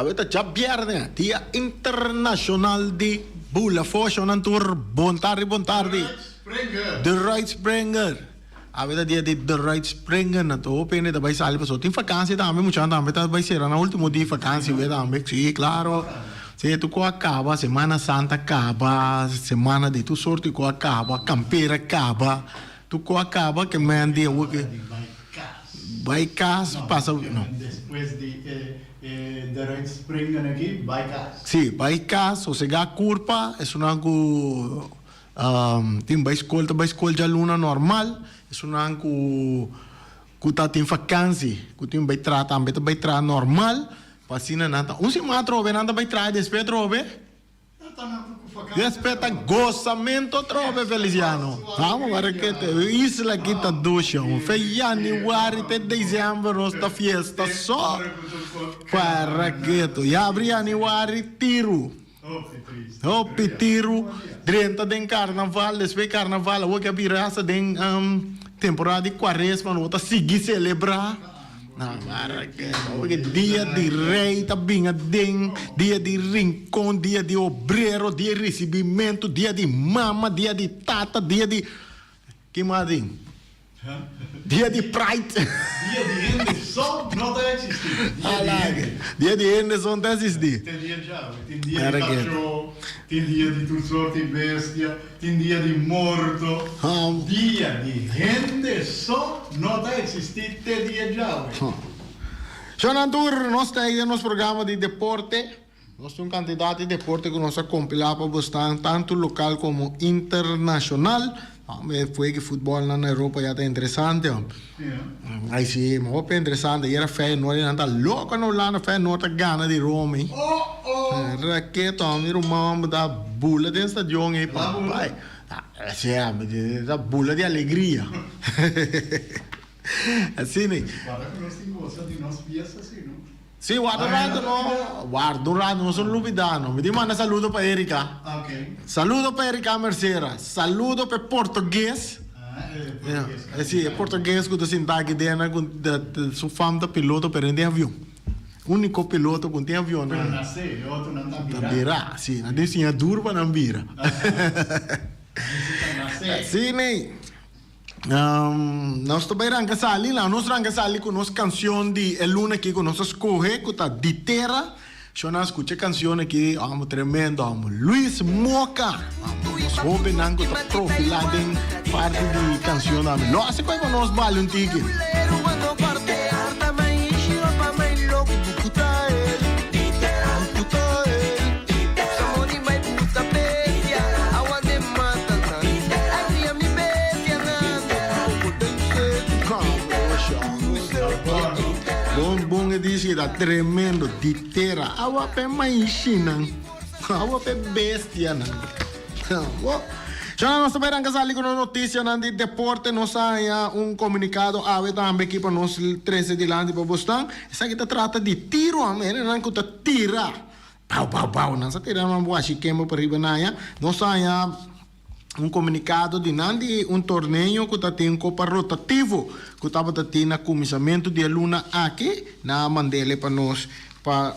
Awe ta djabièrnè, Dia Internashonal di Bula Fo. Shownan tur, bon tardi, bon tardi. De Right Springer. Awe ta dia di De Right Springer. Nan tur hopi hende ta bai sali pasobra tin vakansi tambe, muchanan tambe ta bai sera nan ultimo dia di vakansi awe tambe. Si, klaro. Si, tur ku a kaba, Semana Santa kaba, semana di tur sorti ku a kaba, kampera kaba, tur ku a kaba ke men di awe ke bai kas pasa. No. Despues di e E de right springen aki bai kas. Sí, bai kas, sosegá kurpa, esunnan ku tin bai skol ta bai skol djaluna normal, esunnan ku ku ta tin fakansi, ku tin bai traha tambe ta bai traha normal, pa asina nan ta un siman atrobe nan ta bai traha despues atrobe. Despues ta gosamento atrobe Feliciano. Vamos wara ke te isla aki ta dushi aun. Fe januari te december nos ta fiesta so. Para keto. Yabri januari tiru. Hopi tiru. Drenta den carnaval. Despues carnaval awor ke a bira hasta den temporada di cuaresma no ta sigui celebra. Dia di rey ta bin aden, dia di rincon, dia di obrero, dia di ricibimentu, dia di mama, dia di tata, dia di ki mas tin? Dia di pride. Dia di hende so no ta existi. Dia di hende. Dia di hende so no ta existi. Te dia djawe. Tin dia di cacho, tin dia di tur soort di bestia. Tin dia di morto, dia di hende so no ta existi te dia djawe. Shownan tur, nos ta ei den nos programa di deporte. Nos tin un kantidat di deporte ku nos a kompilá pa bosnan, tantu lokal komo internashonal. E fuegi futbòlnan na Europa ya ta interesante. Ai si, hopi interesante. Ayera Feyenoord nan ta loko na Hulanda, Feyenoord ta gana di Roma. Raketo, mi ruman ta bula den stadion ei papai. Sea, ta bula di alegria. Asina. Guarda ku nos tin gosa di nos fiesta si, no? Si, warda un rato no. Warda un rato, nos no lubida no. Mi tin manda saludo pa Erika. Saludo pa Erika Mercera. Saludo pa e portugues. Si, e portugues ku ta sinta aki den ku su fam ta piloto pero e no tin avion. Unico piloto ku no tin avion na. Pero na se, e otronan ta bira. Ta bira, si. Nan tin siña duru pa nan bira. Si, ney. Nos ta bai ranka sali, laga nos ranka sali ku nos kansion di e luna aki ku nos a skohe ku ta Di Tera. Shona a skucha e kansion aki, amo tremendo amo. Luis Moka, amo nos hobennan ku ta profilá den parti di kansion ami. Lo hasi ku nos bali un tiki. Bon bon e dishi ta tremendo di tera awa p'e maishinan awa p'e bestianan Shana nos ta bai ranka sali ku nos notisianan di deporte nos a haña un komunikado awe tambe aki pa nos trese dilanti pa bosnan esaki ta trata di tiro hendenan ku ta tira Pau pau pau nan sa tira nan washi kemba pa riba nan ya. Nos a haña un komunikado di nan di un torneo ku ta tin kopa rotativo ku tabata tin na kuminsamentu di e luna aki. Nan a mand'ele pa nos pa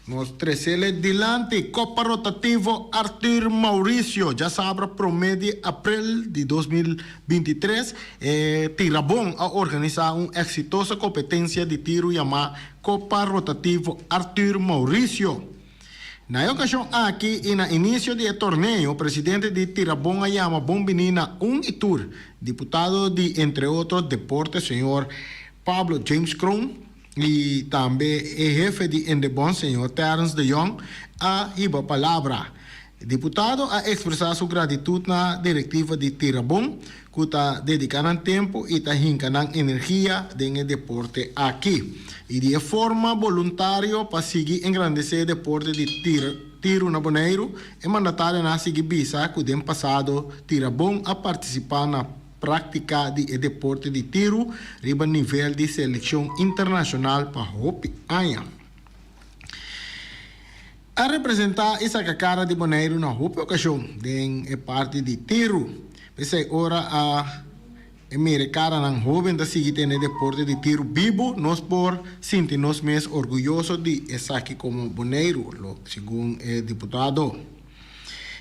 nos tresele dilanti. Kopa rotativo Arthur Mauricio djasabra promé di aprel di 2023 e Tirabon a organisá un eksitoso kompetensia di tiru yamá Copa Rotativo Arthur Mauricio. Na e ocasion aki y na inicio di e torneo, presidente di Tirabon a yama bon bini na un y tur, diputado di entre otro deporte señor Pablo James Kroon y tambe e hefe di Indebon señor Terence de Jong a hiba palabra. Diputado a expresa su gratitud na directiva di Tirabon cu ta dedica nan tempo y ta hinca nan energia den e deporte aki y di e forma boluntario pa sigui engrandece e deporte di tiro na Boneiru. E mandatarionan a sigui bisa cu den pasado Tirabon a participa na practica di e deporte di tiro riba nivel di seleccion internacional pa hopi aña. A representá i saka kara di Boneiru na hopi okashon den e parti di tiru. P'esei ora a E mira e karanan hóben ta sigui tene deporte di tiru bibu, nos por sinti nos mes orguyoso di esaki komo Boneiru, lo segun e diputado.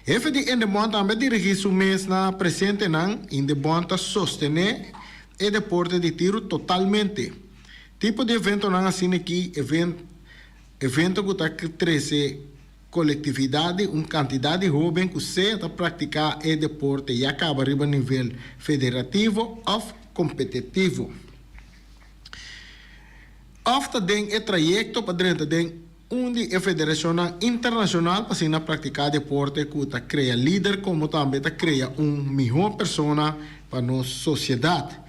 Hefe di Indebon tambe a dirigí su mes na presentenan, Indebon ta sostené e deporte di tiru totalmente. Tipo di eventonan asina aki, evento ku ta trese Kolektividat di un kantidat di hóben ku sea ta praktiká e deporte ya kaba riba nivel federativo òf kompetitivo òf ta den e trayekto pa drenta den un di e federashonnan internashonal pa asina praktiká deporte ku ta krea lider komo tambe ta krea un mihó persona pa nos sosiedat.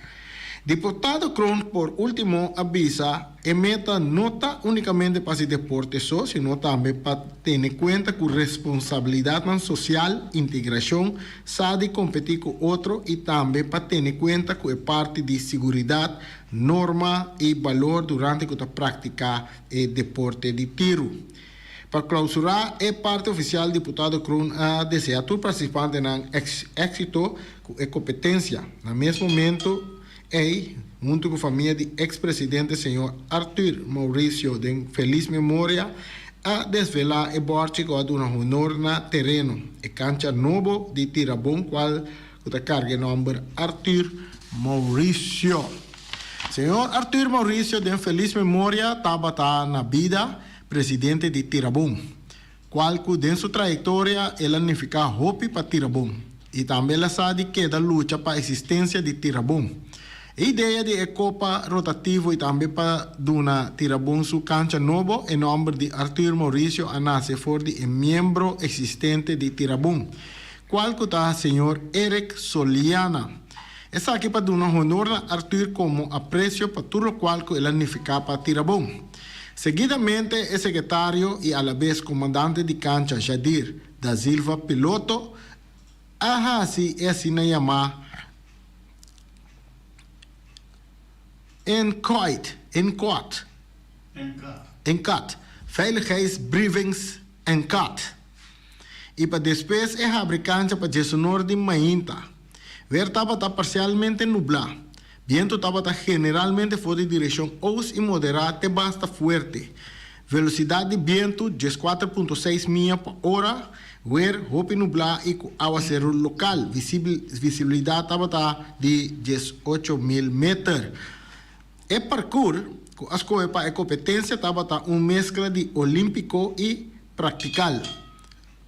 Diputado Kroon por último a bisa e meta no ta únikamente pa hasi deporte so, sino tambe pa tene kuenta ku responsabilidatnan sosial, integrashon, sa di kompetí ku otro i tambe pa tene kuenta ku e parti di siguridat, norma i balor durante ku ta praktiká e deporte di tiru. Pa klausurá e parti ofisial diputado Kroon a deseá tur partisipantenan éksito ku e kompetensia. Na mes momento ei, huntu ku famia di eks presidente señor Arthur Mauricio den felis memoria, a desvelá e bòrchi ku a duna honor na tereno, e kancha nobo di Tirabon kual ku ta karga e nòmber Arthur Mauricio. Señor Arthur Mauricio den felis memoria tabata na bida presidente di Tirabon, cual cu den su trayectoria el a nifica hopi pa Tirabon y tambe el a sa di keda lucha pa existencia di Tirabon. E idea di e copa rotativo y tambe pa duna Tirabon su cancha nobo e nomber di Arthur Mauricio a nace for di e miembro existente di Tirabon, cual cu ta señor Eric Soliana. Esaki pa duna honor na Arthur como aprecio pa tur locual cu el a nifica pa Tirabon. Seguidamente e sekretario i alabes komandante di kancha Jadir da Silva Piloto a hasi e asina yamá Enkoit, Enkoat, Enkat, Veiligheidsbriefings Enkat, i pa despues e habri kancha pa djesunor di mainta. Wer tabata parsialmente nublá. Bientu tabata generalmente for di direkshon ost i moderá te basta fuerte. Velosidat di bientu, 14.6 mia pa ora. Wer hopi nublá i ku awaseru lokal. Visibilidat tabata di 18,000 meter. E parkour ku a skohe pa e kompetensia tabata un meskla di olímpiko i praktikal.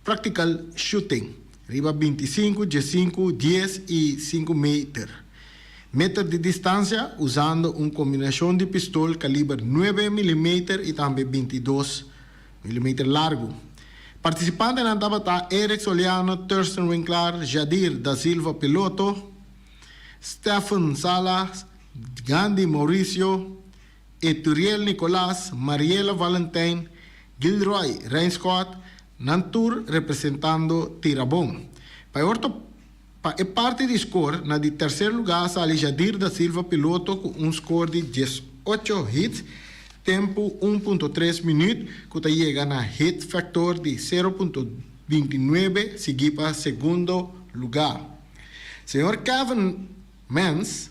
Practical shooting, riba 25, 15, 10 i 5 meter. Meter di distansia usando un kombinashon di pistol kaliber 9 milimeter i tambe 22 milimeter largu. Partisipantenan tabata Eric Soliano, Thurston Winklaar, Jadir da Silva Piloto, Stephen Salas, Gandhi Mauricio, Eturiel Nicolas, Mariela Valentijn, Gilroy Rijnschot, nan tur representando Tirabon. Pa e orto pa e parti di skor, na di terser lugá a sali Jadir da Silva Piloto ku un skor di 18 hits, tempu 1.3 minüt, ku ta yega na hit factor di 0.29, sigui pa segundo lugá. Señor Kevin Mens,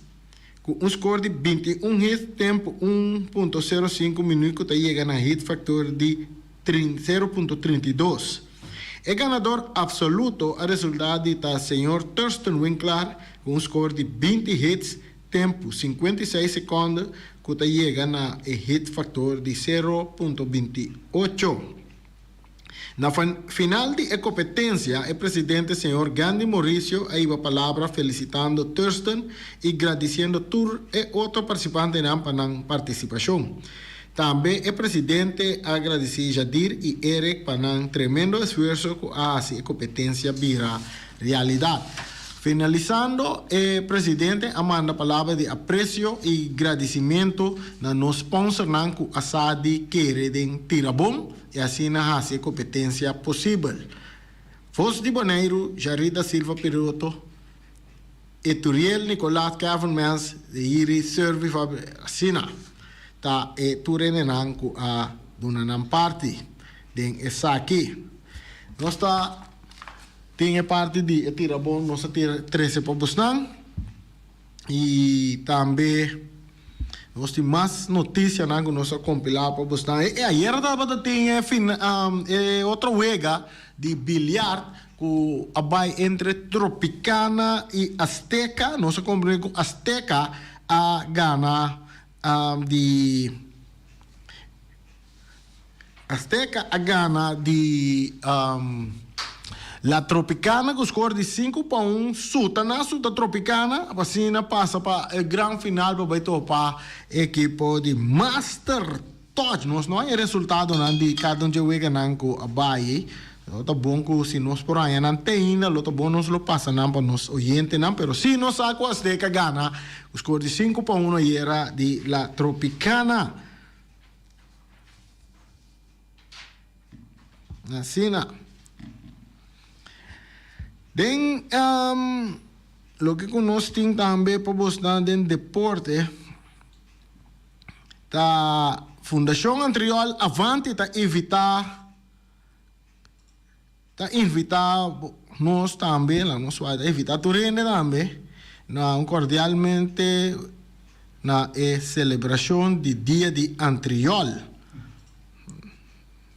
Ku un skor di 21 hits tempu 1.05 minüt ku ta yega na hit factor di 0.32. E ganador apsoluto a resultá di ta señor Thurston Winklaar ku un skor di 20 hits tempu 56 sekònde ku ta yega na e hit factor di 0.28. Na final di e kompetensia e presidente señor Gandhi Mauricio a hiba palabra felisitando Thurston i gradisiendo tur e otro partisipantenan pa nan partisipashon. Tambe e presidente a gradisí Jadir i Eric pa nan tremendo esfuerso ku a hasi e kompetensia bira realidat. Finalisando e presidente a manda palabra di aprecio i gradisimentu na nos sponsornan ku a sa di kere den Tirabon i asina hasi e kompetensia posibel. Vos di Boneiru, Jarid da Silva Piroto, Eturiel Nicolas, Kevin Mens, Deiri Servi Fabi, asina ta e tur hendenan ku a duna nan parti den esaki. Nos ta tin e parti di e Tirabon nos a tira trese pa bosnan. I tambe nos tin mas noticianan cu nos a compila pa bosnan. E ayera tabata tin e fin e otro wega di biliard cu a bay entre Tropicana y Azteca. Nos a comprende cu Azteca a gana di Azteca a gana di La Tropicana ku skor di 5-1. Suta na suta Tropicana pa asina pasa pa e gran final pa bai topa ekipo di Master Touch. Nos no haña resultadonan di kada un dje weganan ku a bai. Lo ta bon ku si nos por haña nan te ainda lo ta bon nos lo pasa nan pa nos oyentenan. Pero si nos sa ku Azteca gana ku skor di 5-1 ayera di La Tropicana. Asina. Den um, loke ku nos tin tambe pa bosnan den deporte ta Fundashon Antriol Avanti ta invita Ta invita nos tambe, laga nos wak, ta invita tur hende tambe na un cordialmente na e celebracion di Dia di Antriol.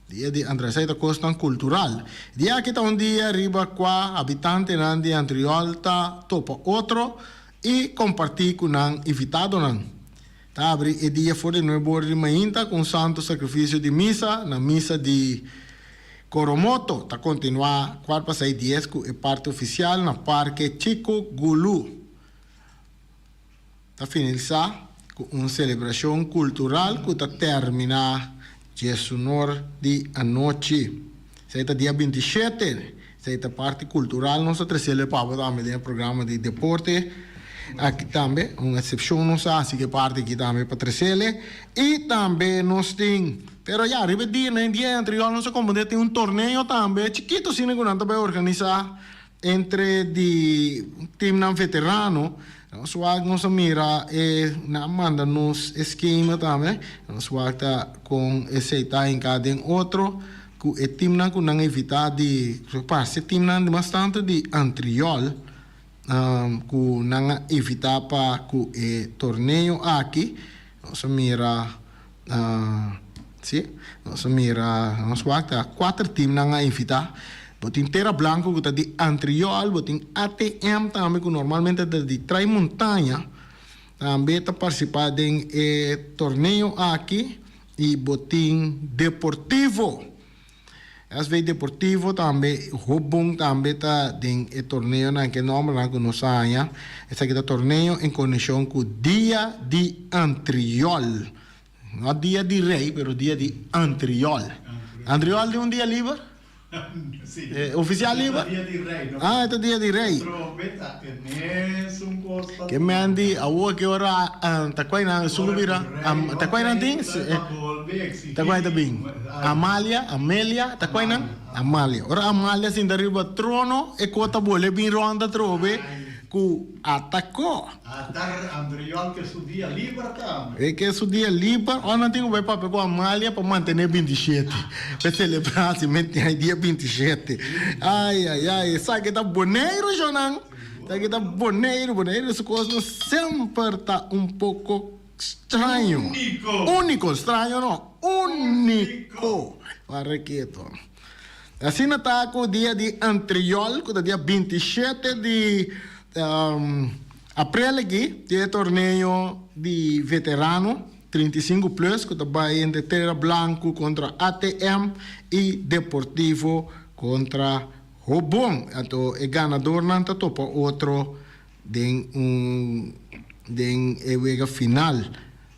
Dia di Antriol, esaki ta cosnan cultural. Dia aki ta un dia riba cua habitantenan di Antriol ta topa otro y comparti cu nan invitadonan. Ta abri e dia for di nuebe ora di mainta cu un santo sacrificio di misa na misa di Coromoto. Ta continua cuart pa seis dies cu e parti oficial na Parke Chico Gulu. Ta finalisa cu un celebracion cultural cu ta termina diesunor di anochi. Esey ta dia 27. Esey ta parti cultural. Nos ta trecele pa bo tambe den e programa di deporte. Aki tambe un excepcion nos a haci cu e parti aki tambe pa trecele. Y tambe nos tin, pero ya riba e dia, na e dia anterior nos a comprende tin un torneo tambe chikito asina cu nan ta bay organisa entre di teamnan veterano. Nos wak nos a mira e nan a manda nos e skema tambe. Nos wak ta con esey ta hinca den otro cu e teamnan cu nan evita di parce teamnan di mas tanto di Antriol cu nan a evita pa cu e torneo aki. Nos a mira si nos a mira nos wak ta cuater teamnan a invita. Bo tin Tera Blanco cu ta di Antriol, bo tin ATM tambe cu normalmente ta di Trai Montaña tambe ta participa den e torneo aki y bo tin Deportivo. SV Deportivo tambe Hobon tambe ta den e torneonan ke nombernan ku nos a haña. Esaki ta torneo en konekshon ku Dia di Antriol. No Dia di Rei pero Dia di Antriol. Antriol tin un dia liber? Sí. Ofisial liber? Dia di Rei. No. Ah, e ta Dia di Rei. Trompeta e mesun kos ta. Ke men di awor ke ora ta kua nan subi bira ta kua nan tin? Ta kua ta bin? Amalia, Amelia, ta kua nan? Amalia. Ora Amalia sinta riba trono e kos ta bole bin rond atrobe ku atako. Atar Andriol ke su dia liber tambe. E ke su dia liber, ora nan tin ku bai papia ku Amalia pa mantene 27. Pa selebrá si men tin dia 27. Ai ai ai, esaki ta Boneiru shownan. Esaki ta Boneiru, Boneiru su kosnan semper ta un poko straño. Úniko. Úniko, straño no, úniko. Wara keto. Asina ta ku dia di Antriol, ku ta dia 27 di aprel aki, tin e torneo di veterano 35 plus ku ta bai entre Tera Blanco kontra ATM i Deportivo kontra Hobon. Anto e ganadornan ta topa otro den un den e wega final.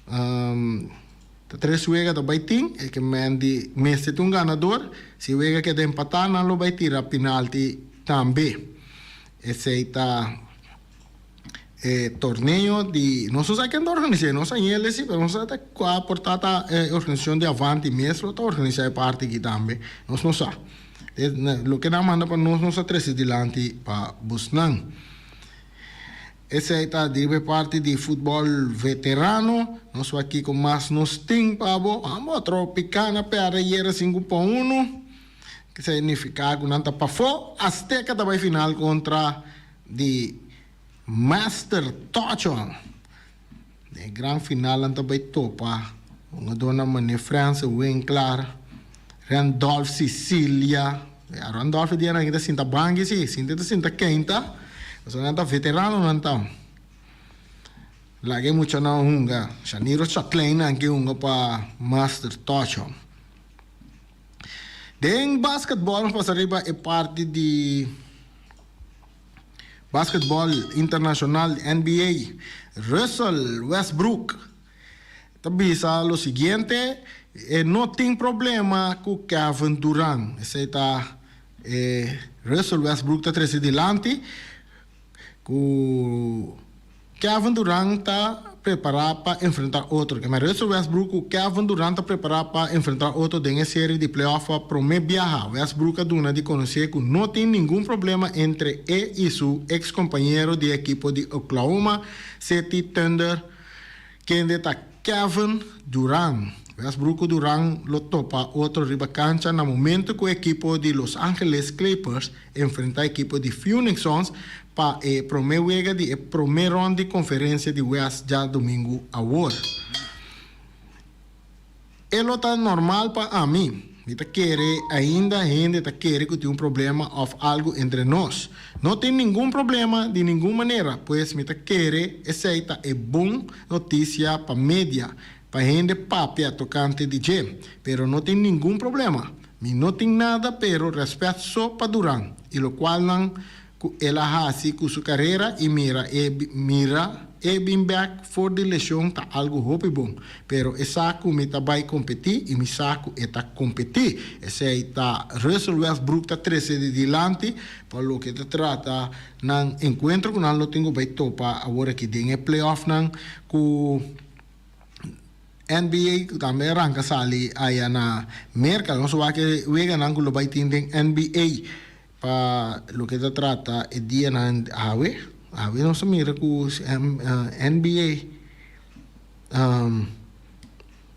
Ta tres wega ta bai tin, e ke men di mester tin un ganador. Si e wega keda empatá nan lo bai tira pinalti tambe. Esei ta e torneo di, nos no sa ken ta organis'é, nos a yele si, pero nos no sa ta kua por ta ta e organisashon di Avanti mes lo ta organisá e parti aki tambe, nos no sa. Loke nan manda pa nos, nos a trese dilanti pa busnan. Esei ta riba e parti di futbòl veterano. Nos wak kiko mas nos tin pa bo. Amo Tropicana pèrdè ayera 5-1. Esei nifiká ku nan ta pafó. Azteca ta bai final kontra di. Master Tochon. Den e gran final nan ta bai topa hungadornan manera Frans Winklaar, Randolph Cicilia. Ya Randolph e dianan aki ta sinta banki si, sinta ta sinta keinta, pasobra nan ta veteranonan ta. Laga e muchanan hunga. Shaniro Chatlein ke hunga pa Master Tochon. Den basketball nos pasa riba e parti di basketball internacional NBA. Russell Westbrook ta bisa lo siguiente, e no tin problema cu Kevin Durant. Esey ta e Russell Westbrook ta trece dilanti Ku Kevin Durant ta prepará pa enfrentá otro. Kema Russell Westbrook ku Kevin Durant ta prepará pa enfrentá otro den e seri di playoff pa promé biaha. Westbrook a duna di konosé ku no tin ningun problema entre e i su eks kompañero di ekipo di Oklahoma City Thunder kende ta Kevin Durant. Westbrook ku Durant lo topa otro riba kancha na momento ku ekipo di Los Angeles Clippers enfrentá ekipo di Phoenix Suns pa e promé wega di e promé rònt di Konferensia di West djadumingu awor. E lo ta normal pa ami. Mi ta kere ainda hende ta kere ku tin un problema òf algu entre nos. No tin ningun problema di ningun manera, pues mi ta kere esei ta e bon notisia pa media, pa hende papia tokante di dje. Pero no tin ningun problema. Mi no tin nada pero rèspèt so pa Duran i lokualnan ku el a hasi ku su karera i mira e mira e bin bèk for di leshon ta algu hopi bon. Pero e sa ku mi ta bai kompetí i mi sa ku e ta kompetí. Esei ta Russell Westbrook ta trese di dilanti pa loke ta trata nan enkuentro ku nan lo tin ku bai topa awor aki den e playoffnan ku NBA ku tambe a ranka sali aya na Merka. Nos wak e weganan ku lo bai tin den NBA pa loke ta trata e dianan awe. Awe nos a mira ku NBA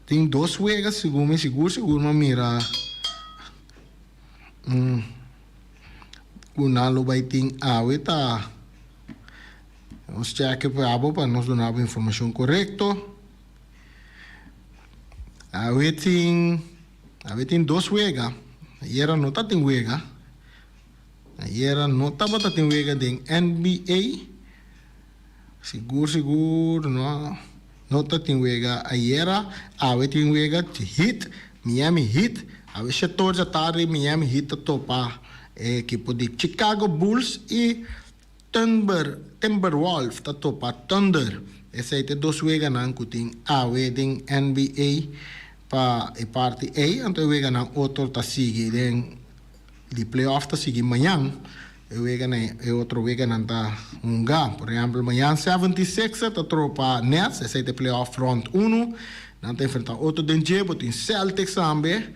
tin dos wega segun mi sigur sigur mi a mira ku nan lo bai tin awe ta nos chèke pa abo pa nos duna bo informashon korekto. Awe tin awe tin dos wega. Ayera no ta tin wega. Ayera no tabata tin wega den NBA. Sigur sigur no no ta tin wega ayera. Awe tin wega Heat, Miami Heat. Awe shetor djatardi Miami Heat ta topa e ekipo di Chicago Bulls i Timber, Timberwolf ta topa Thunder. Esei ta e dos weganan ku tin awe den NBA pa e parti ei. Anto e weganan otro ta sigui den di playoff ta sigui mañan. E weganan e otro weganan ta hunga. Por ehèmpel mañan 76er ta tropa Nets. Esei ta e playoff rond uno. Nan ta enfrentá otro den dje. Bo tin Celtics tambe.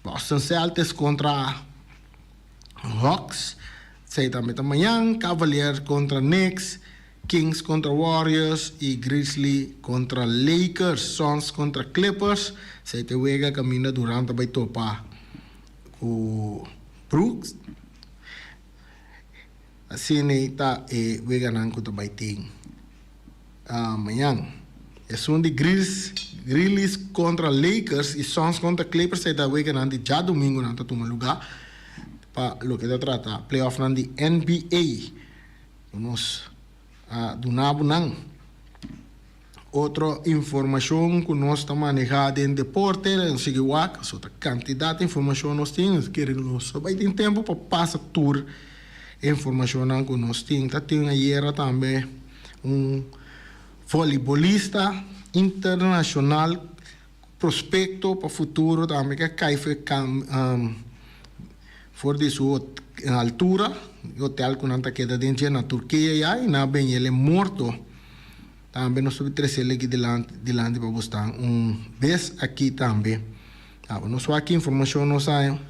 Boston Celtics kontra Hawks. Esei tambe ta mañan, Cavaliers kontra Knicks, Kings kontra Warriors i Grizzly kontra Lakers, Suns kontra Clippers. Esei ta e wega kaminda Durant ta bai topa ku Brooks. Asina ei ta e weganan ku ta bai tin mañan. Esun di Grizzlies kontra Lakers i Suns kontra Clippers esei ta weganan di djadumingu nan ta tuma lugá. Pa loke ta trata playoffnan di NBA, ku nos a duna bo nan. Otro informashon ku nos ta manehá den deporte, nos sigui wak, pasobra ta kantidat di informashon nos tin, nos kere ku nos no bai tin tempu pa pasa tur e informashonnan ku nos tin. Ta tin ayera tambe un voleibolista internashonal. Prospecto pa futuro tambe ke kai for di su altura, e hotel ku nan ta keda den dje na Turkia ya i nan a bini el e morto. Tambe nos ta trese el aki dilanti pa bo sta un bes aki tambe. Abo nos wak ki informashon nos haña.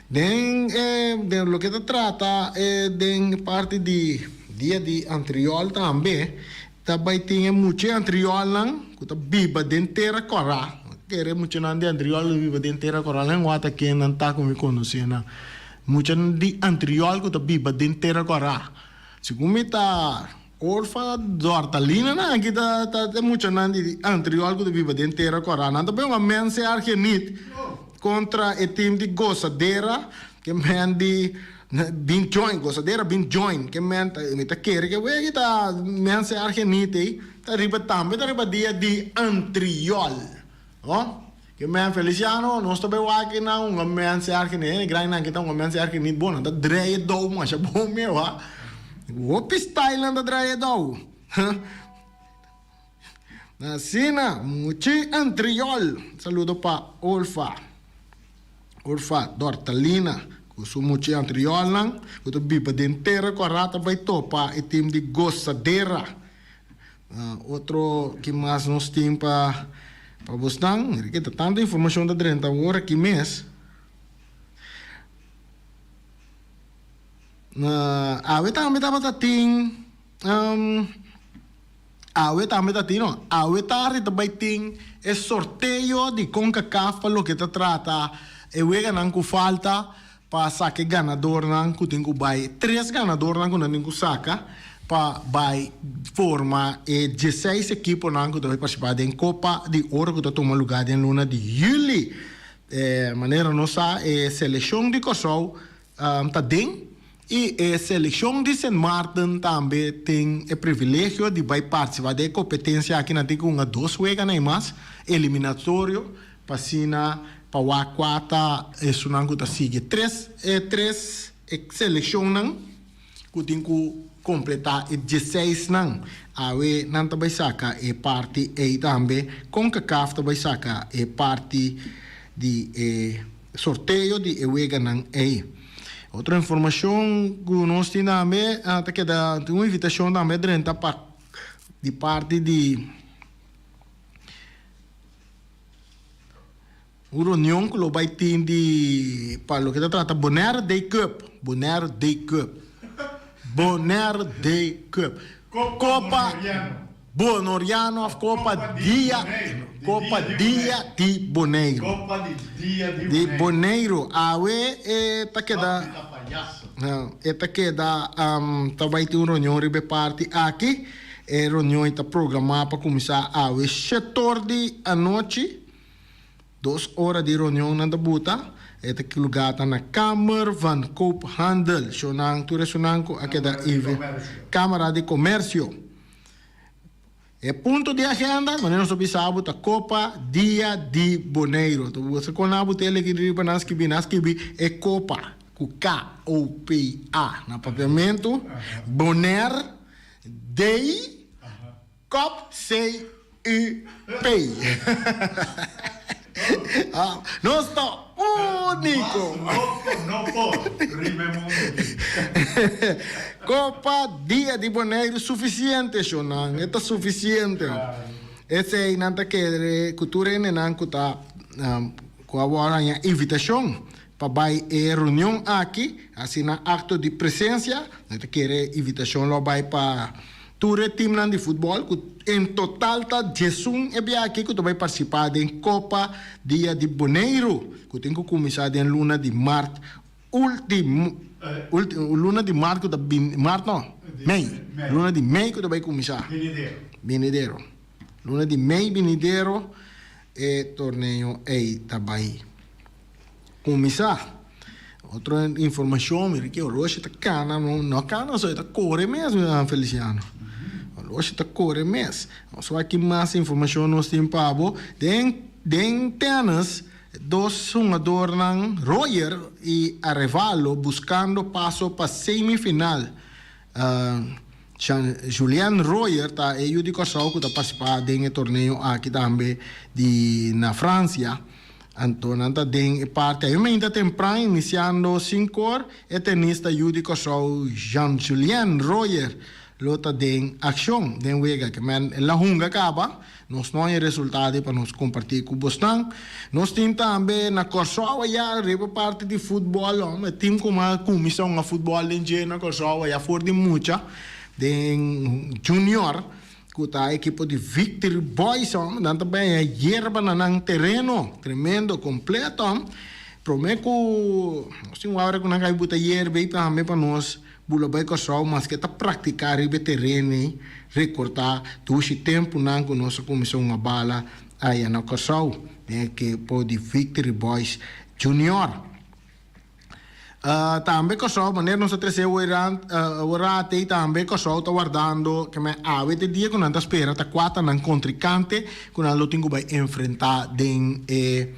Den e den loke ta trata e den parti di dia di antriol tambe ta bai tin e mucha antriolnan ku ta biba den tera kòrá. Kere muchanan di antriol ta biba den tera kòrá nan wak ta ken nan ta ku mi konosé nan. Muchanan di Antriol ku ta biba den Tera Kòrá. Segun mi ta Orfa Dortalina nan aki ta ta e muchanan di Antriol ku ta biba den Tera Kòrá. Nan ta bai un mense Argenit kontra e tim di Gosadera ke men di bin join, Gosadera bin join ke men ta mi ta kere ke wega ta mense Argenit ei ta riba tambe ta riba dia di Antriol. No? Ke men Feliciano, nos ta bai wak nan un men serka ni e gran nan ke ta un men serka ni bon, nan ta drei e dou masha bon meu ha. Hopi style nan ta drei e dou. Asina, muchi antriol. Saludo pa Olfa. Olfa Dortalina ku su muchi antriolnan ku ta biba den tera ku a rata bai topa e tim di Gozadera. Otro ki mas nos tin pa pa bosnan? Mira ke ta tantu informashon ta drenta awor aki mes. Awe tambe tabata tin awe tambe ta tin no awe tardi ta bai tin e sorteo di Concacaf pa loke ta trata e weganan ku falta Pa saka e ganadornan ku tin ku bai, tres ganadornan ku nan tin ku saka pa bai forma e dieseis ekiponan ku ta bai partisipá den Kopa di Oro ku ta tuma lugá den luna di yüli. Manera nos sa e selekshon di Kòrsou ta den i e selekshon di Sint Maarten tambe tin e privilegio di bai partisipá den e kompetensia aki. Nan tin ku hunga dos weganan i mas eliminatorio. Pa asina pa wak kua ta esunnan ku ta sigui tres e tres e selekshonnan ku tin ku kompletá e dieseisnan. Awe nan ta bai saka e parti ei tambe. Concacaf ta bai saka e parti di e sorteo di e weganan ei. Otro informashon ku nos tin tambe ta keda tin un invitashon tambe drenta pa di parti di. Un reunion ku lo bai tin di pa loke ta trata Bonaire Day Cup, Bonaire Day Cup, Bonaire Day Cup, Kopa Bonoriano of Kopa Dia, Kopa Dia di Boneiru. Di Boneiru. Awe e ta keda, e ta keda ta bai tin un reunion riba e parti aki. E reunion ta programá pa kuminsá awe shetor di anochi. Dos ora di reunion nan ta buta. E ta ki lugá ta na Kamer van Koophandel. Shownan tur esunnan ku a keda invi. Kámara di Komersio. E punto di agenda, manera nos ta bisa bo, ta Kopa Dia di Boneiru. Anto bo sa kon nan bo tele aki riba nan skibi? Nan skibi e Kopa ku K-O-P-A na papiamentu, Bonaire. Day Cup C-U-P. Nos ta úniko. Mas loko no por riba e mundu aki. Kopa Dia di Boneiru sufisiente shownan. E ta sufisiente. Esei nan ta kere ku tur hendenan ku ta ku a wòrdu haña invitashon Pa bai e reunion aki, asina acto di presencia, nos ta kere invitacion lo bai pa tur e teamnan di futbol cu en total ta diesun e bia aki cu ta bai participa den Copa Dia di Boneiru cu tin cu cuminsa den luna di maart ultimo, luna di maart cu ta bini, maart no, mei, luna di mei cu ta bai cuminsa, binidero, luna di mei binidero e torneo ey ta bai. Kuminsá. Otro informashon, mira ki oloshi ta kana, no kana so, e ta kore mes, mi hermano Feliciano. Oloshi ta kore mes. Nos wak ki mas informashon nos tin pa bo. Den den tènis, dos hungadornan, Royer i Arevalo, buskando paso pa semifinal. Julian Royer ta e yu di Kòrsou ku ta partisipá den e torneo aki tambe di na Fransia. Anto nan ta den e parti ayo meinta tempran inisiando sinkor e tenista yu di Kòrsou Jean Julien Royer lo ta den akshon den wega ke men el a hunga kaba. Nos no haña resultado pa nos kompartí ku bosnan. Nos tin tambe na Kòrsou aya riba parti di futbòl e tim ku a kuminsá hunga futbòl den dje na Kòrsou aya for di mucha den junior. Ku ta ekipo di Victory Boys, nan ta baña yerba na nan tereno. Tremendo, kompleto. Promé ku nos tin un ora ku nan kai buta yerba ei tambe pa nos bula bai Kòrsou maske ta praktiká riba e tereno ei rekortá dushi tempunan ku nos a kuminsá hunga bala aya na Kòrsou den ekipo di Victory Boys Junior. Tambe Kòrsou manera nos a trese awor ei tambe Kòrsou ta wardando ke men awe te dia ku nan ta spera ta kua ta nan kontrinkante ku nan lo tin ku bai enfrentá den e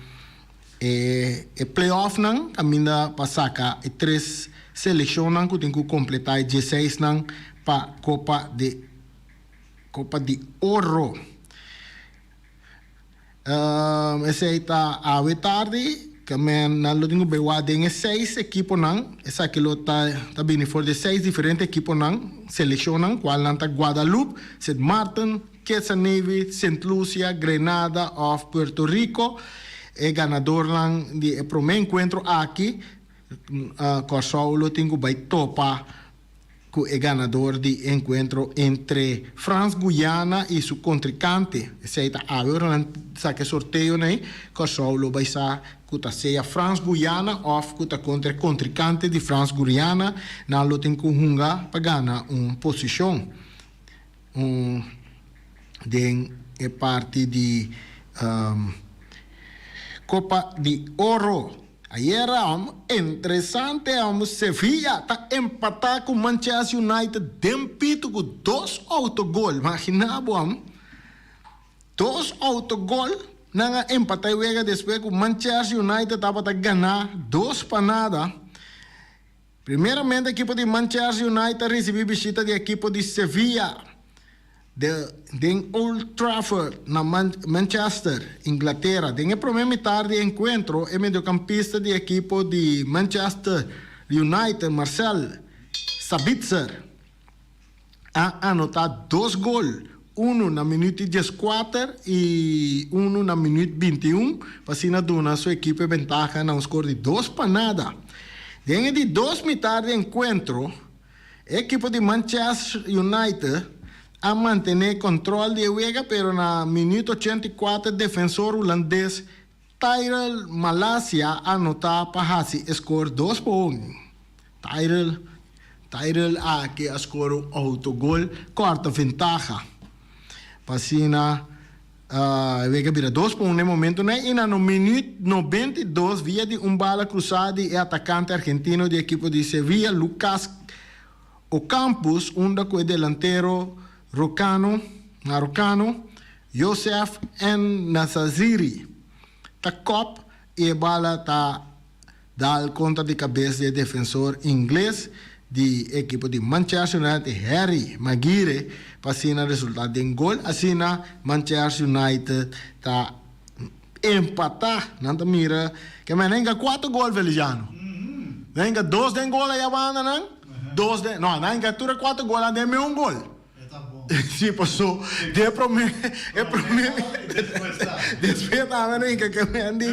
E playoffnan kaminda pa saka e tres selekshonnan ku tin ku kompletá e dieseisnan pa Kopa de Kopa di Oro. Esei ta awe tardi ke men nan lo tin ku bai wak den e seis ekiponan. Esaki lo ta ta bini for di e seis diferente ekiponan, selekshonnan, kualnan ta Guadalupe, Sint Maarten, Kitts and Nevis, Sint Lucia, Grenada of Puerto Rico. E ganadornan di e prome enkuentro aki, Kòrsou lo tin ku bai topa ku e ganador di e enkuentro entre Frans Guyana i su kontrinkante. Esei ta awe ora nan saka e sorteonan ei, Kòrsou lo bai sa ku ta sea Frans Guyana of ku ta kontra e kontrinkante di Frans Guyana. Nan lo tin ku hunga pa gana un posishon. Un den e parti di Copa di Oro. Ayera un interesante un Sevilla ta empata cu Manchester United den pito cu dos autogol. Imagina bo un dos autogol nan a empata e wega despues cu Manchester United tabata gana 2-0. Primeramente ekipo di Manchester United a risibi bishita di ekipo di Sevilla de den Old Trafford na Manchester, Inglatera. Den e prome mitar di e enkuentro e mediokampista di ekipo di Manchester United Marcel Sabitzer a anotá dos gol, unu na minuut di dieskuater i unu na minuut 21, pa asina duna su ekipo e bentaha na un skor di 2-0. Den e di dos mitar di enkuentro, e ekipo di Manchester United a mantené kòntròl di e wega, pero na minuut 84 defensor hulandes Tyrell Malacia a anotá pa hasi e skor 2-1. Tyrell Tyrell aki a skor un autogol kòrta ventaha pa asina e wega bira 2-1 na e momentunan i na no minüt 92 via di un bala krusá di e atakante argentino di ekipo di Sevilla Lucas Ocampos unda ku e delantero rokano marokano Youssef En-Nesyri ta kòp i e bala ta dal kontra di kabes di e defensor ingles di e ekipo di Manchester United Harry Maguire pa asina resultá den gol. Asina Manchester United ta empatá. Nan ta mira ke men a hinka kuater gol Feliciano. Nan a hinka dos den gol aya banda nan, dos den, no nan a hinka tur e kuater gol nan den meun gol. Sí, paso di e promé, e promé, despues tambe nan hinka ke men di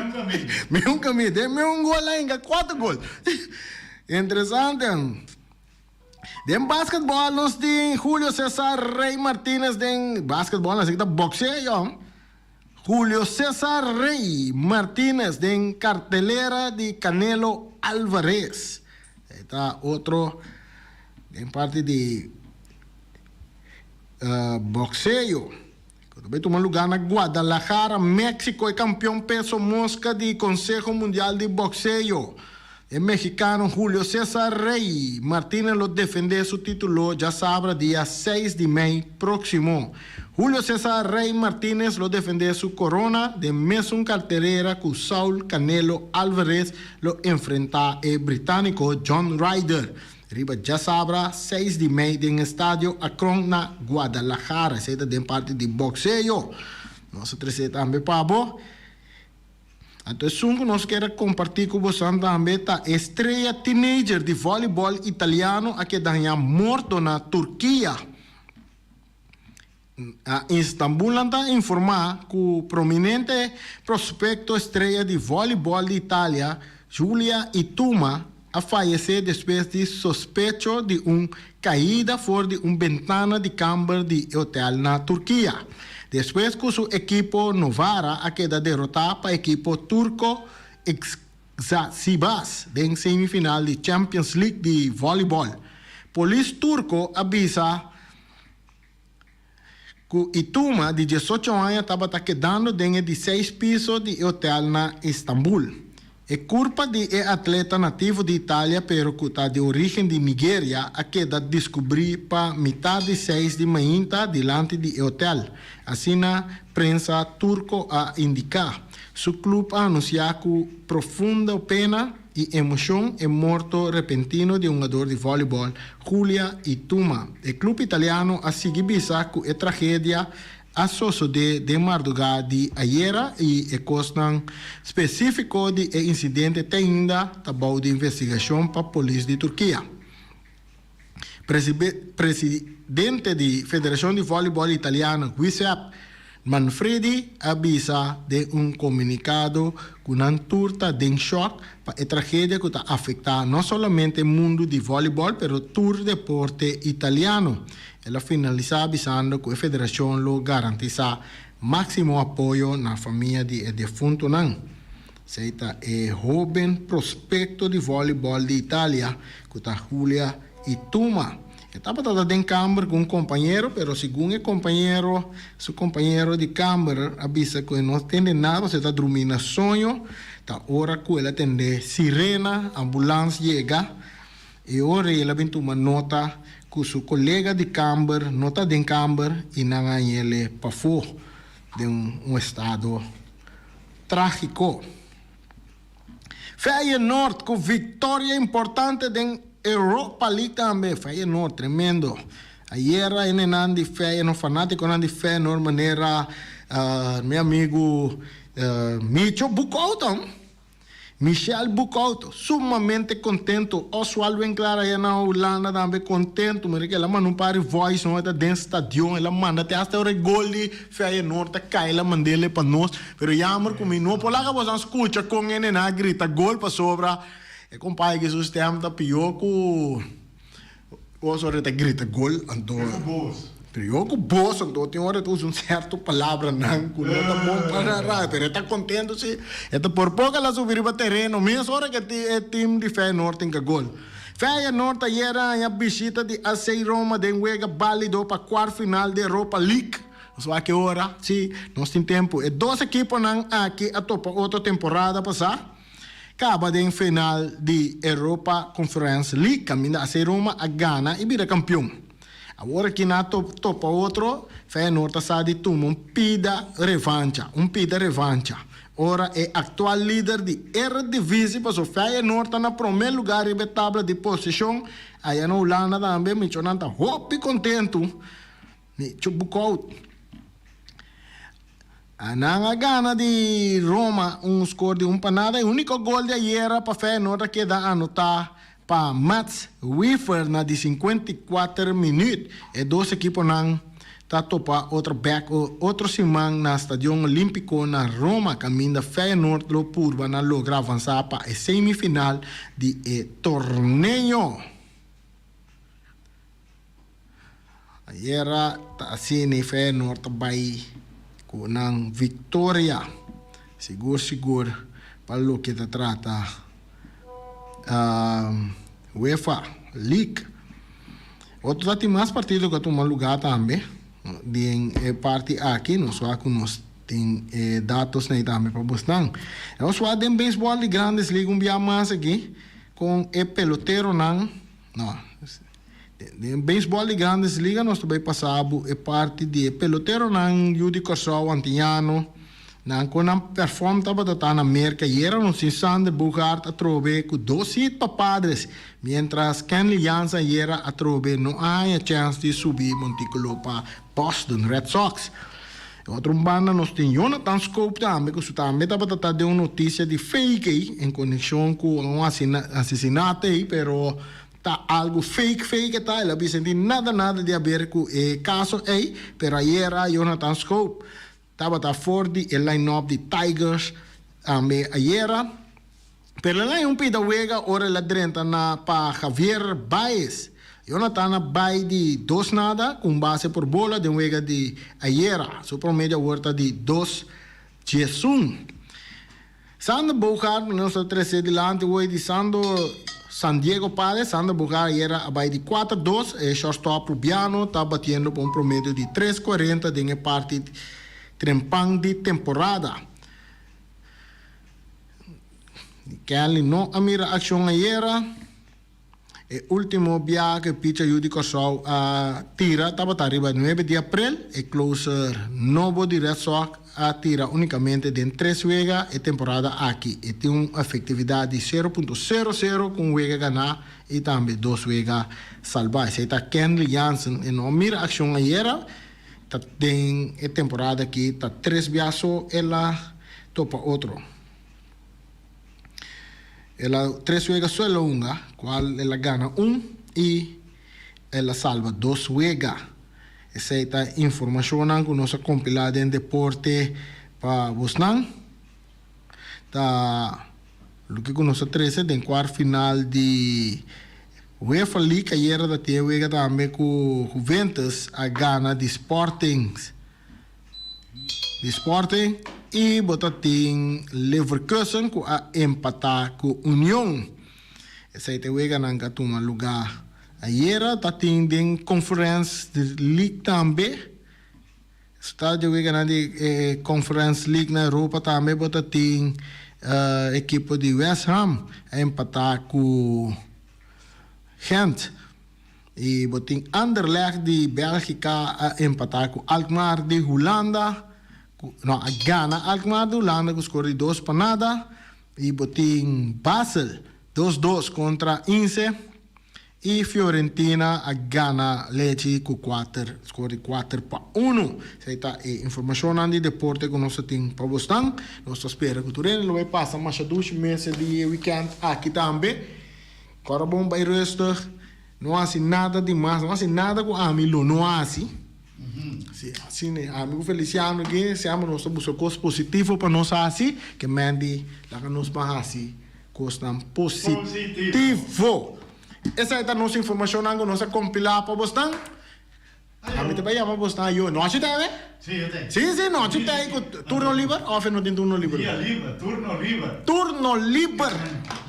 meun kaminda, den meun gol nan hinka kuater gol. Interesante. Den basketball nos tin Julio Cesar Rey Martinez den basketball, así ta boxeo. Julio Cesar Rey Martinez den cartelera di Canelo Alvarez. E ta otro den parti di boxeo. Cu ta bay tuma lugar na Guadalajara, Mexico. E campeon peso mosca di Consejo Mundial di Boxeo, e mexicano Julio Cesar Rey Martinez lo defende su titulo djasabra dia 6 di mei proximo. Julio Cesar Rey Martinez lo defende su corona den mesun cartelera cu Saul Canelo Alvarez lo enfrenta e britanico John Ryder riba djasabra 6 di mei den Estadio Akron na Guadalajara. Esey ta den parti di boxeo. Nos a trece tambe pa bo. Anto esun ku nos kier a kompartí ku bosan tambe ta e strea teenager di vòlibòl italiano a keda hañá morto na Turkia. Na Istanbul nan ta informá ku prominente prospekto estrea di vòlibòl di Italia, Giulia Ituma, a fayesé despues di sospecho di un kaida for di un bentana di kamber di e hotel na Turkia, despues ku su ekipo Novara a keda derotá pa ekipo turko. Eczacibas den semifinal di Champions League di vòlibòl. Polis turko a bisa ku Ituma di diesocho aña tabata kedando den e di seis piso di e hotel na Istanbul. E kurpa di e atleta nativo di Italia pero ku ta di orígen di Nigeria a keda diskubrí pa mitá di seis di mainta dilanti di e hotel, asina prensa turko a indiká. Su klup a anunsiá ku profundo pena i emoshon e morto repentino di hungador di vòlibòl Julia Ituma. E klup italiano a sigui bisa ku e tragedia a sosodé den mardugá di ayera i e kosnan spesífiko di e insidente te ainda ta bou di investigashon pa polis di Turkia. Presidente di Federashon di Vòlibòl Italiano Giuseppe Manfredi a bisa den un komunikado ku nan tur ta den shòk pa e tragedia ku ta afektá no solamente mundu di vòlibòl pero tur deporte italiano. El a finalisá bisando ku e federashon lo garantisá máksimo apoyo na famia di e defuntonan. Esei ta e hóben prospekto di vòlibòl di Italia ku ta Julia Ituma. E tabata ta den kamber ku un kompañero, pero segun e kompañero, su kompañero di kamber a bisa ku e no tende nada pasobra e ta drumí na soño. Ta ora ku el a tende sirena, ambulans yega. E ora el a bin tuma nota ku su kolega di kamber no ta den kamber i nan a hañ'el pafó den un estado trágiko. Feyenoord ku viktoria importante den Europa League tambe. Feyenoord tremendo. Ayera e nenan di Feyenoord, fanátikonan di Feyenoord manera mi amigu Micho Boekhouten. Michel Boekhout sumamente contento, Oswald Winklaar aya na Hulanda tambe contento, mira cu el a manda un par di voice note ta den stadion, el a manda te hasta ora e gol di Feyenoord ta cay el a mandele pa nos, pero jammer cu mi no por laga boso scucha con e nena a grita gol pasobra e compadre aki su stem ta pio cu. Ora ora ta grita gol anto Pero ku bos anto tin ora ta usa un sierto palabranan ku no ta bon pa radio pero e ta kontento si e ta por poko el a subi riba tereno mes ora ku e team di Feyenoord tin ka gol. Feyenoord ayer a haña bishita di AC Roma den wega balido pa kuart final di Europa League. Nos wak ki ora si nos tin tempu. E dos ekiponan aki a topa otro temporada pasá. Kaba den final di Europa Conference League kaminda AC Roma a gana i bira kampion. Awor aki nan a topa otro, Feyenoord ta sa di tuma un pida revancha, un pida revancha. Ora e aktual lider di Eredivisie, paso Feyenoord ta na promé lugar riba e tabla di posishon, aya na Hulanda tambe, michonan ta hopi kontentu. Micho Boekhout. Nan a gana di Roma un score di un pa nada. E unico gol di ayera pa Feyenoord a keda anota pa Mats Wieffer na di 54 minuut. E dos ekiponan ta topa otro bek otro siman na Stadion Olimpico na Roma caminda Feyenoord lo purba na logra avansa pa e semifinal di e torneo. Ayera ta asina y Feyenoord ta bay cu nan victoria sigur sigur pa loke ta trata UEFA League. Otro ta tin mas partido cu a tuma lugar tambe den e parti aki nos wak cu nos tin e datos ney tambe pa bosnan. Nos wak den baseball di Grandes Liga un bia mas aki con e peloteronan. No. Den beisbòl di Grandes Liga nos ta bai pasa bo e parti di e peloteronan yu di Kòrsou, antiñano, nan ku nan pèrfòm tabata ta na Merka. Ayera nos tin Sander Bogaert atrobe ku dos hit pa Padres, miéntras Kenley Jansen ayera atrobe no a haña chèns di subi montíkulo pa Boston Red Sox. E otro banda nos tin Jonathan Schoop tambe ku su tambe tabata ta den un notisia di fake ei en konekshon ku un asesinato ei pero ta algu fake fake e ta el a bisa e tin nada nada di haber ku e kaso ei pero ayera Jonathan Schoop tabata for di e line up di Tigers tambe ayera Pero el a un pida wega ora el a drenta na pa Javier Baez. Jonathan a bai di dos nada cu un base por bola den wega di ayera. Su promedio awor ta di dos diesun. Sander Bogaert nos ta trece dilanti hoy di Sando San Diego Padres. Sander Bogaert ayera a bay di cuater dos. E shortstop Rubiano ta batiendo pa un promedio di tres cuarenta den e parti trempan di temporada. Kenley no a mira accion ayera. E ultimo biaha ku e picha yu di Kòrsou a tira tabata riba nuebe di aprel. E closer nobo di Red Sox a tira unikamente den tres wega e temporada aki. E tin un efektividat di sero punto sero sero ku un wega ganá i tambe dos wega salbá. Esei ta Kenley Jansen. E no a mira akshon ayera. Ta den e temporada aki ta tres biaha so el a topa otro. El a tres wega so el a hunga, cual el a gana un y el a salba dos wega. Esey ta informacionnan cu nos a compila den deporte pa bosnan. Ta loke cu nos a trece den cuart final di UEFA League. Ayera ta tin e wega tambe cu Juventus a gana di Sporting. Di Sporting y bo ta tin Leverkusen cu a empata cu Union. Esey ta e weganan cu a tuma luga ayera. Ta tin den Conference League tambe. Sta di weganan di e Conference League na Europa tambe bo ta tin ekipo di West Ham a empata cu Gent. I bo tin Anderlecht di Bèlgika a empatá ku Alkmaar di Hulanda, ku no a gana Alkmaar di Hulanda ku skor di dos pa nada. I bo tin Basel dos dos kontra Inse i Fiorentina a gana Lecce ku kuater skor di kuater pa unu. Esei ta e informashonnan di deporte ku nos a tin pa bosnan. Nos ta spera ku tur hende lo bai pasa masha dushi mes e di e wikènt aki tambe. Kòrda bon bai rustig, no hasi nada di mas, no hasi nada ku ami lo no hasi. Si, asina e ami ku Feliciano aki, siempre nos ta buska kos positivo pa nos hasi, ke men di laga nos ban hasi kosnan positivo. Esei ta nos informashonnan ku nos a kompilá pa bosnan. Ami ta bai yama bosnan ayo. Nochi ta ebe? Sí, yo ten. Sí, sí, nochi ta ei ku turno liber òf e no tin turno liber? Dia liber, turno liber. Turno liber.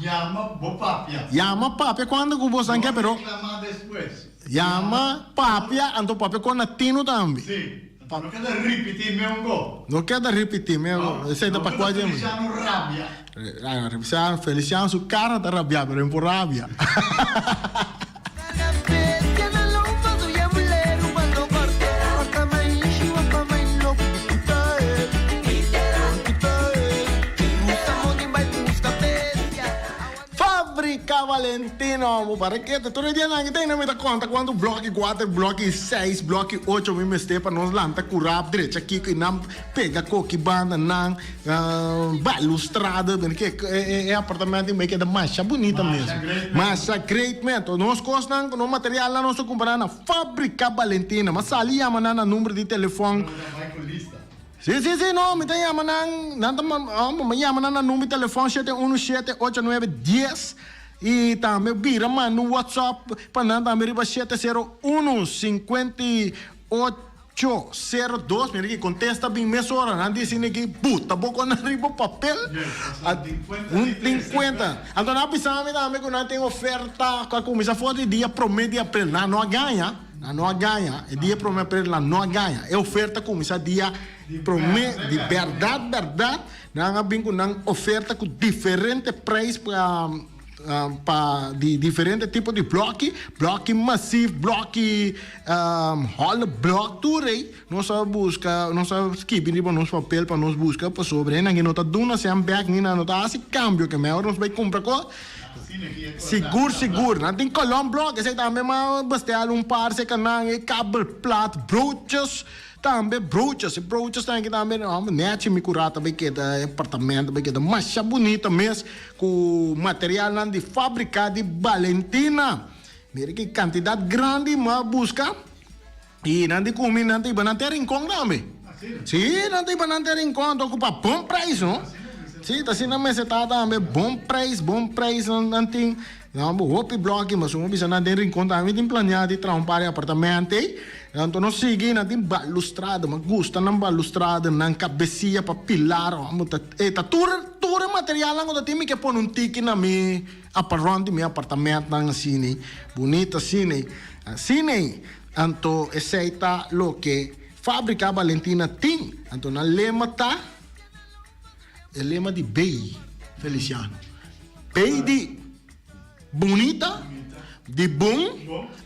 Yama bo papia. Yama papia kuando ku bosnan ke, pero. No reklama despues. Yama papia, anto papia kon na tinu tambe. Sí, anto no keda ripití meun go. No keda ripití meun go. Esei ta pa kua dje. No keda Feliciano rabia. Feliciano, Feliciano su kara ta rabia, pero e no por rabia. Fabrica Valentino, bo para kete tur e dianan aki tene mi ta konta kuantu bloki kuater, bloki seis, bloki ocho mi mester pa nos lanta kurap drecha kiko i nan pega koki banda nan balustrada ke e apartamento mi keda masha bunita mes masha great man nos kosnan nos materialnan nos ta kumpra na Fabrica Valentina mas sali yama nan na number di telefon si si si no mi ta yama nan nan ta mi yama nan na number di telefon shete uno shete ocho nuebe dies y tambe bira manda un whatsapp pa nan tambe riba shete sero uno sinkuenta i ocho. Cho, sero, dos, mira ki kontesta bin mesora, nan di asina ki buta bo kon riba papel, un tin kuenta. Anto nan a bisa mi tambe ku nan tin oferta ku a kuminsá for di dia promé di aprel, nan no a gaña, nan no a gaña, e dia promé aprel nan no a gaña, e oferta kuminsá dia promé di bèrdat bèrdat nan a bin ku nan oferta ku diferente preis pa. Pa di diferente tipo di blòki, blòki masif, blòki hòle blòk, tur ei nos a buska, nos a skibi riba nos papel pa nos buska pasobra e nan no ta duna sean bèk ni nan no ta hasi kambio ke mehor nos bai kumpra kos sigur sigur. Nan tin kolòn blòk esei tambe mas bestel un par seka nan e kabel plat broodjes. Tambe brochas, e brochas nan aki tambe homber nechi mi cura ta bay keda e apartamento bay keda masha bunita mes cu materialnan di fabrica di Balentina. Mira ki cantidad grandi mi a busca y nan di cu mi nan ta hiba nan te Rincon tambe. Si, nan ta hiba nan te Rincon anto cu pa bon prijs no. Si, ta asina mester ta tambe bon prijs, bon prijs nan tin. Nan bo hopi bloki, mas un bisa nan den Rincon tambe tin planea di traha un par di apartamento ei. Anto nos sigui, nan tin balustrada, mi gusta nan balustrada, nan cabecia pa pilar, amo ta, e ta tur, tur. Tur e materialnan ku ta tin mi ke pone un tiki na mi apa rònt di mi apartamentnan asina, bunita asina, asina. Anto esei ta loke Fábrika Balentina tin. Anto nan lema ta e lema di Bei Feliciano. Bei di bunita, di bon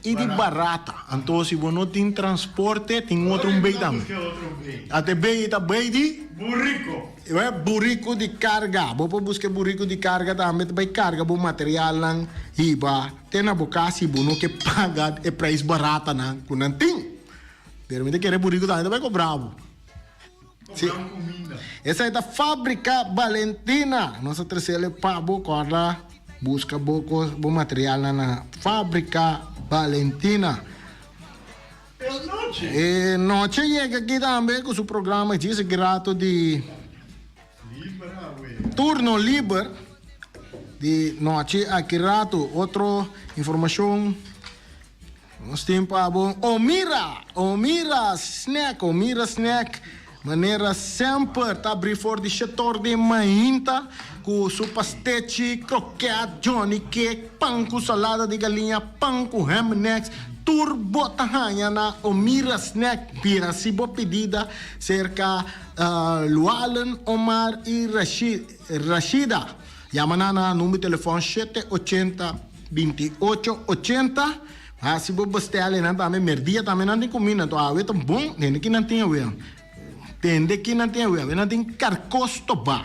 i di barata. Anto si bo no tin transporte tin otro un bei tambe. Ate e bei ta bei di. Buriko. E buriko di karga. Bo por buska e buriko di karga tambe ta bai karga bo materialnan hiba te na bo kas si bo no ke paga e prijs baratanan ku nan tin. Pero mi ta kere e buriko tambe ta bai kobra bo. Sí. Cuminda. Esei ta Fábrica Valentina. Nos a tresele pa bo, kòrda buska bo kos, bo materialnan na Fábrica Valentina. E noche. E noche yega aki tambe ku su programa djis e rato di Liber awe. Turno liber di nochi aki rato. Otro informashon. Nos tin pa bo Omira, Omira Snack, Omira Snack manera semper ta abri for di shetor di mainta ku su pastechi, kroket, johnny cake, pan ku salada di galiña, pan ku ham and eggs, tur bo ta haña na Omira Snack. Bira si bo pidida serka Lualen, Omar i Rashida. Yama nan na number di telefòn shete ochenta. 28 ochenta Hasi bo bestel einan tambe merdia tambe nan tin kuminda anto awe ta bon tende ki nan tin awe tende ki nan tin awe awe nan tin karko stobá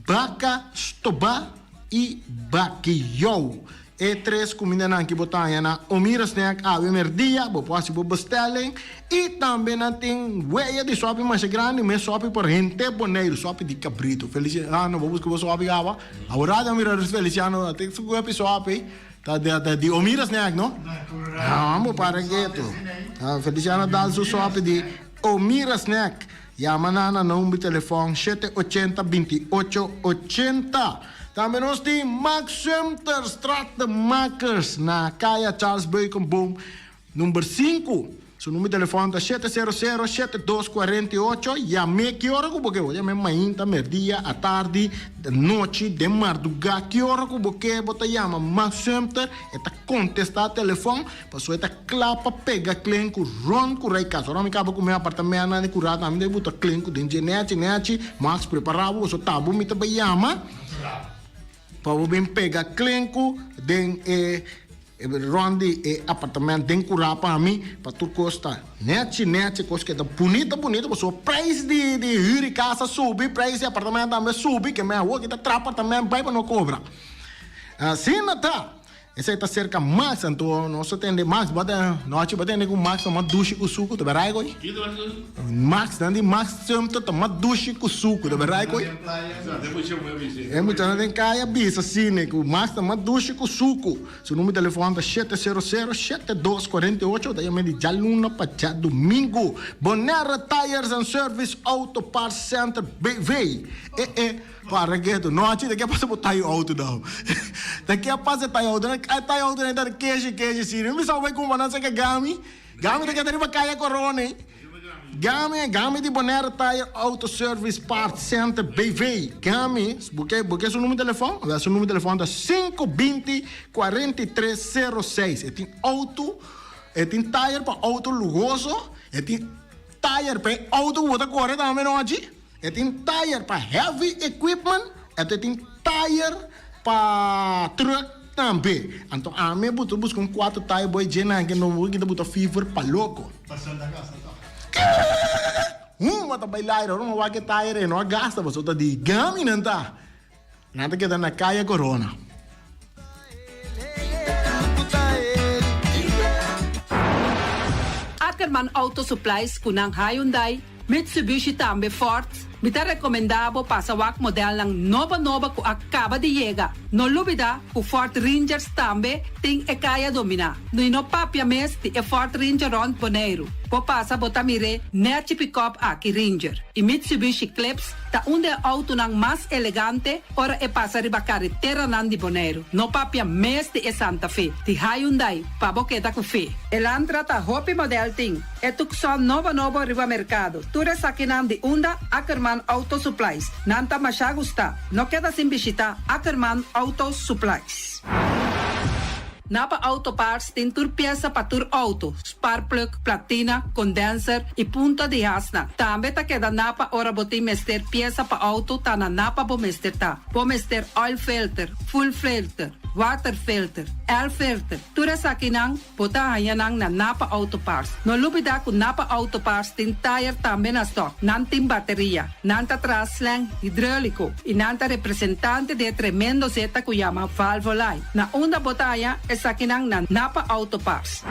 baka stobá i bakiyou e tres kumindanan ki bo ta haña na Omira Snack awe merdia bo por hasi bo bestelling i tambe nan tin weya di sòpi masha grandi mes sòpi por henter Boneiru sòpi di kabritu Feliciano bo buska bo sòpi awa. Awor a mira Feliciano te su cuerpo suape ta ta di Omira snack no? Amo para keto. Feliciano dal su suape di Omira snack. Yama nan na number telefon shete ochenta binti ocho ochenta. Tambe nos tin Max Sumter Stratenmakers na Kaya Charles Beukenboom Number sinku, Su number di telefòn ta shete sero sero shete dos kuarenta i ocho. Yam'é ki ora ku bo ke. Bo yam'é mainta, merdia, atardi, nochi, den mardugá, ki ora ku bo ke bo ta yama Max Sumter, e ta kontestá telefòn, pasobra e ta kla pa pega klen ku rònt ku rei kas. Ora mi kaba ku mi apartamentnan di kurá tambe mi ta buta klen ku den dje nèchi nèchi. Max, prepará bo, pasobra ta bo mi ta bai yama pa bo bin pega klen ku den e. E rond di e apartament den curá pa mi, pa tur cos ta nechi nechi, cos keda bunita bunita, pasobra prijs di di huur di casa a subi, prijs di apartament tambe a subi, ke men awor kita traha apartament bai pa no cobra. Asina ta. Esei ta cerca Max, anto nos a tende Max, bo a tende, nochi bo a tende cu Max ta mas dushi cu sucu, ta berai cu ei? Max, nan di Max Sumter ta mas dushi cu sucu, ta berai cu ei? E muchanan den kaya bisa asina cu Max ta mas dushi cu sucu. Su numero di telefon ta shete sero sero shete dos kuarenta i ocho, ta yama di djaluna pa djadumingu. Bonaire Tires and Service Auto Parts Center BV. E e para ketu. Nochi ta ke pasa bo tayo auto dau. Ta ke pasa e tayo auto. E tayo auto nan ta keshi keshi asina. Mi sa bai kumpa nan saka Gami. Gami ta keda riba Kaya Corona ei. Gami, Gami di Bonaire Tire Auto Service Parts Center BV. Gami, bo ke, bo ke su numero di telefon? Awel su numero di telefon ta sinku binti kuarenta i tres sero seis. E tin auto, e tin tire pa auto luhoso, e tin tire pa e auto ku bo ta kore tambe nochi, e tin tire pa heavy equipment, e tin tire pa truck tambe. Anto ami a buta buska un kuater tire boy dje nan ke no kita buta fever pa loko. Pasando a gasta toch. Huma ta bai laira ora mi wak e tire e no a gasta pasobra ta di gami nan ta. Nan ta keda na Kaya Corona. Ackerman Auto Supplies ku nan Hyundai, Mitsubishi tambe Ford, mi ta recomenda bo pasa wak modelnan nobo nobo cu a caba di yega. No lubida cu Ford Rangers tambe tin e caya domina. No y no papia mes di e Ford Ranger rond Boneiru. Bo pasa bo ta mir'e nechi pick-up aki Ranger y Mitsubishi Eclipse ta un di e autonan mas elegante ora e pasa riba careteranan di Boneiru. No papia mes di e Santa Fe di Hyundai pa bo keda cu fe. Elantra ta hopi model tin. E Tucson nobo nobo riba mercado. Tur esakinan di unda Ackerman. Ackerman Auto Supplies. Nan ta masha gusta. No keda sin bishita Ackerman Auto Supplies. Napa Auto Parts tin tur piesa pa tur auto, sparkplug, platina, condenser y punta di hasnan. Tambe ta keda Napa ora bo tin mester piesa pa auto ta na Napa bo mester ta. Bo mester oil filter, fuel filter, water filter, air filter, tur esakinan bo ta haña nan na Napa Auto Parts. No lubida cu Napa Auto Parts tin tire tambe na stock, nan tin bateria, nan ta traha slang hidreulico y nan ta representante di e tremendo zeta cu yama Valvoline. Na unda bo ta haña esakinan na Napa Auto Parts.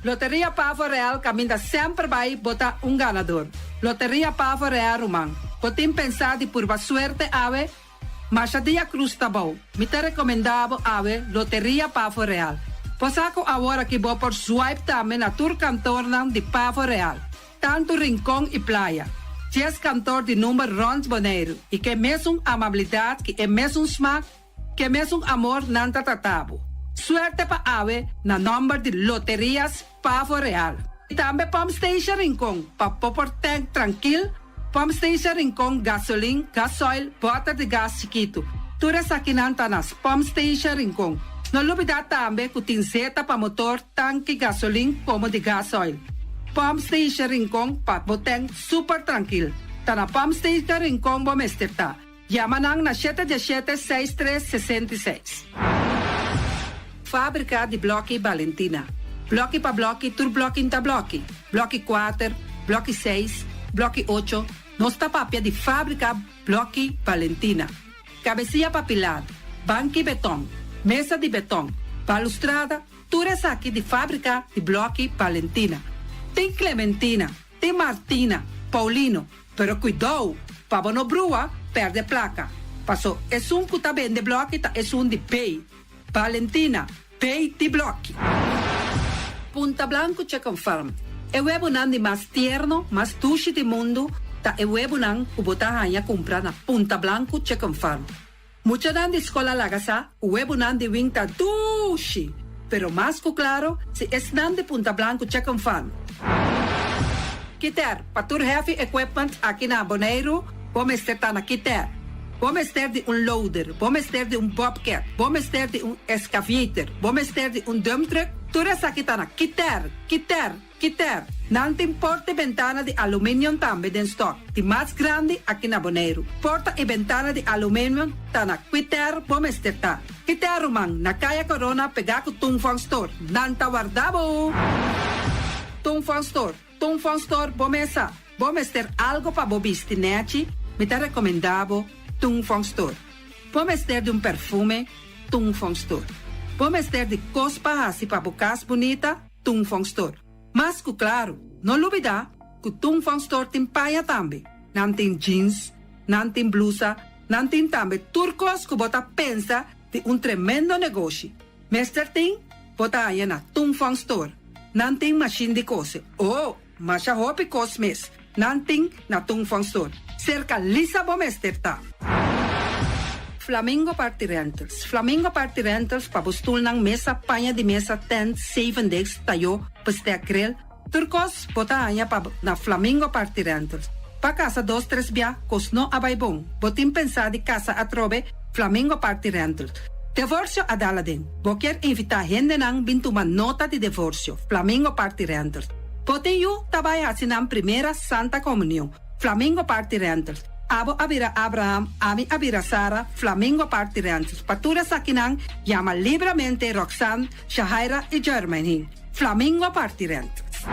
Loteria Pavo Real caminda semper bay bo ta un ganador. Loteria Pavo Real ruman, bo tin pensa di purba suerte awe? Masha dia cruz ta bou. Mi ta recomenda bo awe Loteria Pavo Real. Bo sa cu awor aki bo por swipe tambe na tur kantornan di Pavo Real. Tantu Rincon i Playa. Djes kantor di number rond Boneiru i ke mesun amabilidad ki e mesun smak Ke mesun amor nan ta trata bo. Suerte pa awe na nomber di Loterias Pavo Real. I tambe Pump Station Rincon pa bo por tank trankil, Pump Station Rincon gasolin, gasoil, boter di gas chikitu. Tur esakinan ta na Pump Station Rincon. No lubida tambe ku tin zeta pa motor, tanki gasolin komo di gasoil. Pump Station Rincon pa bo tank super trankil. Ta na Pump Station Rincon bo mester ta. Yama nan na shete diashete seis tres 66. Fábrika di blòki Balentina. Blòki pa blòki tur blòki n'ta blòki. Blòki kuater, blòki seis, blòki ocho, nos ta papia di fábrika blòki Balentina. Kabesia pa pilar, banki beton, mesa di beton, balustrada, tur esaki di fábrika di blòki Balentina. Tin Clementina, Tin Martina, Paulino, pero kuidou pa bo no brua perde plaka, paso esun ku ta bende bloki ta esun di Bay, Valentina, Bay di bloki. Punta Blanco Chicken Farm, E webonan di mas tierno, mas dushi di mundu ta e webonan ku bo ta haña kumpra na Punta Blanco Chicken Farm. Muchanan di skol a laga sa ku webonan di wing ta dushi, pero mas ku klaro si esnan di Punta Blanco Chicken Farm. Kiter, pa tur heavy equipment aki na Boneiru, bo mester ta na Kiter. Bo mester di un loader, bo mester di un bobcat, bo mester di un excavator, bo mester di un dump truck, tur esaki ta na Kiter, Kiter. Kiter, Nan tin porta i bentana di aluminium tambe den stock, di mas grandi aki na Boneiru. Porta i bentana di aluminium ta na Kwiter bo mester ta. Kiter ruman, na Kaya Corona pegá ku Tung Fong Store. Nan ta warda bo! Tung Fong Store, Tung Fong Store bo mesa. Bo mester algo pa bo bisti nechi? Mi ta rekomendá bo Tung Fong Store. Bo mester di un perfume? Tung Fong Store. Bo mester di kos pa hasi pa bo kas bunita? Tung Fong Store. Mas ku klaru, no lubidá ku Tung Fong Store tin paña tambe. Nan tin jeans, nan tin blusa, nan tin tambe tur kos ku bo ta pensa di un tremendo negoshi. Mester tin, bo ta haña na Tung Fong Store. Nan tin mashin di kose. Oh, masha hopi kos mes nan tin na Tung Fong Store. Serka Lisa bo mester ta. Flamingo Party Rentals Flamingo Party Rentals pa bo stulnan, mesa, paña di mesa, tent, zeven desk, tayó, bestek, grill, tur kos bo ta haña pa na Flamingo Party Rentals. Pa kasa dos tres bia kos no a bai bon, bo tin pensá di kasa atrobe, Flamingo Party Rentals. Devorsio a dal aden, bo kier invitá hendenan bin tuma nota di devorsio, Flamingo Party Rentals. Bo tin yu ta bai hasi nan primera Santa Komunion, Flamingo Party Rentals. Abo a bira Abraham, ami a bira Sara, Flamingo Party Rentals. Pa tur esakinan, yama libramente Roxanne, Shahaira i Jermaine. Flamingo Party Rentals.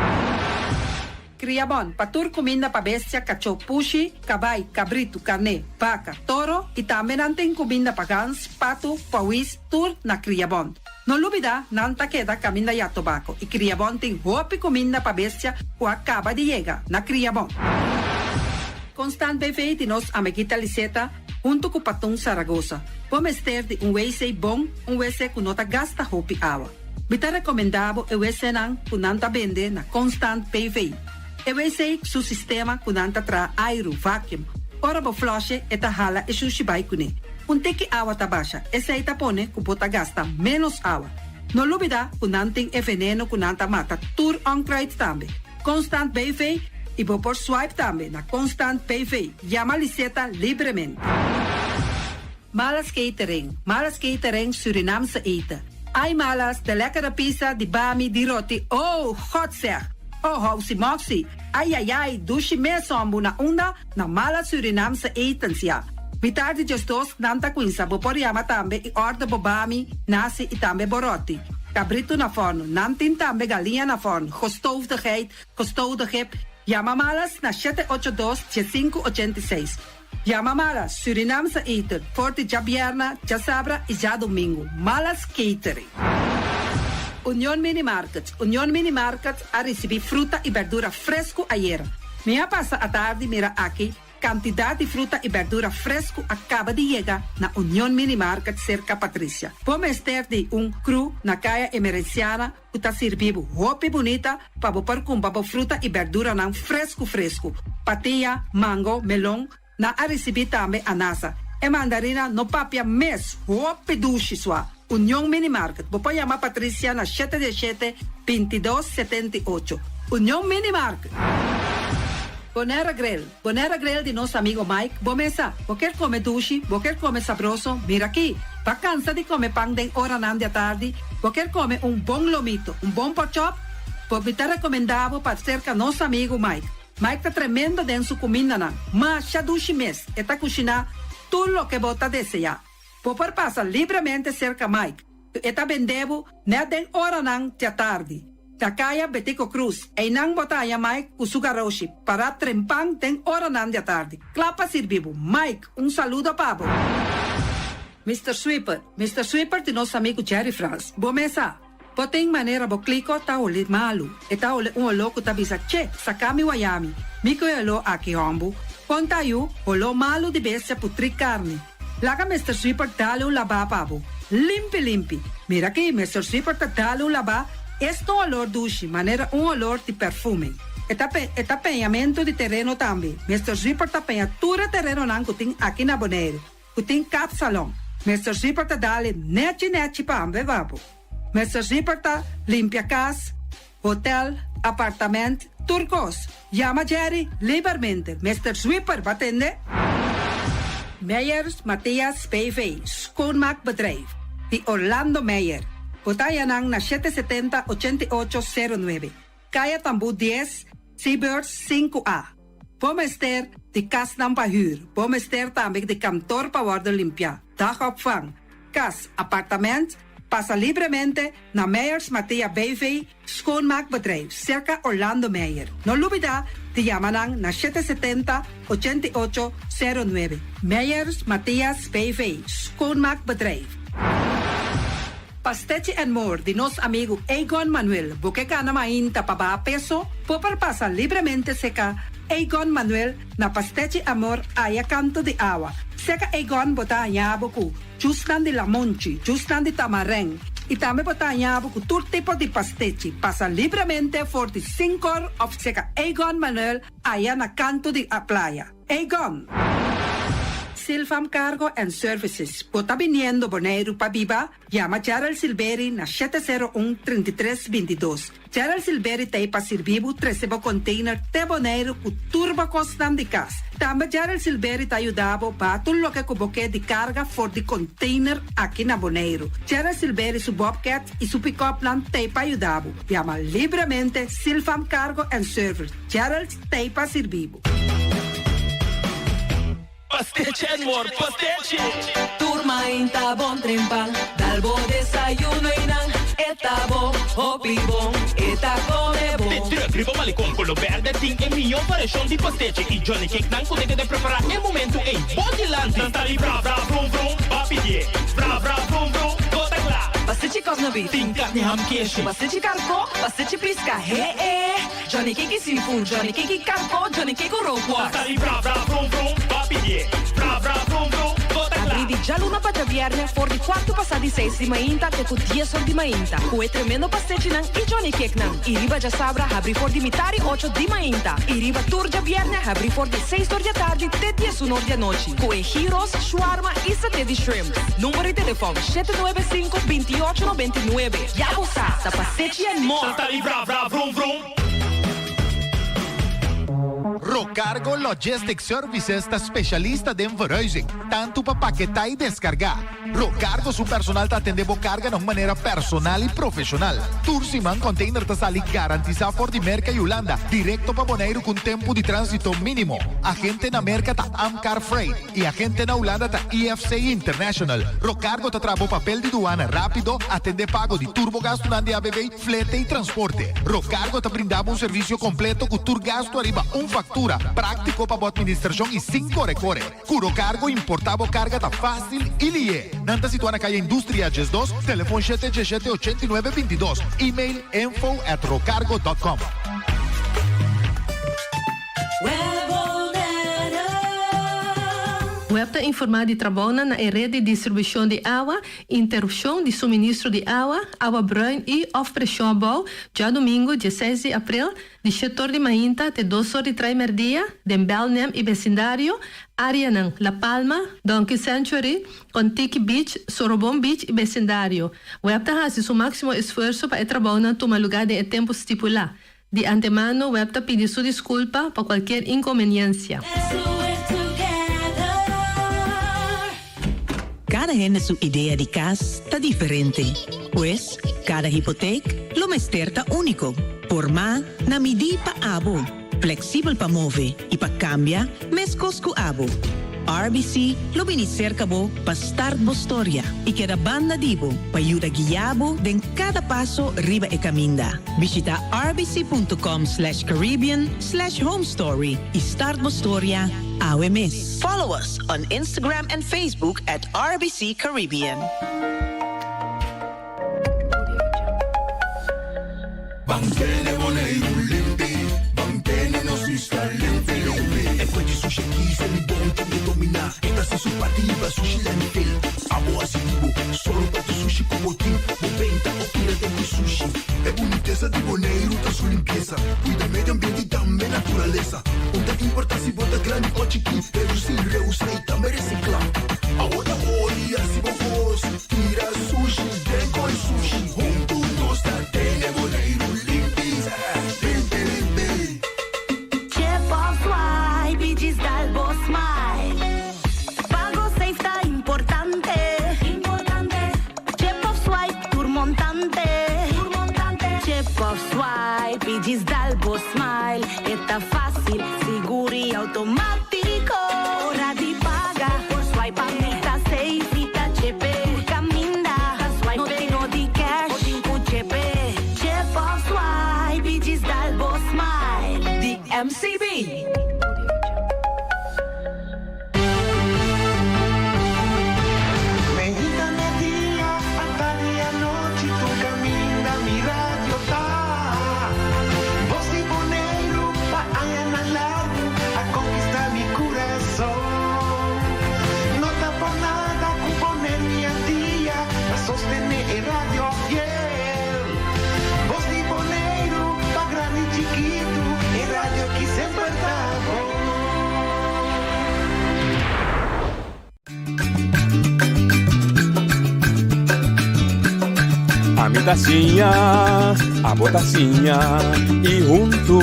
Kriabon, pa tur kuminda pa bestia, kachó, pushi, kabai, kabritu, karné, baka, toro i tambe nan tin kuminda pa gans, patu, pawis, tur na Kriabon. No lubida, nan ta keda kaminda ya tobako i Kriabon tin hopi kuminda pa bestia ku a kaba di yega na Kriabon. Constant BV di nos amiguita Liseta huntu ku Patun Saragosa. Bo mester di un wc bon, un wc ku no ta gasta hopi awa. Mi ta rekomendá bo e wcnan ku nan ta bende na Constant BV. E wc su sistema ku nan ta traha airu, vacuum, ora bo flush'e e ta hala e shushi bai kuné. Un tiki awa ta basha, esei ta pone ku bo ta gasta ménos awa. No lubidá ku nan tin e veneno ku nan ta mata tur onkruid tambe. Constant BV. I bo por swipe tambe na Constant BV. Yama Liseta libremente. Malas Catering, Malas Catering Surinaamse eten. Ai Malas, de lekkere pizza, di bami, di roti, oh, God zeg! Oh, housi moxi, ai ai ai, dushi mes hombu na unda? Na Malas Surinaamse etens ya. Mitar di 12 nan ta cuinsa, bo por yama tambe y order bo bami, nasi y tambe bo roti. Cabrito na forno, nan tin tambe galiña na forno, gestoofde geit, gestoofde kip. Yama Malas na 782 15 86. Yama Malas, Surinaamse eten, for di djabierna, djasabra y djadomingo. Malas Catering. Union Mini Market, Union Mini Market a ricibi fruta y berdura fresco ayera. Mi a pasa atardi mira aki cantidad di fruta y berdura fresco a caba di yega na Union Mini Market cerca Patricia. Bo mester di un crew na Caya Emerenciana cu ta sirbi bo hopi bunita pa bo por cumpra bo fruta y berduranan fresco fresco. Patia, mango, melon, nan a ricibi tambe anasa. E mandarina no papia mes, hopi dushi sua. Union Mini Market, bo por yama Patricia na shete di shete, 22 78. Union Mini Market. Bonaire Grill, Bonaire Grill di nos amigo Mike, bo mesa, bo kier come dushi, bo kier come sabroso, mira aki. Bo a cansa di come pan den oranan di atardi, bo kier come un bon lomito, un bon porkchop? Bo mi ta recomenda bo pa cerca nos amigo Mike. Mike ta tremendo den su cumindanan, masha dushi mes, e ta cushina tur loke bo ta desea. Bo por pasa libremente cerca Mike, cu e ta bende bo net den oranan di atardi. Na Caya Betico Croes, eynan bo ta haña Mike cu su garoshi, para trempan den oranan di atardi, cla pa sirbi bo. Mike, un saludo pa bo. Mister Sweeper, Mister Sweeper di nos amigo Jerry Frans. Bo mesa, bo tin manera bo clico ta holi malu. E ta holi un oló cu ta bisa, Che, saca mi wayami. Mi cu e oló aki, hombu. Con ta yu, holó malu di bestia putri carni. Laga Mister Sweeper dale un labá pa bo. Limpi limpi. Mira aki, Mister Sweeper ta dale un labá, esta un olor dushi, manera un olor di perfume. E ta pe, e ta peñamentu di tereno tambe. Mister Sweeper ta peña tur e terenonan ku tin aki na Boneiru, ku tin kapsalon. Mister Sweeper ta dale nechi nechi pa ambe pa bo. Mister Sweeper ta limpia kas, hotel, apartament, tur kos. Yama Jerry libermente. Mister Sweeper, bo a tende? Meyers Mathias BV, Schoonmaakbedrijf, di Orlando Meyer. Bo ta haña nan na 770 88 09, Kaya Tambú 10, Seabirds 5A. Bo mester di kasnan pa hür. Bo mester tambe di kantor pa wòrdu limpiá, dagopvang, kas, apartament. Pasa libremente na Meyers Mathea BV, Schoonmaakbedrijf, serka Orlando Meyer. No lubidá di yama nan na 770 88 09. Meyers Mathias BV, Schoonmaakbedrijf. Pastechi and More di nos amigu Egon Manuel. Bo ke gana mainta pa baha peso? Bo por pasa libremente serka Egon Manuel na Pastechi Amor aya kanto di awa. Serka Egon bo ta haña bo ku jusnan di lamonchi, jusnan di tamarijn i tambe bo ta haña bo ku tur tipo di pastechi. Pasa libremente for di 5 or òf serka Egon Manuel aya na kanto di a playa. Egon! Silvam Cargo and Services. Bo ta biniendo Boneiru pa biba? Yama Gerald Silveri na 701 3322. Gerald Silveri t'ei pa sirbi bo trese bo container te Boneiru ku tur bo kosnan di kas. Tambe Gerald Silveri ta yuda bo baha tur loke ku bo ke di karga for di container aki na Boneiru. Gerald Silveri su Bobcat i su pick-upnan t'ei pa yuda bo. Yama libremente Silvam Cargo and Service. Gerald t'ei pa sirbi bo. Pastechi and More, pastechi! Tur mainta bon trempan, dal bo desayuno y nan e ta bon, hopi bon, e ta come bon. De truck riba malecon color berde tin e miho variacion di pastechi y Johnny Cake nan cu ta prepara e momento ey bo dilanti. Nan ta di bra bra vrum vrum, ba pidie. Bra bra vrum vrum, bo ta cla. Pastechi cosna beef. Tin carni ham keshi. Pastechi carco, pastechi pisca, he eh. Johnny Cake y seafood, Johnny Cake y carco, Johnny Cake cu rookworst. Nan ta di bra bra vrum vrum, ba pidie. Bra bra vrum vrum, bo ta cla. Habri di djaluna pa djabierne for di cuarto pasa di seis di mainta te cu 10 or di mainta. Cu e tremendo pastechinan y Johnny Cakenan. Y riba djasabra habri for di mitari 8 di mainta. Y riba tur djabierne habri for di 6 or di atardi te 11 or di anochi. Cu e gyros, shawarma y saté di shrimp. Number di telefon 795 2899. Ya bo sa, ta Pastechi and More. Nan ta di bra bra vrum vrum. Rocargo Logistics Services ta specialista den verhuizing, tanto pa paketá y descargá. Rocargo su personal ta atendé bo carga na un manera personal y profesional. Tur siman container ta sali garantisá for di Merca y Hulanda directo pa Boneiru cu un tempo di transito mínimo. Agente na Merca ta Amcar Freight. Y agente na Hulanda ta IFC International. Rocargo ta traha bo papel di duana rapido, atende pago di tur bo gastunan di ABV, flete y transporte. Rocargo ta brinda bo un servicio completo cu tur gastu ariba un factura, practico pa bo administracion y sin core core. Cu Rocargo importa bo carga ta facil y lihe. Nan ta situa na Caya Industria 12, telefon shete diesshete ochenta i nuebe bintidos, email info at rocargo dot com. Web ta informá di trabounan na e red di distribushon di awa, interupshon di suministro di awa, awa bruin i òf preshon abou, djadumingu dieseis di aprel, di shetor di mainta te dos or di trai mèrdia, den Belnem i besindario, áreanan La Palma, Donkey Sanctuary, Kontiki Beach, Sorobon Beach i besindario. Web ta hasi su máksimo esfuerso pa e trabounan tuma lugá den e tempu stipulá. Di antemano web ta pidi su disculpa pa cualkier inconveniencia. Cada hende su idea di cas ta diferente. Pues, cada hipoteek lo mester ta unico, formá na midí pa abo, flexibel pa move y pa cambia mescos cu abo. RBC lo bini serka bo pa start bo storia i keda banda di bo pa yuda guia bo den kada paso riba e kaminda. Bishita rbc.com slash caribbean slash homestory i start bo storia awe mes. Follow us on Instagram and Facebook at RBC Caribbean. Ban tene Boneiru limpi, ban tene nos isla limpi limpi. E fuente di sushi aki Selibon ta bin dominá. E ta hasi su parti hiba sushi landfill. Abo hasi di bo, solo pa tur sushi ku bo tin. Bo benta òf tira den ku sushi. E bunitesa di Boneiru ta su limpiesa. Kuida medio ambiente i tambe naturalesa. Un ta importá si bo ta grandi òf chikí. Redusí, reusá i tambe resiklá. Abo ta hori hasi bo kos. Tira sushi den koi sushi huntu nos ta tene Boneiru limpi, limpi limpi. Chip of swipe i djis dal bo smile. Pago safe ta importante. Chip of swipe tur montante. Chip of swipe i djis dal bo smile. E ta fácil, sigur i automático. Ora di paga, por swipe a mi ta safe, mi ta chepe. Tur caminda, swipe no tin no di cash, bo tin cu chepe. Chep of swipe i djis dal bo smile. Di MCB. Meinta merdia, atardi anochi tur caminda mi radio ta. Bos di Boneiru pa añanan largu a conquista mi curason. No ta por nada cu Boneiru y Antia ta sostene e radio fiel. Bos di Boneiru pa grandi y chikitu e radio ki semper ta bon. Ami ta siña, abo ta siña y huntu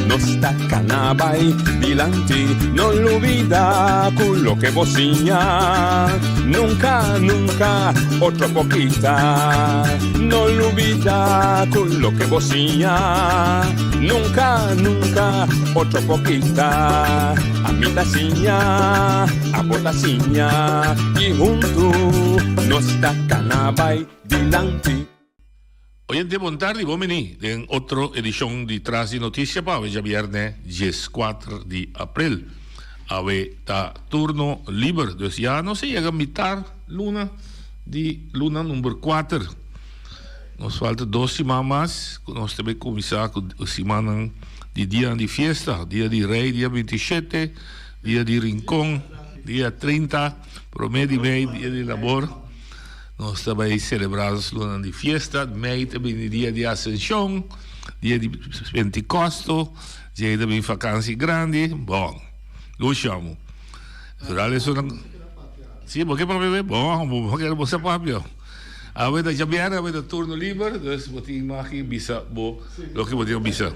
nos ta cana bay dilanti. No lubida cu loke bo siña nunca, nunca otro por kita. No lubida cu loke bo siña nunca, nunca otro por kita. Ami ta siña, abo ta siña y huntu nos ta cana bay dilanti. Oyente bon tardi, bon bini den otro edicion di Tras di Noticia pa awe djabierne dieskuater di april. Awe ta turno liber, dus ya nos a yega mitar luna di luna number kuater. Nos falta dos siman mas ku nos ta bay kuminsá ku simannan di dianan di fiesta, dia di Rey dia bintishete, dia di Rincon dia trinta, promé di mei dia di Labor. Nos ta bay selebrá nos lunanan di fiesta, mei ta bini dia di Asenshon, dia di Pentikosto, djei ta bini fakansi grandi, bon, lushamo. Natural esun nan, si bo ke papia be? Bon, bo ke bo sa papia. Awe ta djabièrnè, awe ta turno liber, dus bo tin mag di bisa bo loke bo tin bisa.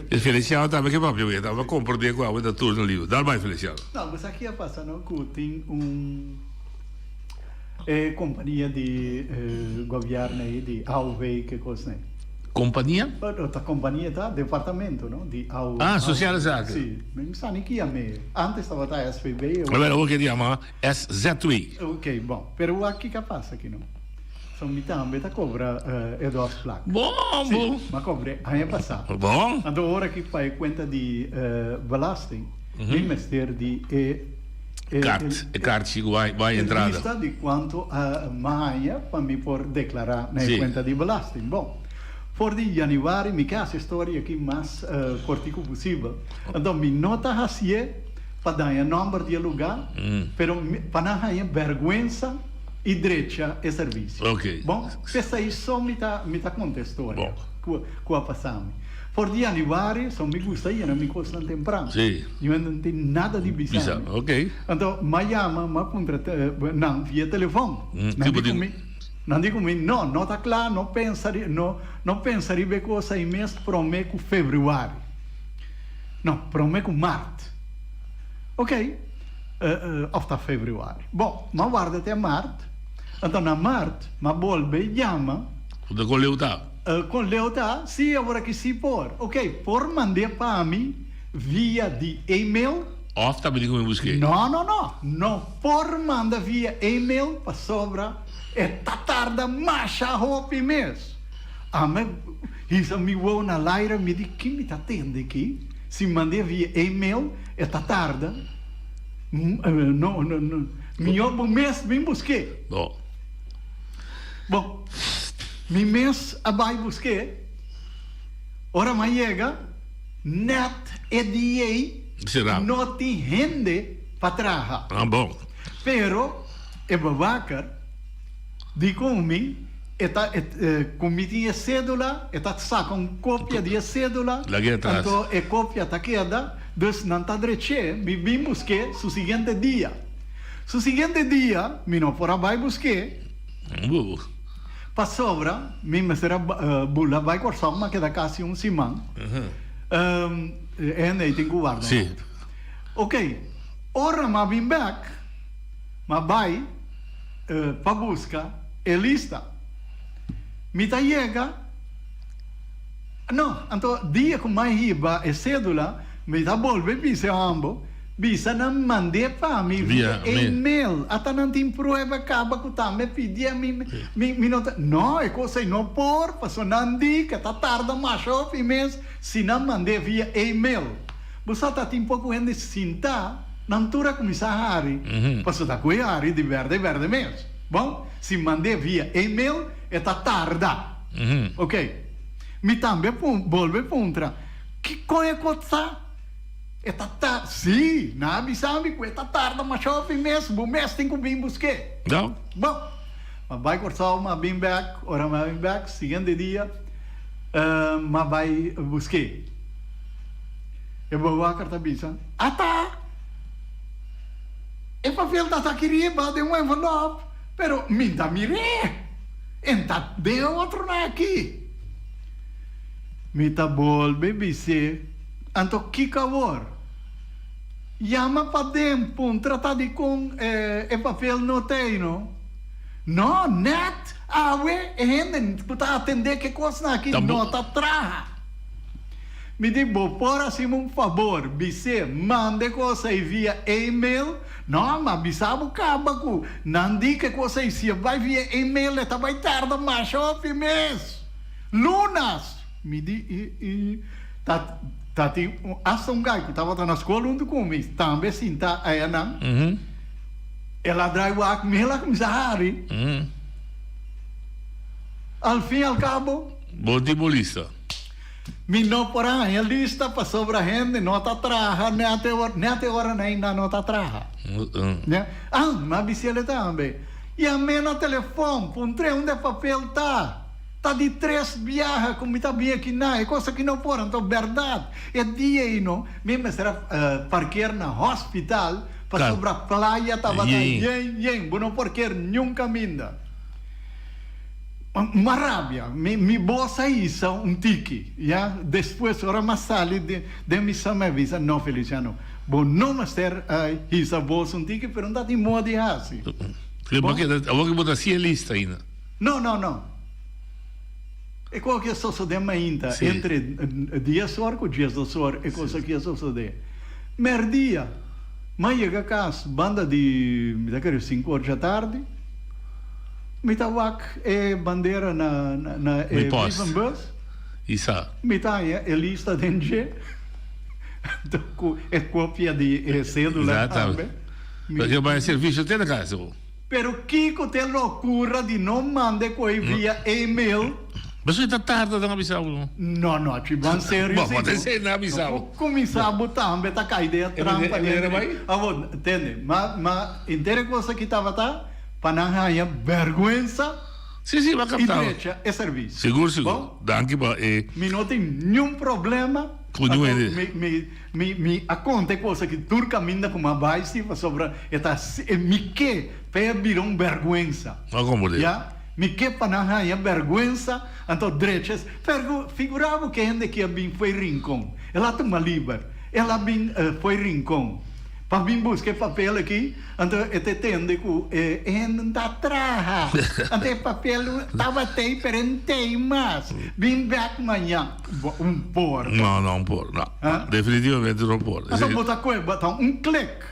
E Feliciano tambe ke papia wet, tabata komprondé ku awe ta turno liber. Dal bai Feliciano. No, bo sa ki a pasa no, ku tin un e kompania di gobièrnu ei di AOV ke kos nei. Kompania? No ta kompania ta departamento no di AOV. Ah, sociale zaken. Si, mi sa ni ki yam'é. Antes tabata SVB. Awor awor ke yama SZW. Ok, bon. Pero wak kiko a pasa aki no. So mi tambe ta cobra e dos plak. Bon, bon. Si, m'a cobr'é aña pasá. Bon. Anto ora ki pa e cuenta di belasting, mi mester di e. Kaart, e kaartje ku bai bai entrada. E lista di cuanto m'a haña pa mi por declará na e cuenta di belasting. Bon, for di januari mi ke hasi e storia aki mas cortico posibel. Anto mi no ta hasié pa daña nomber di e lugá, pero pa nan haña berguensa. i drecha e servisio. Ok. Bon, p'esei so mi ta mi ta konta e storia Bon. ku ku a pasa mi. For di januari so mi gusta yena mi kosnan tempran. Sí. Yu no tin nada di bisa Bisa, mi. ok. Anto m'a yama, m'a puntra nan via telefon. Mm, Nan tipo di di ku mi, nan di ku mi, no, no ta kla, no pensa ri no no pensa riba e kos ei mes promé ku februari. No, promé ku mart. Ok. Of ta februari. Bon, m'a warda te mart. Anto na mart m'a bolbe yama. Ku ta kon leu ta? Kon leu ta? Si, awor aki si por. Ok, por mand'é pa mi via di email? Of ta bini ku mi busk'é? No, no, no. No por manda via email pasobra e ta tarda masha hopi mes. Ami hisa mi wou na laira, mi di, Ki mi ta tende aki? Si mand'é via email e ta tarda. No, no, no. Mihó bo mes bin busk'é. Bo. Bon, mi mes a bai busk'é. Ora m'a yega, nèt e dia ei Será. no tin hende pa traha. Ah, bon. Pero e bewaker di ku mi e ta ku mi tin e sédula, e ta saka un kopia di e sédula, Lag'é atras. anto e kopia ta keda. Dus nan ta drech'é, mi bin busk'é su siguiente dia. Su siguiente dia mi no por a bai busk'é. Pasobra mi mester a bula bai Kòrsou, m'a keda kasi un siman. E hende ei tin ku warda un ratu. Oké, ora m'a bin bèk, m'a bai pa buska e lista. Mi ta yega. No, anto dia ku mai hiba e sédula, mi ta bolbe bisa e hòmber, bisa nan mand'é pa mi via email. Ata nan tin prueba kaba ku tambe pidié mi, mi, mi no ta, no, e kos ei no por, pasobra nan di ku ta tarda masha hopi mes si nan mand'é via email. Bo sa ta tin poko hende sintá, nan tur a kuminsá hari, pasobra ta ku e hari di bèrdè bèrdè mes. Bon, si mand'é via email e ta tarda. Ok. Mi tambe bolbe puntra, Kiko e kot sa? E ta tar. Sí, nan a bisa mi ku e ta tarda masha hopi mes, bo mes tin ku bin busk'é. No. Bon, m'a bai Kòrsou, m'a bin bèk, ora m'a bin bèk, siguiente dia, m'a bai busk'é. E bewaker ta bisa, Ata! E papel ta aki riba den un envelòp, pero mi ta mir'é. En ta den otronan aki. Mi ta bolbe bis'é, Anto kiko awor? Yama paden puntra ta dikon e papel no t'ei no. No, nèt awe e hende ku ta atendé ke kosnan aki no ta traha. Mi di, Bo por hasi'm un fabor, bis'é, manda e kos ei via email No, ma bisa bo kaba ku nan di ke kos ei si e bai via email e ta bai tarda masha hopi mes. Lunas! Mi di i i ta ta tin hasta un gai ku tabata na skol huntu ku mi tambe sinta ayanan. El a drai wak mi el a kuminsá hari. Al fin al kabo. Bo tin bo lista. Mi no por a haña lista pasobra hende no ta traha net e ora, net e ora nei nan no ta traha. Ah, m'a bis'el tambe. Yam'é na telefon, puntr'é unda e papel ta. Ta di tres biaha ku mi ta bin aki na, e kos aki no por, anto bèrdat e dia ei no, mi mester a parker na hospital pasobra playa tabata yen yen, bo no por ker niun kaminda. M'a rabia, mi mi bos a hisa un tiki, ya. Despues ora m'a sali den den mi sa m'a bisa, no Feliciano, bo no mester a hisa bos un tiki, pero no ta tin moda di hasi. Bo keda, awor ke bo ta hasi e lista ainda? No, no, no. E kos aki a sosodé mainta, entre dies or ku diesdos or e kos aki a sosodé. Mèrdia, m'a yega kas banda di, mi ta kere sinku or djatardi. Mi ta wak e bandera na na e brievenbus. Isa. Mi ta haña e lista den dje ku e kopia di e sedula tambe. Pasobra bai servisio te na kas bo. Pero kiko ta e lokura di no manda e koi via email? Pasobra ta tarda nan a bisa bo no. No no chi ban serio si no. Bo ta esei nan a bisa bo. Kuminsá bo tambe ta kai den e trampa. Awor tende ma ma henter e kos aki tabata. Pa nan haña bèrgwensa Sí, sí, b'a i kaptá. drecha e servisio. Sigur, sigur. Bon? Danki pa e. Mi no tin niun problema. Ku niun hende. Mi, mi, mi, mi a konta e kos aki tur kaminda ku mi a bai, sí, pasobra e ta si, mi ke pa e bira un bèrgwensa. A komprendé. Ya? Mi ke pa nan haña bèrgwensa, anto drecha es. Fergu, figurá bo ke hende ki a bin fo'i Rincon. El a tuma liber. El a bin fo'i Rincon. Pa bin buska e papel aki, anto e ta tende ku e hende no ta traha. Anto e papel tabata ei pero e no ta ei mas. Bin bek mañan. Bo un por. No, no un por. No. Definitivamente no por. Anto bo ta koe, bo ta un klik.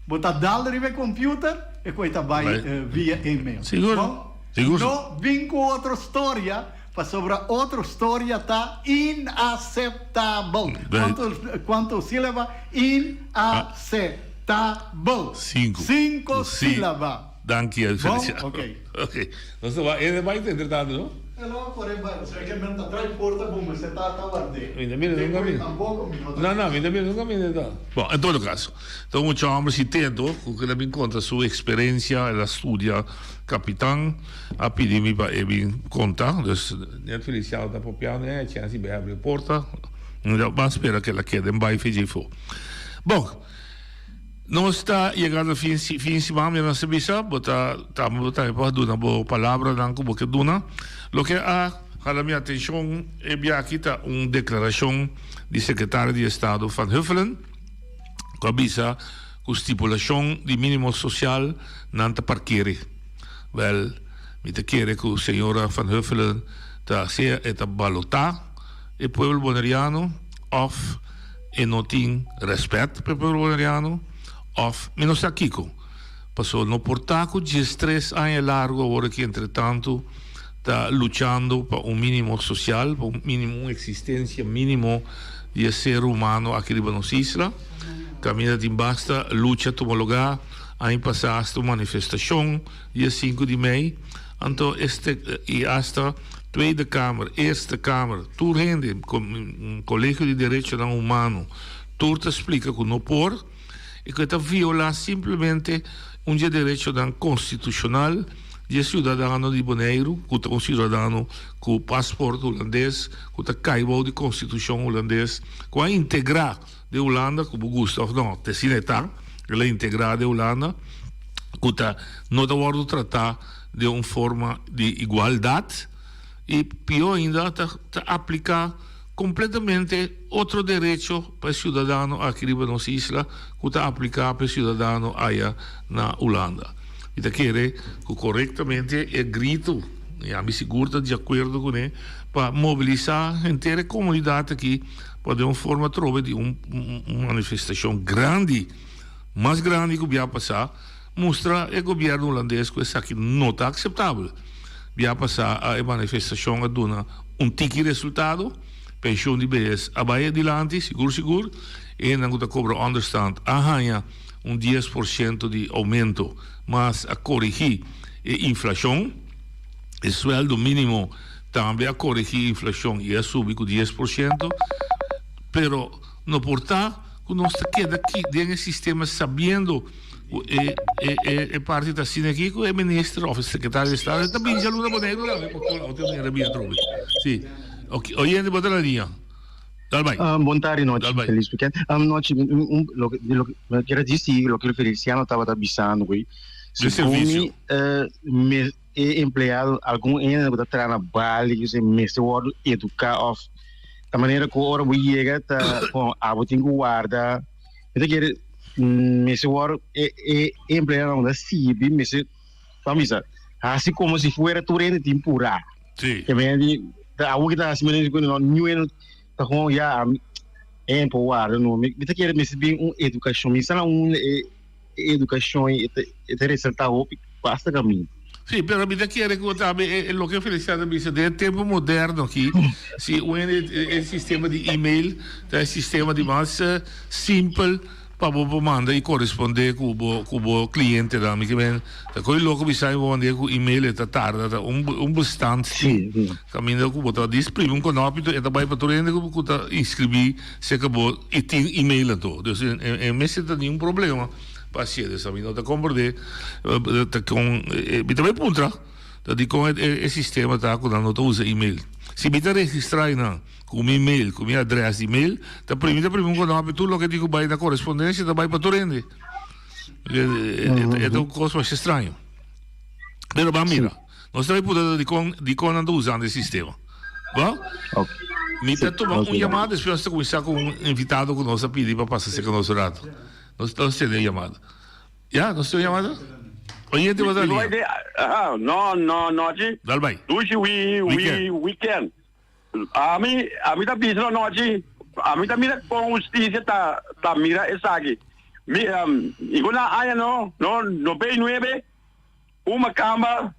Bo ta dal riba e computer, e koe ta bai via email. Sigur. Bon? Sigur. No bin ku otro storia. Pasobra otro storia ta inaseptabel. Cuanto, cuanto silaba? Inaseptabel. Cinco. Cinco silaba. Danki, Bon? Feliciano. Ok. Ok. Nos ta wak, e bai ta entretanto, no? E lo a core bai, pasobra ke men ta trai porta bo mester ta ta ward'é. Mi ta mira nunca mi. Tampoco mi no ta. No, no, mi ta mira nunca mi ta. Bon, en todo caso, ta un mucha homber si tento cu keda bin conta su experiencia, el a studia Capitan a pidi mi pa e bin conta, dus net Feliciano ta papiando e chance di bay habri e porta, mi ta ban spera cu el a keda en bay fe djey fo. Bon, nos ta yegando fin fin siman, mi a mester bisa, bo ta tambe bo tambe por duna bo palabranan cu bo ke duna. Loke a hala mi atencion e biaha aki ta un declaracion di Secretario di Estado Van Huffelen cu a bisa Ku stipulashon di mínimo sosial nan ta parkere. Wèl, mi ta kere ku señora Van Huffelen ta sea e ta balotá e pueblo boneriano òf e no tin rèspèt pa e pueblo boneriano òf mi no sa kiko. Pasobra no por ta ku diestres aña largu awor aki entretantu ta luchando pa un mínimo sosial, pa un mínimo, un eksistensia mínimo di e ser humano aki riba nos isla. Kaminda tin basta lucha tuma lugá, aña pasá hasta un manifestashon dia sinku di mei, anto este i hasta Tweede Kamer, Eerste Kamer, tur hende, Kolegio di Derechonan Humano, tur ta splika ku no por i ku e ta violá simplemente un dje derechonan konstitushonal di e siudadano di Boneiru, ku ta un siudadano ku pasport hulandes, ku ta kai bou di konstitushon hulandes, ku a integrá den Hulanda, ku bo gusta òf no, te asina e ta, el a integrá den Hulanda, ku ta no ta wòrdu tratá den un forma di igualdat i pió ainda ta ta apliká kompletamente otro derecho pa e siudadano aki riba nos isla ku ta apliká pa e siudadano aya na Hulanda. Mi ta kere ku korektamente e gritu, i ami sigur ta di akuerdo kuné, pa mobilisá henter e komunidat aki pa den un forma atrobe di un manifestashon grandi, mas grandi ku bia pasá, mustra e gobièrnu hulandes ku esaki no ta akseptabel. Bia pasá a e manifestashon a duna un tiki resultado, penshun di behes a bai adilanti, sigur sigur, e hendenan ku ta kobra ònderstand a haña un dies por siento di oumento, mas a korigí e inflashon, e suèldo mínimo Tambe a coregi inflacion y a subi cu 10%, pero no por ta cu nos ta keda aki den e sistema sabiendo cu e e e e parti ta asina aki cu e minister of e secretario di estado ta bin djaluna Boneiru tambe pa por otro manera bin atrobe. Si. Ok, oyente bo ta na liña. Dal bai. Um, bon tardi nochi, Dal bai. feliz weekend. Um, nochi, un, un, loke, di loke, mi kier a disi loke Feliciano tabata bisando, güey. De Segun servicio. mi, eh, me. e empleado algun hende ku ta traha na bali ku se mester wòrdu eduká òf ta manera ku ora bo yega ta bon abo tin ku warda mi ta kere mester wòrdu e e empleadonan ku ta sirbi mester ban bisa hasi komo si fuera tur hende tin purá ke men di ta awor ki ta hasi manera ku niun hende ta kon ya ami e por warda no mi ta kere mester bin un edukashon mi sa na unda e E edukashon ei e ta resaltá hopi basta kaminda. Sí, pero mi ta kere ku tambe e loke Feliciano a bisa, den e tempu moderno aki, si un hende e sistema di email ta e sistema di mas simpel pa bo por manda i korespondé ku bo ku bo klientenan. Mi ke men ta ko'i loko bisa mi bo mand'é ku email e ta tarda, ta un un bestand sí kaminda ku bo ta disprimi un konopi e ta bai pa tur hende ku ta inskribí. Serka bo i tin email anto. Dus e mester ta ningun problema pa hacié. Dus ami no ta comprende ta con mi ta bay puntra ta dicon e sistema ta cu nan no ta usa email. Si mi ta registra einan cu mi mail, cu mi adres di mail, ta primi ta primi un konopi tur loke tin cu bay na corespondencia ta bay pa tur hende. E ta un cos masha straño. Pero ban mira. Nos ta bay puntra ta dicon dicon nan ta usando e sistema. Bo? Mi ta tuma un yamada despues nos ta cuminsa cu un invitado cu nos a pidi pa pasa cerca nos un rato. Nos nos tene un yamada. Ya, nos tene un yamada? Oyente bo ta liña. Aha, no, no, nochi. Dal bay. Dushi wi, wi, weekend. Ami, ami ta bisa nochi, ami ta mira con husticia ta, ta mira esaki. Mi, um, na aña no, no, 99, Un makamba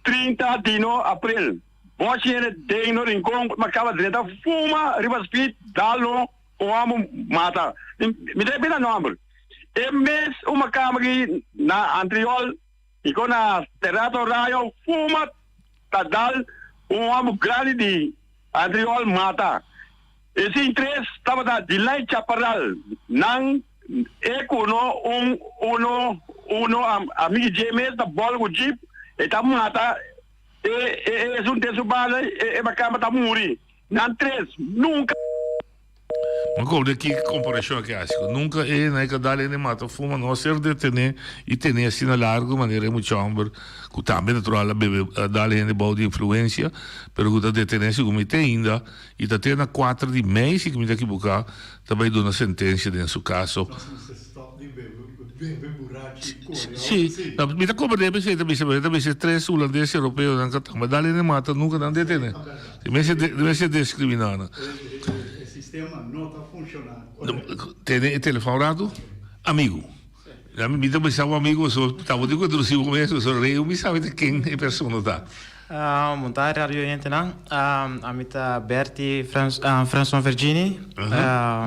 30 di no april. Bochi hende den no rincon makamba drenta fuma riba street dal no un homo mata. Mi ta bina nomber. E mes un makamba ki na Antriol y con na Terrato Rayo fuma ta dal un homo grandi di Antriol mata. E sin tres tabata Dilay Chaparral, nan e ku no un uno uno amigi dje mes ta bòl ku jeep e ta mata e e esun den su banda e bakamba ta muri nan tres nunka. Ma komo den ki komparashon aki hasi ku nunka e na e ka dal hende mata fuma no a ser detené i tené asina largu manera e mucha hòmber ku tambe natural a bebe a dal hende bou di influensia pero ku ta detené segun mi te ainda I ta te na kuater di mei, si ku mi ta ekiboká, ta bai duna sentensia den su kaso. Sí, mi ta komprendé p'esei ta bisa, pero e ta bisa e tres hulandes europeonan ka tamba dal hende mata nunka nan detené. E mester diskriminá nan. Tene e telefòn un ratu, amigu. Mi ta bisa bo amigu so ta bo tin ku introdusi bo mes so rei mi sabi ta ken e persona ta. Bon tardi radio oyentenan. Ami ta Bertie Franson Vergini.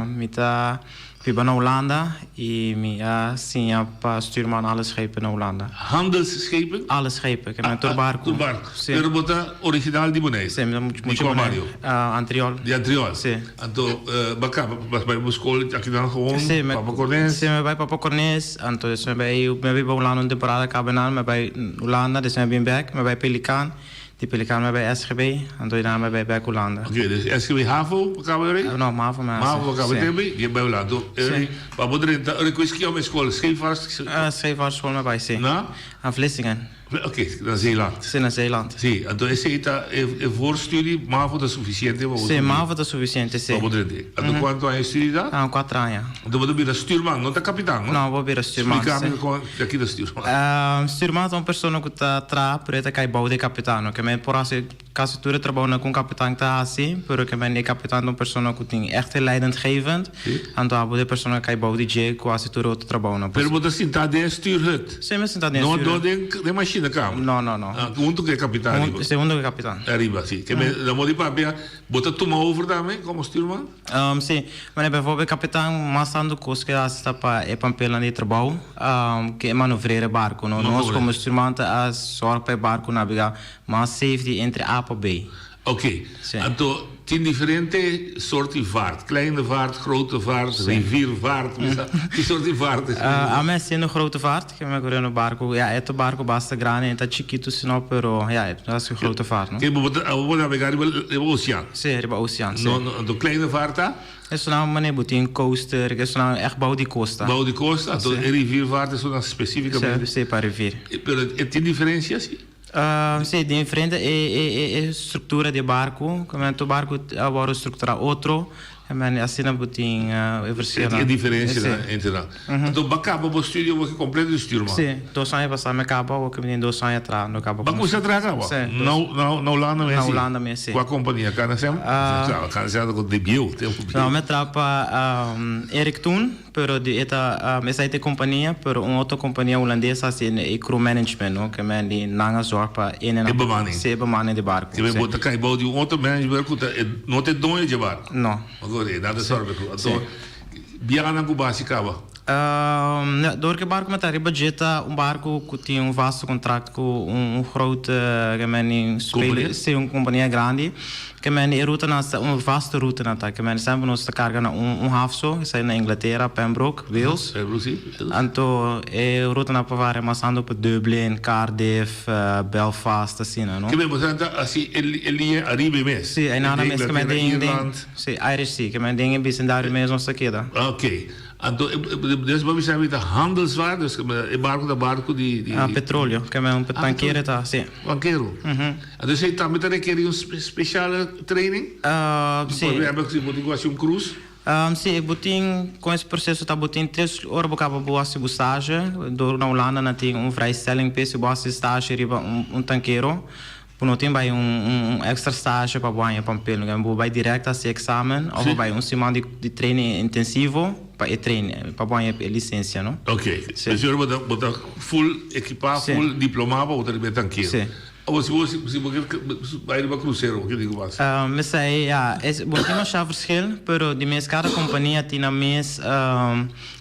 Mi ta biba na Hulanda y mi a siña pa stuurman alle schepen na Hulanda. Handelsschepen? Alle schepen, ke men tur barku. Tur barku. Pero bo ta original di Boneiru? Si, mi ta mucha Di kua bario? Antriol. Di Antriol? Si. Anto bo a kaba bo bai bo skol akinan gewoon Si, mi Papa Cornes? Si, mi bai Papa Cornes, anto despues mi bai mi a biba Hulanda un temporada kaba nan, mi bai Hulanda, despues mi bin bek, mi bai Pelikaan, di Pelikaan mi bai SGB, anto di nan mi bai bek Hulanda. Oké, dus SGB havo bo kaba yori? No, mavo mi hasi. Mavo bo kaba Si. tempo i bai Hulanda. Anto Si. pa bo drenta, ora ku eskia mi skol, scheepvaart? Scheepvaartschool mi bai, si. Na? Na Vlissingen. Ok, na Zeeland. Si, na Zeeland. Si, anto esei ta e voorstudie, mavo ta suficiente pa bo Si, mavo ta suficiente, si. Pa bo drenta. Anto cuanto aña e studie ta? Ah, cuatro aña. Anto bo ta bira stuurman, no ta capitan, no? No, bo bira stuurman, si. Splica mi con ta kita stuurman. Stuurman ta un persona cu ta traha, pero e ta cay bou di e capitan, no? Ke men por haci casi tur e trabounan cu un capitan ta haci, pero ke men e capitan ta un persona cu tin echt e leidendgevend, anto abo ta e persona cu cay bou di dje cu haci tur e otro trabounan. Pero bo ta sinta den e stuurhut? Si, mi sinta den e stuurhut. No den den machinekamer? No, no, no. Hunto cu e capitan ariba? Si, hunto cu e capitan. Ariba, si. Ke men, na modo di papia, bo ta tuma over tambe como stuurman? Si. Manera bijvoorbeeld e capitan mas tanto cos cu e haci ta pa e pampelnan di trabou, cu e manoeuvreer e barco, no. Nos como stuurman ta a zorg pa e barco nabega Mas safety entre A pa B. Ok. Anto tin diferente soort di vaart. Kleine vaart, grote vaart, riviervaart. Mi sa ki soort di vaart is. Ami a siendo grote vaart. Ke mi kore no barco. Ya e ta barco basta grandi. E ta chikitu si no pero ya e ta si grote vaart no. Ke bo ta bo nabega riba riba ocean? Si riba ocean si. No no anto kleine vaart ta? Esunnan manera bo tin coaster, esunnan echt bou di costa. Bou di costa, anto e riviervaart esunnan specificamente. Si, si pa rivier. Pero e tin diferencia si? Sí, diferente e e e structura di barco, como tur barco a worde structura otro, men asina bo tin e verschilnan. E diferencianan entre nan. Anto bo a caba bo studio bo ke completo di stuurman? Sí, dos aña pasa mi a caba, awor ke mi tin dos aña traha no caba. Bo a cuminsa traha caba? Sí. Na na Hulanda mes? Na Hulanda mes, sí. Cua compania? KNSM? KNSM ta di bieu, tempo bieu. No, mi a traha pa Eric Toen. Pero di e ta esei ta e kompania, pero un otro kompania hulandes hasi e crew management, no? Ke men di nan a zorg pa e E bemanning. Si, e bemanning di barku. Ke men bo ta kai bou di un otro manager ku ta e no ta e doño dje barku. No. Oké, nan ta zorg pa e crew. Anto biahanan ku basi kaba? Ja, dor ku e barku mi ta riba dje ta un barku ku tin un vaste kontrakt ku un grote ke men di Kompania? Si, un kompania grandi. Ke men e rutanan ta un vaste rutanan ta. Ke men semper nos ta karga na un un haf so, esei na Inglatera, Pembroke, Wales. Pembroke, si, Wales. Anto e rutanan por varia mas tantu pa Dublin, Cardiff, Belfast, asina, no? Ke men boso ta hasi e e liña ariba mes? Si, einan mes ke men den den, Irland. si, Irish Sea, ke men den e bisindario mes nos ta keda. Oké. Anto dus bo bisa mi ta handelswaar, dus e barco ta barco di. Ah, petroleo, ke men un tankero ta, si. Tankero. Anto esei tambe ta rekeri un speciale training? Si. Por ehempel si bo tin ku hasi un cruise? Si, bo tin, kon es proceso ta bo tin tres ora bo kaba bo hasi bo stage, dor na Hulanda nan tin un vrijstelling p'e si bo hasi stage riba un tankero. Bo no tin bai un extra stage pa bo haña pampel. Bo bai direct hasi examen of bo bai un siman di training intensivo pa e train, pa bo haña e licencia, no? Ok. Si. Ora bo ta bo ta full ekipa, full diploma pa bo ta riba e tankero. Si. Awor si bo si bo ke bai riba crucero ke tin ku pasa? Esei ya, es bo tin masha verschil, pero di mes kada kompania tin nan mes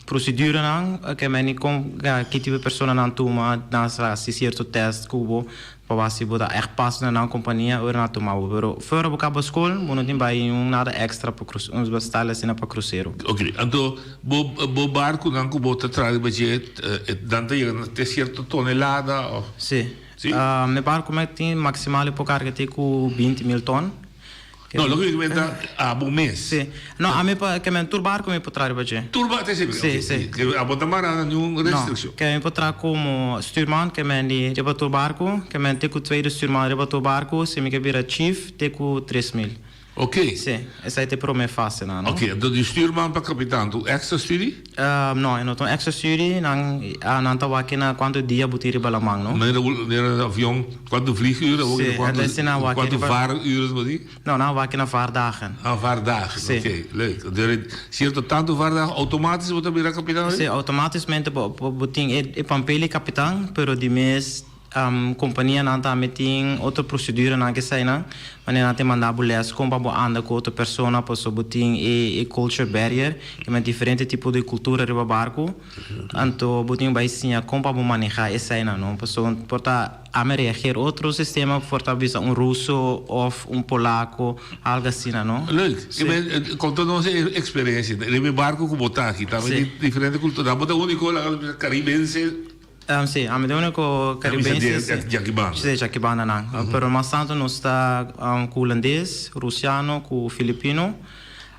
proseduranan ke meni kon ki tipo personanan tuma nan sa hasi sierto test ku bo Pa wak si bo ta ègt pas na nan kompania ora nan tuma bo. Pero fuera bo kaba skol, bo no tin bai un nada èkstra pa krus, un style asina pa krusero. Ok, anto bo bo barkunan ku bo ta traha riba dje, nan ta yega na te sierto tonelada òf? Si. Si? E barku mi tin maksimal e por karga te ku 20.000 ton. No, loke mi ta menta abo mes. Si. No, ami pa, ke men tur barco mi por traha riba dje. Tur barco, si, Si, si. Ke abo ta mara na niun restriccion. No, ke mi por traha como stuurman, ke men di riba tur barco, ke men te cu tweede stuurman riba tur barco, si mi ke bira chief, te cu 3000. Ok. Si, esai ta e prome fase nan, no? Ok, anto di stuurman pa kapitan, tu extra studie? No, e no ta un extra studie, nan nan ta wak na cuanto dia bo tin riba laman, no? Manera manera avion, cuanto vlieguren, Sí, cuanto, entonces nan wak cuanto riba vaaruren bo tin? No, nan wak na vaardagen. Ah, vaardagen, Sí. oké, leuk. Deur cierto tanto vaardagen, automatisch bo ta bira kapitan? Sí, automatismente bo bo tin e e pampel di kapitan, pero di mes Kompanianan tambe tin otro proseduranan ke eseinan, manera nan ta manda bo les kon pa bo anda ku otro persona pasobra bo tin e culture barrier, ke men diferente tipo di kultura riba barku, anto bo tin bai siña kon pa bo maneha eseinan no, pasobra por ta ami reageer otro sistema por ta bisa un ruso of un polako algo asina no. Leuk, Si. Konta nos e eksperensia riba e barku ku bo ta aki, tambe tin diferente kultura, bo ta uniko laga karibense. Sí, ami ta úniko karibense. Sí, djakibanda. Sí, djakibandanan. Pero mas tantu nos ta ku hulandes, rusiano ku filipino.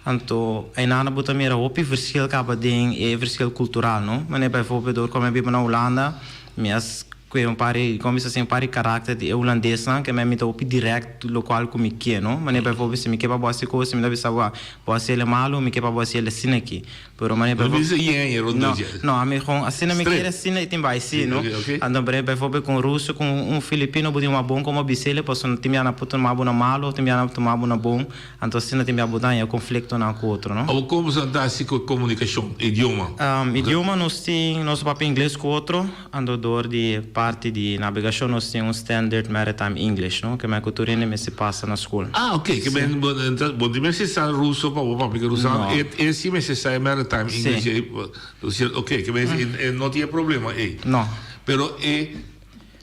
Anto einan bo ta mira hopi verschil kaba den e verschil kultural, no? Manera bijvoorbeeld dor ku mi a biba na Hulanda, mi a kue un par di, komo bisa asina, un par di karakter di e hulandesnan ke mi ta hopi dirèkt lokual ku mi ke, no? Manera bijvoorbeeld si mi ke pa bo hasi kos, mi ta bisa bo, bo hasi el e malu, mi ke pa bo hasi el asina aki. Pero mane No bisa yen rond No, dje. no, ami gewoon asina mi Straight. kere asina i tin bai si, no? Ok, ok. Anto bre bijvoorbeeld ku un ruso ku un filipino bo tin un bon komo bisele pasobra tin bia nan por tuma bo na malo tin bia nan por tuma bo na bon anto asina tin bia bo daña konfliktonan ku otro, no? Abo komo sa ta hasi ku e komunikashon, idioma? Idioma nos tin nos papia ingles ku otro anto dor di parti di nabegashon nos tin un standard maritime English, no? Ke men ku tur hende mester pasa na skol. Ah, ok. Ke men bo entra bo tin mester sa ruso pa bo papia ku ruso. No. E e si mester sa e maritime English Sí. ei. Ok, ke men e no tin e problema ei. No. Pero e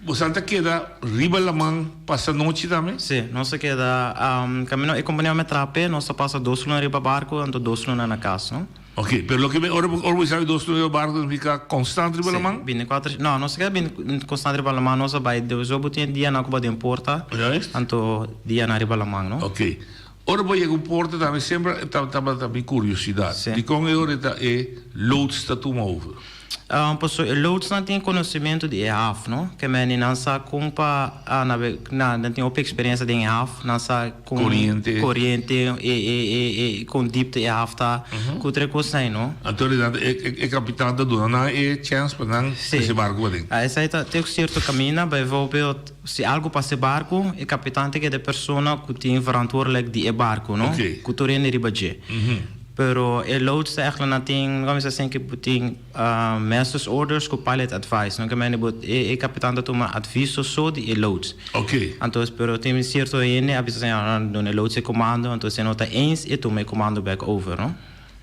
bo sa ta keda riba laman pasa nochi tambe? Sí, nos ta keda kaminda e kompania me traha p'e nos ta pasa dos luna riba barko anto dos luna na kas, no? Ok, pero loke mi ora ora bo bisa dos luna riba barco significa constant riba laman? Sí, binticuatro, no, nos ta keda bin constant riba laman, nos a bai so bo tin dianan cu bo den porta, Juist. anto dianan riba laman, no? Ok, ora bo yega un porta tambe semper tabata mi curiosidad, Sí. dicon e ora ta e loods ta tuma over? Um, paso e loodsnan tin conocimiento di e haf, no? Ke men nan sa con pa ah, nabe, na, nan tin hopi experiencia den e haf, nan sa con Corriente. corriente e e e e con diepte e haf ta, cu tur e cosnan, no? Anto di nan e e e kapitan ta duna nan e chèns pa nan trese barku paden. Ah, esei ta te cierto caminda, bijvoorbeeld si algo pasa e barku, e kapitan ta keda e persona cu tin verantwoordelijk di e barku, no? Oké. Cu tur hende riba dje. Pero e loods ta eigenlijk nan tin, mi sa sin ki tin master's orders ku pilot advice. No ke mende bo e e kapitan ta tuma adviso so di e loods. Oké. Anto pero tin sierto hende a bisa sin nan duna e loods e komando, anto si e no ta eens e tuma e komando bek over, no?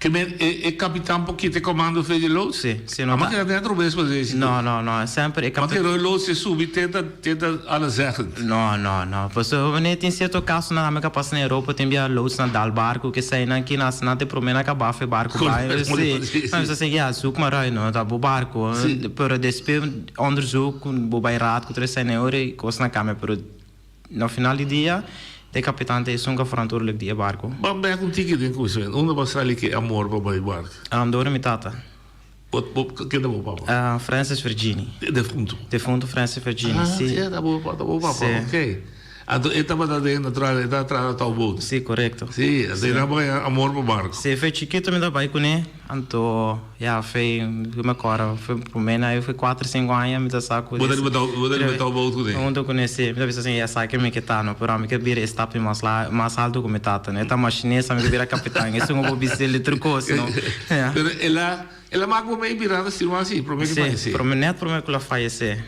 Ke men e e kapitan por kita e komando fe di e loods? Si, si no ta. Ta. Ama keda otro bes pa desi. No, no, no, semper e kapitan. Ma kero e loods e subi te ta te ta ala zeggend. No, no, no. Pasobra wanneer tin cierto casonan tambe cu a pasa na Europa, tin bia loodsnan dal barco, keseinan ki nan nan ta e prome nan caba af e barco bai. Si. Nan bisa asina, ya, zoek maar uit, no, ta bo barco. Pero despues onderzoek, bo bai raad cu tur eseinan, e ora e cosnan cambia, pero na final di dia, e capitan ta esun cu a verantwoordelijk di e barco. Ban bek un tiki den cushment. Unda bo a sali cu e amor pa bai barco? Door mi tata. Bo, bo, ken ta bo papa? Ah, Francis Virgini. Defunto. Defunto Francis Virgini, ah, si. Si, ta bo, ta bo papa, Si. ok. Anto e tabata den, natural, e ta traha touwboot. Si, korekto. Si, anto e tabata haña amor pa barco. Si, fe chikito mi ta bai kuné, anto, ya, fe, mi kòrda, fe promé na fe kuater, sinku aña mi ta sa ku. Bo ta riba tou, bo ta riba touwboot kuné? Hunto kuné, si. Mi ta bisa asin, ya sa ke mi ke ta, no, pero ami ke bira e stapje mas la, mas alto ku mi tata, no. E ta machinista, ami ke bira kapitan. Esun ku bo bisa el di tur kos, no. Ya. Pero el a. El a mak bo mei birando sirwan si, prome ku fayesé. Si, prome, net prome ku el a fayesé.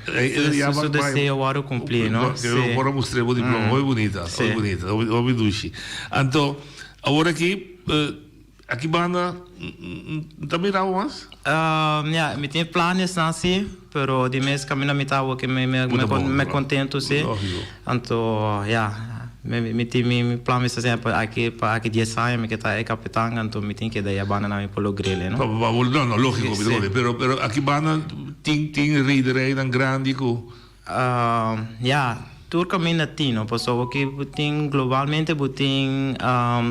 Su deseo wòrdu kumplí, no? Si. Por a mustr'é bo diploma, hopi bunita, hopi bunita, hopi dushi. Anto, awor aki, aki banda N ta mira bo mas? Ya, mi tin planesnan si, pero di mes kaminda mi ta awor ke mi mi kontentu si. Anto, ya. Mi tin mi plan mi sta haciendo pa aki pa aki dies aña mi ke ta e capitan anto mi tin keda ya banda nan mi por logrele no. Pa pa no no logico mi ta worde pero pero aki banda tin tin rederijnan grandi cu. Ya tur caminda tin no pasobra bo bo tin globalmente bo tin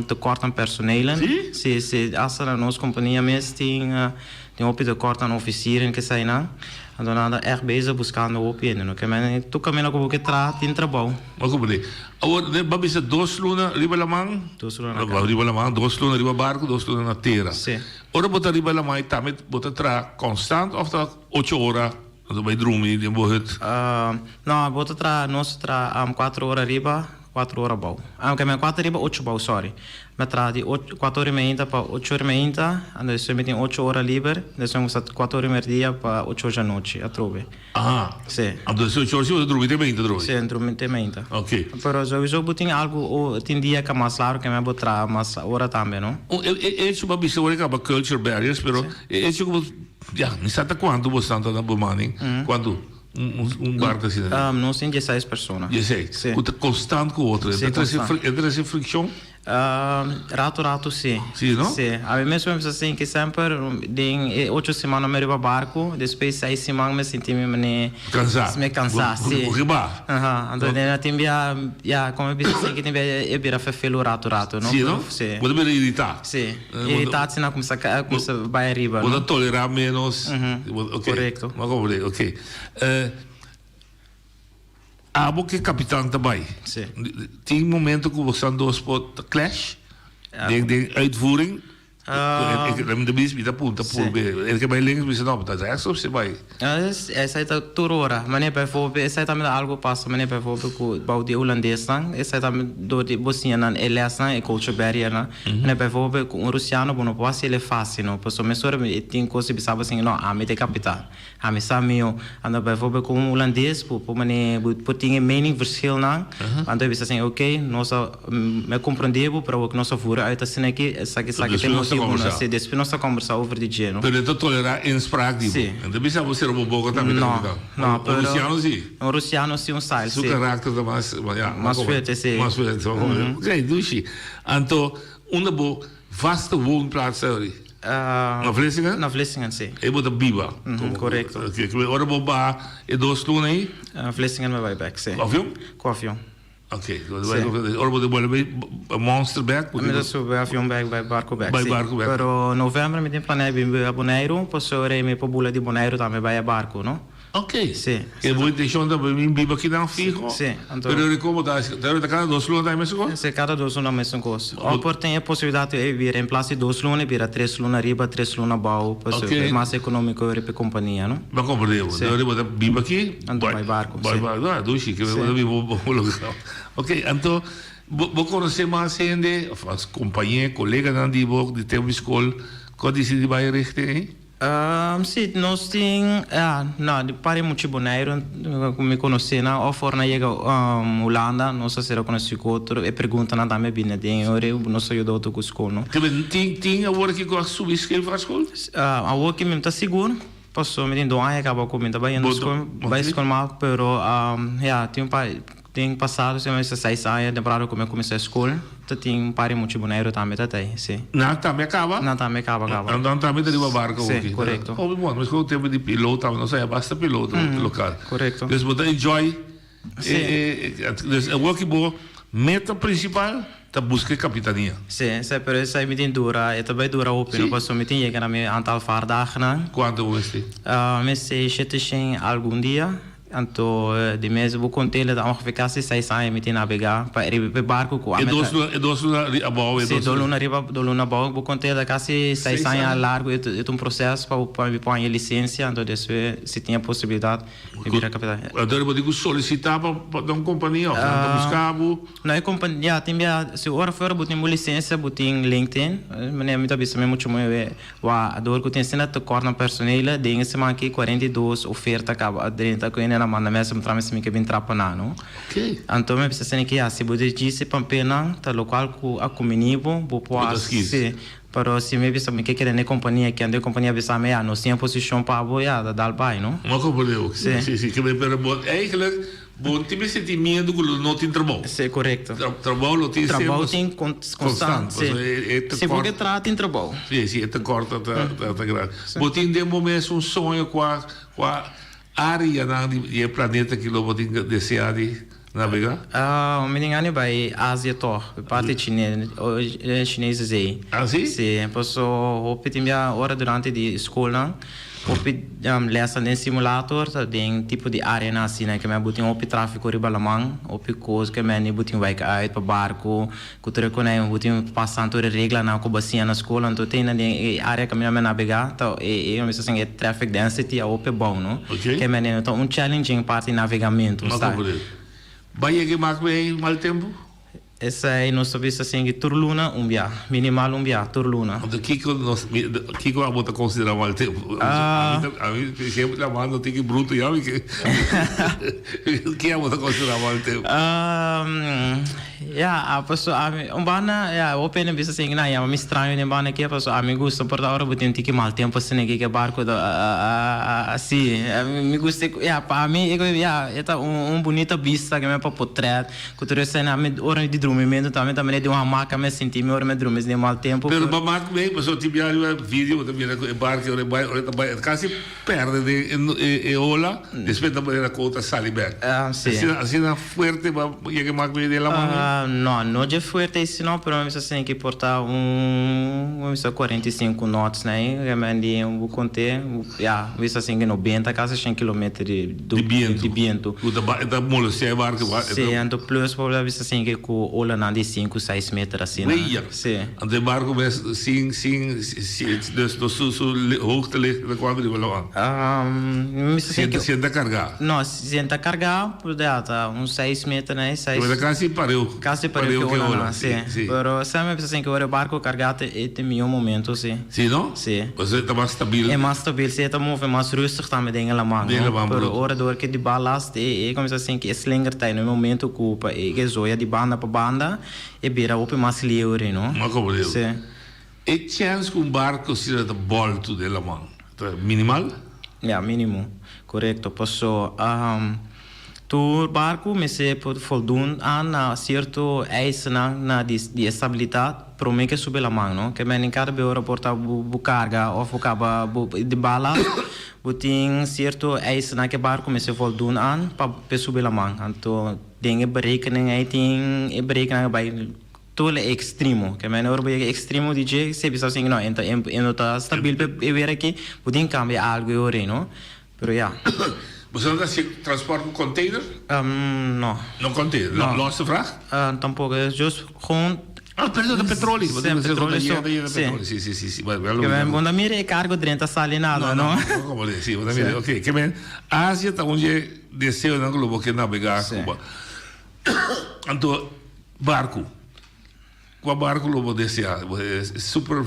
tekort aan personelen. Si? Si si hasta na nos compania mes tin tin hopi tekort aan officieren kesainan. Anto nan ta ègt bezig buskando hopi hende no ke men tur kaminda ku bo ke traha tin trabou. Bo komprendé. Awor den bo a bisa dos luna riba laman. Dos luna na kara. Riba laman, dos luna riba barku, dos luna na tera. Si. Ora bo ta riba laman i tambe bo ta traha konstant òf ta ocho ora anto bai drumi den bo hut? No, bo ta traha, nos ta traha kuater ora riba, kuater ora abou. Ke men kuater riba ocho abou, sorry. Mi a traha di ocho, kuater ora i meinta pa ocho ora i meinta, anto despues mi tin ocho ora liber, despues mi kuminsá kuater ora i merdia pa ocho ora djanochi atrobe. Aha. Sí. Anto despues ocho ora si bo ta drumi te meinta atrobe? Sí, mi drumi te meinta. Ok. Pero souiso bo tin algu o tin dia ka mas largu ke mi bo traha mas ora tambe, no? E e hecho bo a bisa ora e kaba culture barriers, pero e hecho ku bo, ya, mi sa ta kuantu bo stan ta na bemanning, kuantu? Un barco asina. Nos tin dieseis persona. Dieseis. Sí. Cu ta constant cu otro. Sí, E ta trece constant. e ta trece friccion? Rato rato sí. Sí, no? Sí. Ami mes mi bisa sinti semper den e ocho siman mi riba barco, despues seis siman mi sinti mi mane. Cansa. Mi cansa, sí. Bo ke ba. Aha. Anto den tin bia, ya, como mi bisa sinti tin bia e bira ferfelu rato rato, no? Sí, no? Sí. Bo ta bira irita. Sí. Irritatie nan kumsa kumsa bai ariba. Bo ta tolerá menos. Ok. Korekto. Bo a komprendé, ok. Abo ke kapitan ta bai. Sí. Tin momento ku bosan dos por ta clash? Den den uitvoering? Mi ta bisa, mi ta punta purbe. El ke bai links, mi bisa no, ta rechts of si bai? Esei ta tur ora. Manera bijvoorbeeld, esei tambe ta algo pasa, manera bijvoorbeeld ku bou di hulandesnan, esei tambe dor di bo siña nan e lesnan, e culture barriernan. Manera bijvoorbeeld ku un rusiano bo no por hasi el e fácil no, pasobra mesora e tin kos di bisa bo asin, no, ami ta e kapital, ami sa mihó. Anto bijvoorbeeld ku un hulandes bo por manera bo por tin e meningverschilnan, anto e bisa asin, oké, nos a mi a komprondé bo, pero awor nos a voer uit asina aki, esaki esaki ta e motibu no. Sí, despues nos ta kombersá over di dje no. Pero e ta tolerá inspraak di bo. Sí. E ta bisa bo sera bo boka tambe ta No, kapitan. no, pero. Un rusiano sí. Un rusiano sí un style, sí. Su karakter ta mas, ya. Mas fuerte, sí. Mas fuerte. Oké, dushi. Anto, unda bo vaste woonplaats ta ori? Na Vlissingen? Na Vlissingen, sí. Ei bo ta biba? Korekto. Oké, ora bo baha e dos luna ei? Vlissingen mi bai bek, sí. Ku avion? Ku avion. Ok, ora bo ta bolbe Monster bek? Mi ta subi avion bek bai barco bek, Bai si. barco bek. Pero november mi tin planea bin bira Boneiru, pasobra mi por bula di Boneiru tambe bai e barco, no? Ok. Si. E bo intencion ta pa bin biba kinan fiho? Si, anto. Pero ora como ta, ta cada dos luna ta e mesun cos? Si, cada dos luna mesun cos. O por tin e posibilidad di e bira en plaas di dos luna e bira tres luna riba, tres luna abao, pasobra Ok. e mas economico riba e compania, no? Bo a comprende bo. Si. Ora bo ta biba aki, Anto bai barco, Bai si. barco, ah, dushi, ke Si. bo ta biba bo local. Ok, anto bo bo conoce mas hende, of mas compañe, coleganan di bo di tempo di school cu a dicidi bai richting ei? Si, nos tin, ya, no, di par di mucha Boneiru cu mi conoce nan of ora nan yega Hulanda, nos a sera conoci cu otro, e preguntanan tambe bini den ora nos a yuda otro cu school, no. Tin tin awor aki cu a subi scheepvaartschool? Awor ki mi no ta sigur, pasobra mi tin dos aña caba cu mi ta bayendo school, bay school mas, pero ya, tin un par. Den pasado si mester seis aña temporada ku mi a kuminsá e skol ta tin un par di mucha Boneiru tambe ta tei, si. Nan tambe a kaba? Nan tambe a kaba kaba. Nan tambe ta riba barko Si, hopi. korekto. Hopi bon, meskos ku tempu di piloto tambe nos haya basta piloto lokal. Korekto. Dus bo ta enjoy Si. e e dus awor ki bo meta prinsipal ta buska e kapitania. Si, si, pero esei mi tin dura, e ta bai dura hopi no pasobra mi tin yega na mi aantal vaardagennan. Kuantu bo mester? Mi mester shete shen algun dia. Anto di mes bo cont'e ta ongeveer casi seis aña mi tin nabega pa riba e barco cu E dos luna, e dos luna abao, e Si, dos dos luna riba, dos luna abao. Bo cont'e ta casi seis aña largo, e ta un proces pa pa mi por haña licencia, anto despues si tin e posibilidad mi bira capitan. Anto bo tin cu solicita pa pa un compania of nan ta busca bo? No e compania, ya tin bia, si ora fuera bo tin bo licencia bo tin LinkedIn, manera mi ta bisa mi mucho moe Wak, dor ku tin asina tekort na personele, den e siman aki 42 oferta kaba a drenta ku hende na manda mes pa traha mi ke bin trapa nan no. Anto mi bisa asina ki ya si bo djis e pampelnan ta lokual ku a kumini bo, bo por hasi. Si, pero si mi bisa mi ke keda na e kompania aki anto e kompania bisa mi ya nos tin e posishon pa bo ya ta dal bai no. Bo a komprende bo. Si. Si, si, pero bo eigenlijk Bo no tin mester tin miedu ku lo no tin trabou. Sí, korekto. Trabou lo tin semper. Trabou tin konstant, sí. Si bo ke traha tin trabou. Sí, sí, e tekort ta grandi. Bo tin den bo mes un soño kua kua areanan di e planeta aki lo bo tin deseá di nabegá? Mi tin gana di bai Asia tòg, e parti Chinese Zee. Ah, sí? Sí, paso hopi tin bia ora durante di skolnan. Hopi lesnan den simulator ta den tipo di areanan asina ke men bo tin hopi trafiko riba laman, hopi kos ke men bo tin wijk uit pa barko, ku tur e konai bo tin pasa tur e reglanan ku bo a siña na skol, anto te den e area kaminda men nabega ta e e mester e traffic density a hopi abou no, ke men ta un challenging parti navegamentu. Bai yega e mak bay mal tempu? Esei nos ta bisa sigui tur luna un bia, minimal un bia tur luna. Anto kiko nos kiko abo ta konsiderá mal tempu? Ami ta ami siempre ta mando tiki bruto ya mi ke ke abo ta konsiderá mal tempu? Ya paso ami un banda ya hopi hende bisa sigui nan yama mi straño den banda aki paso ami gusta por ta ora bo tin tiki mal tempu asina ki ke barko ta si mi gusta ya pa mi ya e ta un bunita bista ke mi pa potret. Ku tur esei mi ora di drumimentu tambe ta manera di un hamaka mi a sinti mi ora mi a drumi den mal tempu. Pero bo mak mee pasobra tin bia riba video bo ta mira ku e barki ora e bai ora e ta bai e ta kasi perde den e ola despues ta manera ku ta sali bek. Si. Asina asina fuerte bo a yega e mak mee den laman? No, no dje fuerte esi no pero mi bisa asina ki por ta un mi bisa 45 knots nei realmente bo konte ya mi bisa asina ki 90 kasi shen kilometer di Di bientu. Di bientu. Ku ta ba, e ta molestia e barku. E ta. Sí, anto plus por a bisa sin ku olanan di sinku, seis meter asina. Weia. Sí. Anto e barku mes sin, sin, sin, dus no su, su hoogte ligt ta kuantu riba laman? Mi bisa sin Si, si e ta kargá. No, si e ta kargá, por ya ta un seis meter nei, seis. Pero ta kasi pareu. Kasi pareu ke olanan, sí. Sí. Pero sa mi bisa sin ku ora e barku kargá ta e ta mihó momento, sí. Sí, no? Sí. Pasobra e ta mas stabil. E mas stabil, sí. E ta move mas rustig tambe den e laman, Den e no? laman, Pero bruto. ora dor ke di ballast e e kuminsá sinti e slinger ta e no momento ku pa e ke zoya di banda pa banda e bira hopi mas liure, no? Mas komo liure. Sí. E chèns ku un barko asina ta bòltu den laman ta minimal? Ya, mínimo. Korekto. Paso. Tur barku mester por voldoen aan na sierto eisennan na di di estabilitat prome ke subi laman no. Ke men kada be ora por ta bo bo karga òf bo kaba bo di bala bo tin sierto eisennan ke barku mester voldoen aan pa pe subi laman. Anto den e berekening ei tin e berekening a bai tur e ekstremo. Ke men ora bo yega ekstremo di dje se bisa asin no e e no ta stabil pa e wera aki bo tin kambia algu e ora ei no. Pero ya. Boso no ta haci transport cu container? No. No container? No. Losse vracht? Tampoco. Es just gewoon. Ah, perdon, ta petroli. Sí, petroli so. Sí. Sí, sí, sí, sí. Ke men, bo no mira e cargo drenta sali nada, no? No, no, como de, sí, bo ta mira. Ok, ke men, Asia ta un dje deseonan cu lo bo ke nabega Cuba. Anto, barco. Kua barku lo bo deseá? Super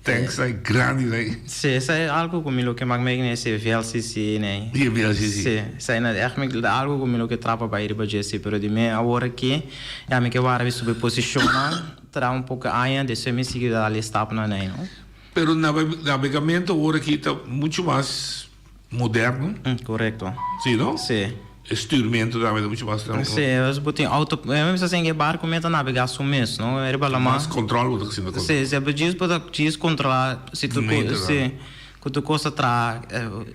tanks nan grandi nan. Sí, esei algu ku mi lo ke mak mek ne esei VLCC nei. Di e VLCC. Sí, esei na ègt mi algu ku mi lo ke trapa bai riba dje sí, pero di mi awor aki ya mi ke wara mi subi posishonnan, traha un poko aña, despues mi sigui dal e stapnan nei no. Pero nabegamentu awor aki ta muchu mas moderno. Korekto. Sí, no? Sí. E stuurmento tambe ta mucho mas. Sí, es bo tin auto, mi bisa sin e barco meta nabega su mes, no? Riba laman. Mas control bo ta haciendo con. Sí, sí, bo djis bo ta djis controla si tur Meter, sí, cu tur cos ta traha.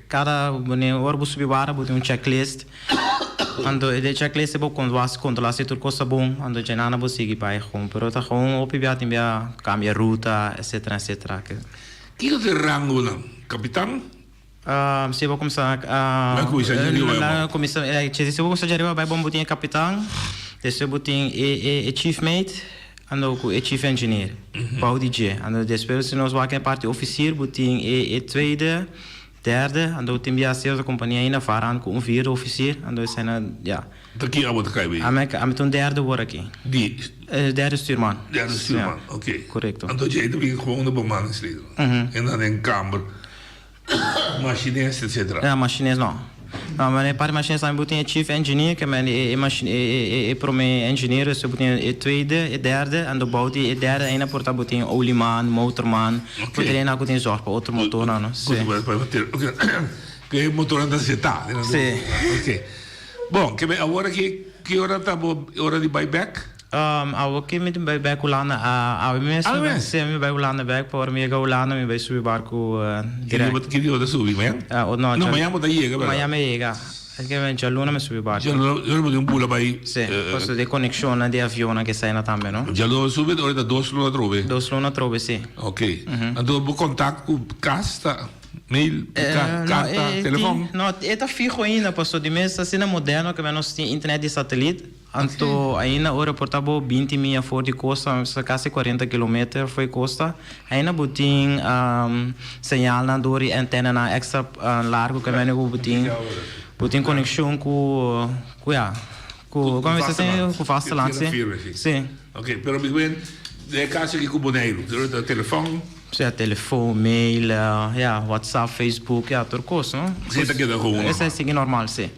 Cada ora bo subi barco bo tin un checklist. Anto e checklist bo controla si tur cos ta bon, anto dje nana bo sigui bay gewoon. Pero ta gewoon hopi bia tin bia cambia ruta, etcetera, etcetera. Kico ta e rangonan? Capitan? Si bo kumsa Nan kumsa dje riba bai bon. Kumsa si bo kumsa dje riba bai bon bo tin e kapitan, despues bo tin e chief mate ando ku e chief engineer bou di dje. Ando despues si nos wak e parti ofisier bo tin e tweede, derde, ando tin bia sierto kompania ainda varan ku un vierde ofisier, ando esei ya. Ta ki abo ta kai bay? Ami ami ta un derde wor aki. Di? Derde stuurman. Derde stuurman, oké. Korekto. Anto dje ta bin gewoon de bemanningsleden. En dan den kamber. Machinist etc. Ja, machinist no. No, maar e parti machinist tambe bo tin e chief engineer, ke men e e e prome engineer, dus bo tin e tweede, e derde, en dan bou di e derde eina por ta bo tin olieman, motorman, bo tin eina ku tin zorg pa otro motornan, no. Si. Oké, ke motornan ta seta. Si. Oké. Bon, ke men awor aki ki ora ta bo ora di bai bek? Awo ki mi tin bai bek Hulanda awe mes. Awe mes? Si, mi bai Hulanda bek, pa ora mi yega Hulanda mi bai subi barku direct. Ki dia bo ta subi? Mañan? No, No, mañan bo ta yega, berdad? Mañan mi yega. Esaki mi djaluna mi subi barku. Djaluna bo tin un bula bai. Si, pasobra di e konekshonnan di avionnan ke esei na tambe, no? Djaluna bo subi, ora ta dos luna atrobe. Dos luna atrobe, si. Ok. Anto bo kontak ku kas ta mail, karta, telefòn? No, e ta fiho ainda, pasobra di mes asina moderno ke nos tin internet di satelit. Anto ainda ora por ta bo binti mia for di kosta, kasi kuarenta kilometer for di kosta, ainda bo tin señalnan dor di antenanan extra largu ke mende ku bo tin bo tin konekshon ku ku ya ku komo bisa ku vasteland si si. Ok, pero mi wen den e kaso aki ku Boneiru, telefòn? Si, telefòn, mail, ya, whatsapp, facebook, ya, tur kos no. Si ta keda komo normal. Esei sigui normal si.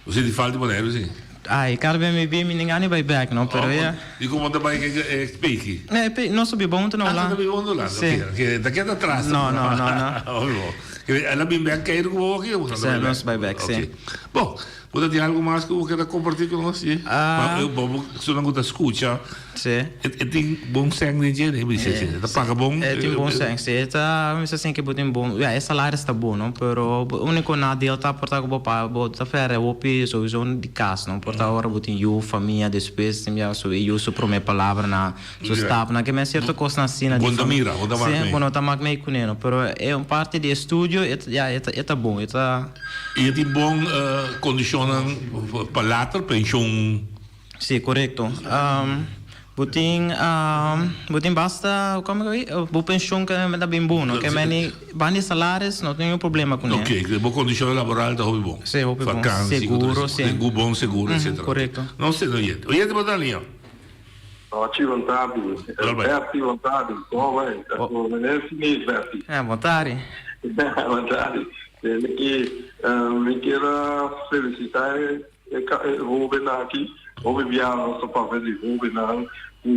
Bo sinti falta di Boneiru si? Ai, kada bes mi bin, mi tin gana di bai bek, no, pero ya. Di como ta bai ke e peki? E peki, nos ta biba huntu na Hulanda. Ah, ta biba huntu na Hulanda, Si. Ok, ta keda atras. No, no, no, no. Oke bo. El a bin bek keiru ku bo aki o bo ta bai bek? Si, nos bai bek, si. Ok. Bon, bo ta tin algu mas ku bo keda komparti ku nos? Si. Ah. Pa bo personanan ku ta skucha. Si. E tin bon sèn den dje? Mi bisa si. E ta paga bon? E tin bon sèn, si. E ta, mi bisa sin ke bo tin bon, ya e salaris ta bon, no? Pero úniko nadeel ta por ta ku bo paga, bo ta pèrdè hopi souiso di kas, no? Por ta ora bo tin yu, famia, despues tin bia su e yu su promé palabranan, su stapnan, ke men sierto kosnan asina Bo no ta mira, bo no ta mak mei. Si, bo no ta mak mei kuné, no? Pero e un parti di e studio, e ta, ya, e ta, e ta bon, e ta. I e tin bon kondishonnan pa later, penshon? Sí, korekto. Bo tin bo tin basta komo ke bo penshon ke ta bin bon no ke meni banda di salaris no tin ningun problema kuné. Oke, bo kondishon laboral ta hopi bon. Sí, hopi bon. Vakansi, Seguro, sí. Bon seguro, etcetera. Korekto. No sé, oyente. Oyente bo ta liña. Nochi, bon tardi. Bertie, bon tardi. Komo bai? Ta ku meneer Sinis, Bertie. Bon tardi. Bon tardi. Tende ki mi kier a felisitá e E hóbennan aki, hopi biaha nos ta papia di hóbennan ku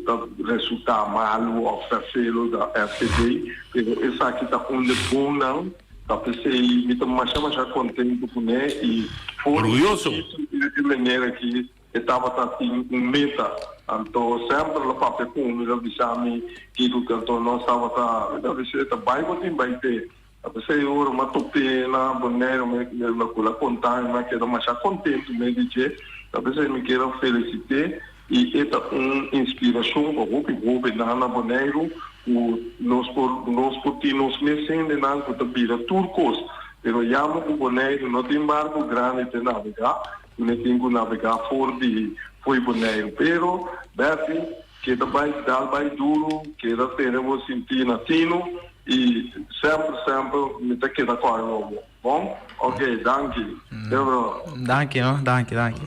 ta resultá malu òf fèrfelu da FCD, pero esaki ta un di e bonnan. Ta p'esei mi ta masha masha kontentu kuné i for di Orguyoso. chikitu e manera ki e tabata tin un meta. Anto semper lo papia ku mi, lo bisa mi kiko ku anto nos tabata, mi ta bis'é ta bai bo tin bai te. Ta p'esei ora mi a top'é na Boneiru mi ku el a konta mi, mi a keda masha kontentu mes di dje. Ta p'esei mi kier a felisit'é i e ta un inspirashon pa hopi hóbennan na Boneiru ku nos por nos por tin nos mes hendenan ku ta bira tur kos. Pero yama ku Boneiru no tin barku grandi te nabegá, ku ne tin ku nabegá for di fo'i Boneiru. Pero Bertie keda bai dal bai duru, keda tene bo sinti na tinu i semper semper mi ta keda kòrda bo. Bon? Ok, danki. Te bro. Danki no, danki, danki.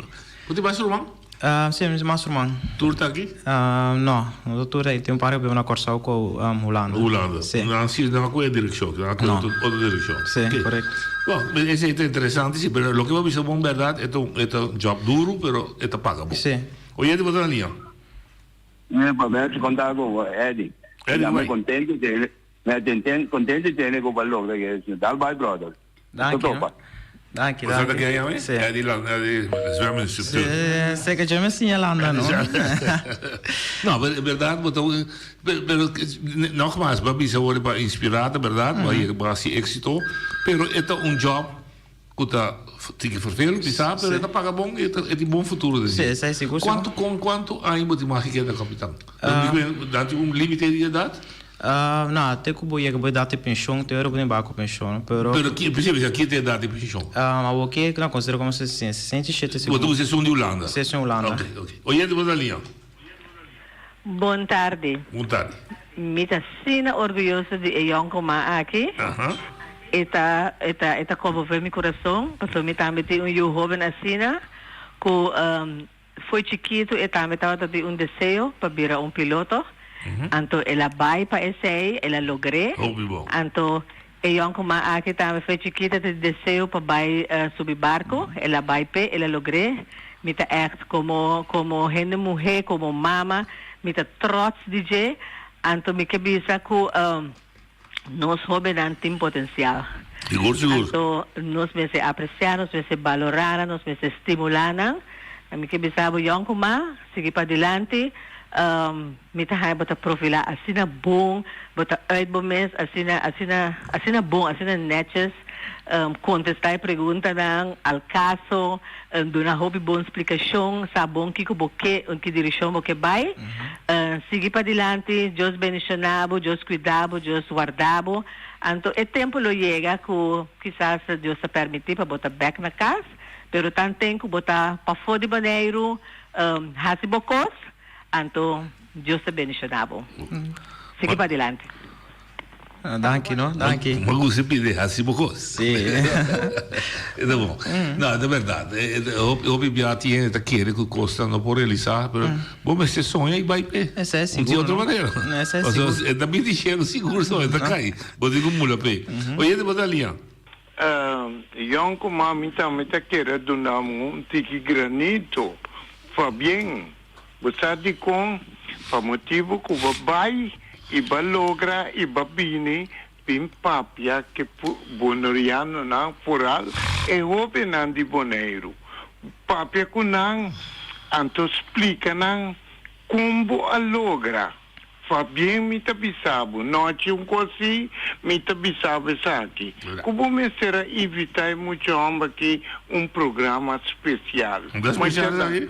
Bo tin mas ruman? Si, mi tin mas ruman. Tur ta aki? No, no ta tur aki. Tin un par ku biba na Kòrsou ku Hulanda. Hulanda. Si. Nan si nan a kohe direkshon, nan a kohe No. otro direkshon. Si, korekto. Bon, esei ta interesante si, pero loke bo a bisa bon bèrdat, e ta un e ta un jòb duru, pero e ta paga bon. Si. Oyente bo ta na liña? Pa Bertie konta ku bo, Eddie. Eddie, Mi bai. kontento tene, mi a kontento tene ku bo a logra ke dal bai brother. Danki, Tot opa. Danki, Bo sa ta danki. ken yami? Si. Eddie Lan, Eddie zwem-instructeur. Si, si ke dje mi siña landa, no? No, pero en berdad bo ta un, pero, pero nogmaals, bo a bisa awor pa inspira, ta berdad, bo a yega, bo a haci exito, pero e ta un job cu ta tiki vervelend bisa, pero e ta paga bon y e ta, e tin bon futuro den Si, esey sigur, sigur. Cuanto, con cuanto aña bo tin mag keda capitan? Nan tin un limite di edad? No, te ku bo yega bo edat di penshon, te ora bo tin bai ku penshon, pero. Pero ki, precies bisa, ki ta edat di penshon? Awor ke nan konsidera komo 67 segun. Bo ta usa esun di Hulanda? Si, esun Hulanda. Ok, ok. Oyente bo ta liña. Bon tardi. Bon tardi. Mi ta asina orguyoso di e yònkuman aki. Aha. E ta, e ta, e ta konmové mi kurason, pasobra mi tambe tin un yu hóben asina ku Fo'i chikitu e tambe tabata tin un deseo pa bira un piloto, anto el a bai pa esei, el a logr'é. Hopi bon. Anto e yònkuman aki tambe fo'i chikitu a tin deseo pa bai subi barku, el a bai p'e, el a logr'é. Mi ta ègt komo komo hende muhé, komo mama, mi ta trots di dje. Anto mi ke bisa ku. Nos hóbennan tin potensial. Sigur, sigur. Anto nos mester apresiá, nos mester balorá nan, nos mester stimulá nan. Mi ke bisa bo yòn ku ma, sigui padilanti. Mi ta haña bo ta profilá asina bon, bo ta uit bo mes asina, asina, asina bon, asina nètjes. Kontestá e preguntanan al kaso, duna hopi bon splikashon, sa bon kiko bo ke, un ki direkshon bo ke bai. Sigui padilanti, Dios bendishoná bo, Dios kuida bo, Dios warda bo. Anto e tempu lo yega ku kisas Dios ta permití pa bo ta bèk na kas, pero tanten ku bo ta pafó di Boneiru, hasi bo kos, anto Dios ta bendishoná bo. Sigui padilanti. Danki no, danki. Ma gusta pidi hasi bo kos. Sí. E ta bon. No, e ta berdad. Hopi bia tin hende ta kere ku kosnan no por realisá, pero bo mester soña i bai p'e. Esei No tin sigur otro no. manera. Esei Pasobra sigur. e ta bin di shelu sigur so e ta kai. Bo tin ku mula p'e. Oyente bo ta lia. Yon ku mami tambe ta kere duna mi un tiki granito. Fabien. Bo sa dikon? Pa motibu ku bo bai i bo logra i bo bini bin papia ku e bonerianonan, foral e hóbennan di Boneiru. Papia ku nan, anto splika nan kon bo a logra. Fabien mi ta bisa bo, nochi un kos si, mi ta bisa bo esaki, ku bo mester a invitá e mucha hòmber aki un programa spesial. Un programa spesial esaki?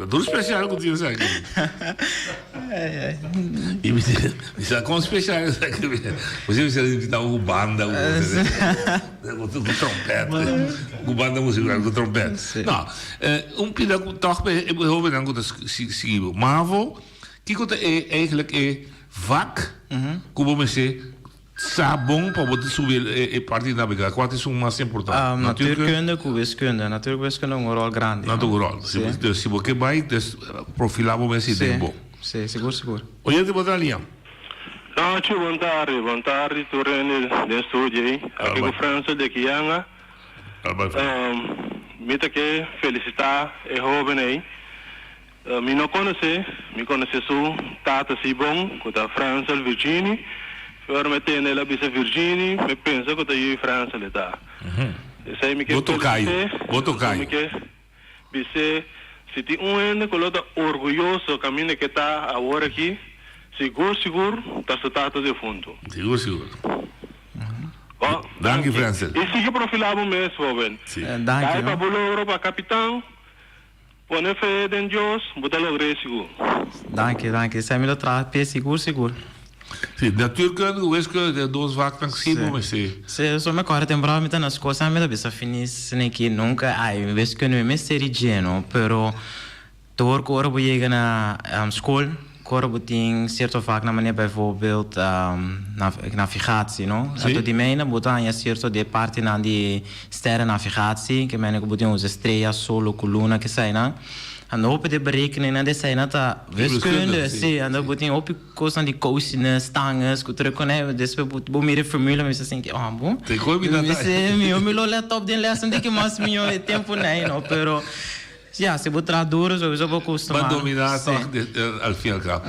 Ta tur spesial ku tin esaki. I mi sa kon spesial esaki. Bo sibi sa invitá ku banda ku trompèt. Ku banda musikal ku trompèt. No, un pida ku tòg pa e hóbennan ku ta sigui bo. Mavo, kiko ta e eigentlik e vak ku bo mester sa bon pa bo ta subi e parti di nabegá? Kua ta esun mas importante? Natuurkunde ku wiskunde. Natuurkunde ku wiskunde un ròl grandi. Nan ta un ròl. Dus si bo ke bai, dus profilá bo mes i den bo. Si, sigur sigur. Oyente bo ta liña. Nochi, bon tardi, bon tardi tur hende den studio ei. Aki ku Franso de Kianga. Mi ta ke felisitá e hóben ei. Mi no konosé, mi konosé su tata si bon, ku ta Fransel Virgini. Ora mi tende el a bisa Virginie, mi pensa ku ta yu Frans el ta. Esei mi ke Bo tokayo, felisit'é, bo tokayo. mi ke bis'é si tin un hende ku lo ta orguyoso kaminda ke ta awor aki, sigur sigur ta su tata defuntu. Sigur sigur. Bo, Danki Frensel. I sigui profilá bo mes, hoben. Si. Danki, Kai pa no. bo logro pa kapitan, pone fe den Dios, bo ta logr'é sigur. Danki, danki. Esei mi lo traha p'e sigur, sigur. Si, natuurkunde ku wiskunde ta e dos vaknan si bo mester. Si, so mi kòrda temprano mi ta na skol sa mi ta bisa finis neki nunka ai wiskunde mi mester di dje no, pero Door ku ora bo yega na skol, ku ora bo tin sierto vaknan manera bijvoorbeeld navigatie, no? Sí. Anto di mei bo ta haña sierto di e partinan di sterrennavigatie, ke mene ku bo tin usa strea, solo ku luna keseinan. Anto hopi di e berekeningnan di eseinan ta wiskunde, sí. Anto bo tin hopi kosnan di cosinus, tangens ku tur e kone, despues bo bo mira e formula mi bisa sinti, oh bo, Te koe mi ta mi bisa mihó mi lo lèt op den lès un tiki mas mihó e tempu nei, no? Pero. Ya, si bo traha duro sowieso bo custuma. Bo domina toch al fin al cabo.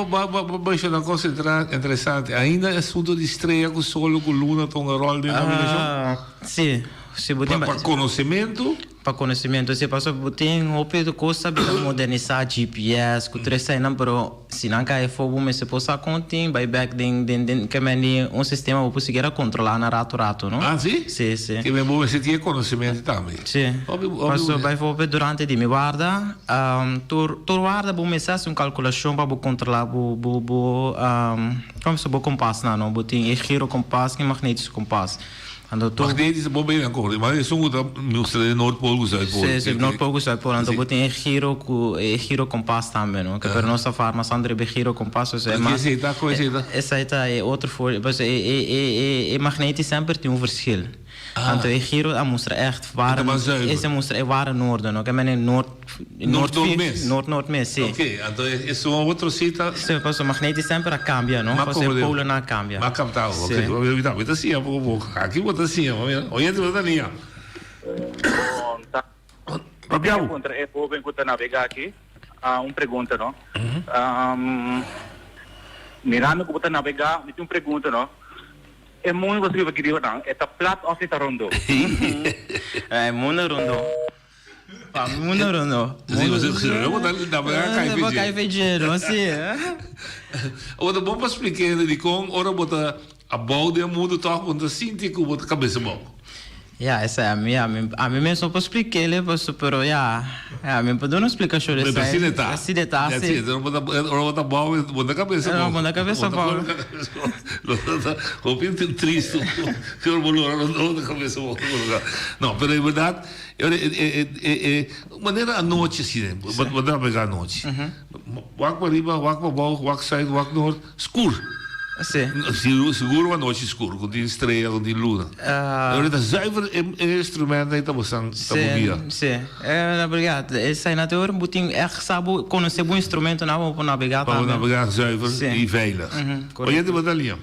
Bo bo menciona un cosa interesante. Ainda e asunto di strea cu sol cu luna ta hunga rol den navegacion? Si, si bo tin. Pa conocimento? Pa conocimento, si. Pasobra bo tin hopi cos ta bira modernisa, GPS cu tur eseinan, pero si nan cay afo bo mester por sa con tin bay bek den den den ke men di un sistema bo por sikiera controla na rato rato no. Ah si? Si si. Ke men bo mester tin e conocimento tambe. Si. Hopi hopi. Paso bijvoorbeeld durante di mi warda tur tur warda bo mester haci un calculacion pa bo controla bo bo bo como se bo compasnan no bo tin e giro compas y magnetisch compas. Anto tur. Magnetisch bo benen acorda, ma esun ku ta mustra den Noordpool ku Zuidpool. Si, si, Noordpool ku Zuidpool. Anto bo tin e giro ku e giro kompas tambe, no? Ke pero nos ta farma sandra riba e giro kompas, dus e Ke mas. esei ta? Kon esei ta? Esei ta e otro for, pasobra e e e e e magnetisch semper tin un verschil. Anto e giro a mustra echt waar, E ta mas zuiver. e mustra e ware noorden, no? Ke men e noord, Noord noord mes. Noord noord mes, si. Ok, anto esun otro si ta. Si, pasobra magnetisch semper a cambia, no? Ma Pasobra e polen a cambia. Ma capta, ok. Si. Mi ta siña poco poco. Aki bo ta siña, ma mira. Oyente bo ta liña. Bon ta. Papia bo. Puntra e hoben cu ta navega aki un pregunta, no? Mirando cu bo ta navega, mi tin un pregunta, no? E mundo cu bo ta biba aki riba nan, e ta plat of e ta rondo? E mundo rondo. Pa mi mundo rondo. Sí, bo si bo ta navega kai Bo kai feje. feje, no? Sí. Bo ta bon pa splika hende dikon ora bo ta abou den mundu tòg bo no ta sinti ku bo ta kabesa abou. Ya, esei ami, ami, ami mes no por splik'é paso, pero ya, ya, mi por duna un splikashon di Pero esei. asina e ta. Asina e ta, Asina si. e ta. Ora bo ta, ora bo ta abou, bo no ta kabesa abou. Bo no ta kabesa abou. Bo ta kabesa abou. Lo ta hopi tristu si ora bo lora bo ta kabesa abou. No, pero e bèrdat, E ora e e e manera anochi asina, bo bo ta navega anochi. Wak pa riba, wak pa bou, wak zuid, wak noord, skur. Sí. Sigur sigur anochi skur, ku tin strea, ku tin luna. E ora ta zuiver e e instrumenten ei ta bosan ta bo guia. Sí, sí. E obrigado. Esei na te ora bo tin ègt sa bo konosé bo instrumentonan pa bo por navegá Pa bo tambe. navegá zuiver i veilig. Oyente bo ta lia.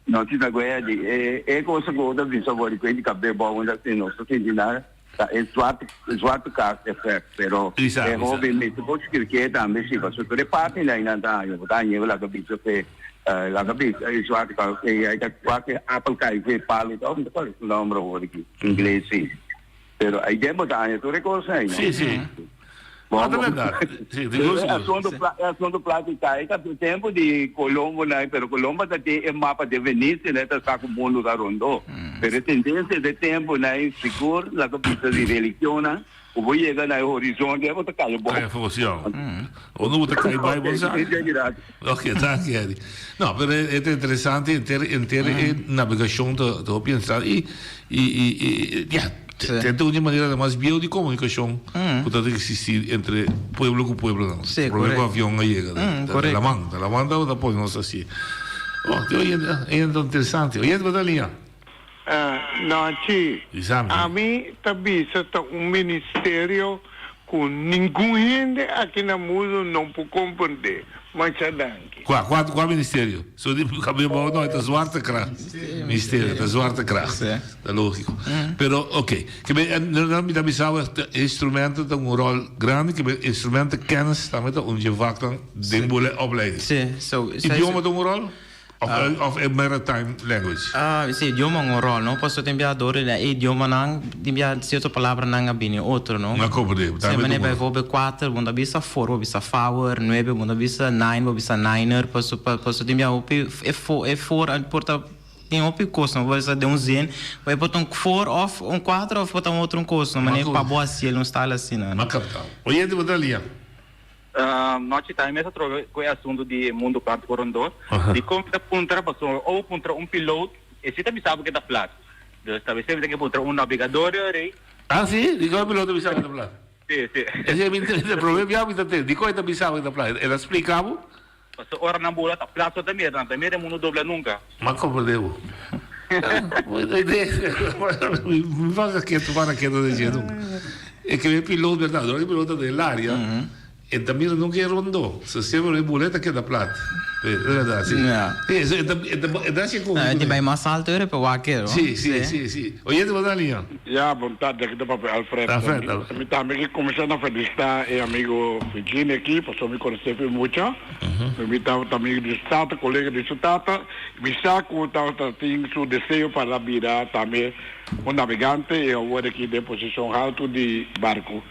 No si ta guea di e e cosa cu ta bisa bo di cu e di cabe bou unda si no ta sinti nada ta e zwarte zwarte kaart effect pero Isa, e isa. hoben mester por skirke tambe si pasobra tur e parti nan nan ta haña bo ta haña laga bisa fe laga bisa e zwarte kaart e ai ta wak e apel kai fe palo ta mi ta cual su nomber awor aki ingles si pero ai den bo ta haña tur e cos ai no. Si si. Bon, Ah, ta bon. berdad. Sí, sigur, E sigur. asunto pla- e asunto plática e ta tempo di Colombo na, pero Colombo ta tin e mapa de Venecia na ta sa ku mundo ta rondó. Pero e tendencia de tempo na sigur la ka bisa di religionnan, ku bo yega na e horizonte bo ta kaya bou. Kaya afó, sí, oh. Uno bo ta kai bai bo sa. Ok, gracias. Ok, danki Eddie. No, pero e ta interesante enter enter e navegacion ta ta hopi interesante y y y y ya te ta un di manera mas bieu di comunicacion cu ta existi entre pueblo cu pueblonan. Sí, Prome cu correcto. avion a yega ta correcto. laman, ta laman tabata pone nos asi. Oh, te oye e ta interesante. Oye bo ta liña. Nochi, Bisa mi. ami ta bisa ta un ministerio cu ningun hende aki na mundo no por comprende. Masha danki. Cua, cua, cua ministerio? So di cabia bou no, e ta zwaartekracht. Ministerio, ta zwaartekracht. Ta logico. Pero, ok. Ke be, no, mi ta bisa bo, e instrumenten ta un rol grandi, ke be instrumenten kennis tambe ta un dje vaknan den bo opleiding. Sí, so, Idioma ta un rol? Of, of e maritime language? Ah, si, idioma un rol, no? Paso tin bia door e idiomanan, tin bia cierto palabranan a bini otro, no? Ma comprende, Si, tambe manera tu bijvoorbeeld cuater, bo ta bisa four, bo bisa four, nuebe, bo ta bisa nine, bo bisa niner, paso, paso tin bia hopi e fo, e four a por ta tin hopi cos, no? Bo bisa den un zin, bo e por ta un four of un cuater of por ta un otro un cos, no? Manera pa bo haci el un style asina, no? Ma capta. Oyente, bo ta lia. Nochi tambe mes a trobe cu e asunto di e mundo plat cu rondó. Dicon mi ta puntra? Pasobra ora bo puntra un piloot, e si ta bisa bo ke ta plat. Dus ta bisa mi ta ke puntra un nabegador di ora. Ah si? Dicon e piloot ta bisa bo ke ta plat? Si, si. Esei mi ta prome bia mi ta tende. Dicon e ta bisa bo ke ta plat? El a splica bo? Pasobra ora nan bula ta plat so ta mira, nan ta mira e mundo dobla nunca. M'a comprende bo. Mi faka ketu, para ketu den dje nunca. E ke e piloot berdad, ora e piloot ta den laria, e ta mira nunca e rondó. So semper e bula e ta keda plat. E berdad, si. Si, e ta, e ta, e ta haci e E ta bai mas alto era pa wak ero. Si, si, si, si. Oyente bo ta liña? Ya, bon tarde, aki ta papia Alfred. Alfred, Alfred. Mi tambe ke kuminsá na felisitá e amigo Virginia aki, pasobra mi konosé fin mucha. Mi tabata amigo di su tata, kolega di su tata. Mi sa ku tabata tin su deseo pa la bira tambe un nabegante i awor aki den posishon haltu di barku.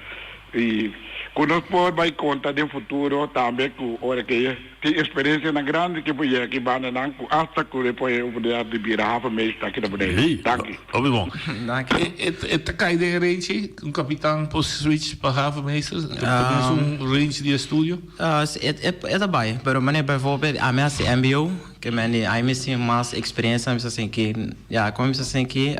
I ku nos por bai konta den futuro tambe ku ora ke tin eksperensianan grandi ke por yega aki bandanan ku asta ku e por e oportunidat di bira havenmeester aki na Boneiru. Danki. Hopi bon. E ta kai den e range un kapitan por switch pa havenmeester? Ta mes un range di estudio? E ta bai, pero manera bijvoorbeeld ami hasi mbo, ke men di ai mi sin mas experiencia, mi sa sinki, ya como mi sa sinki,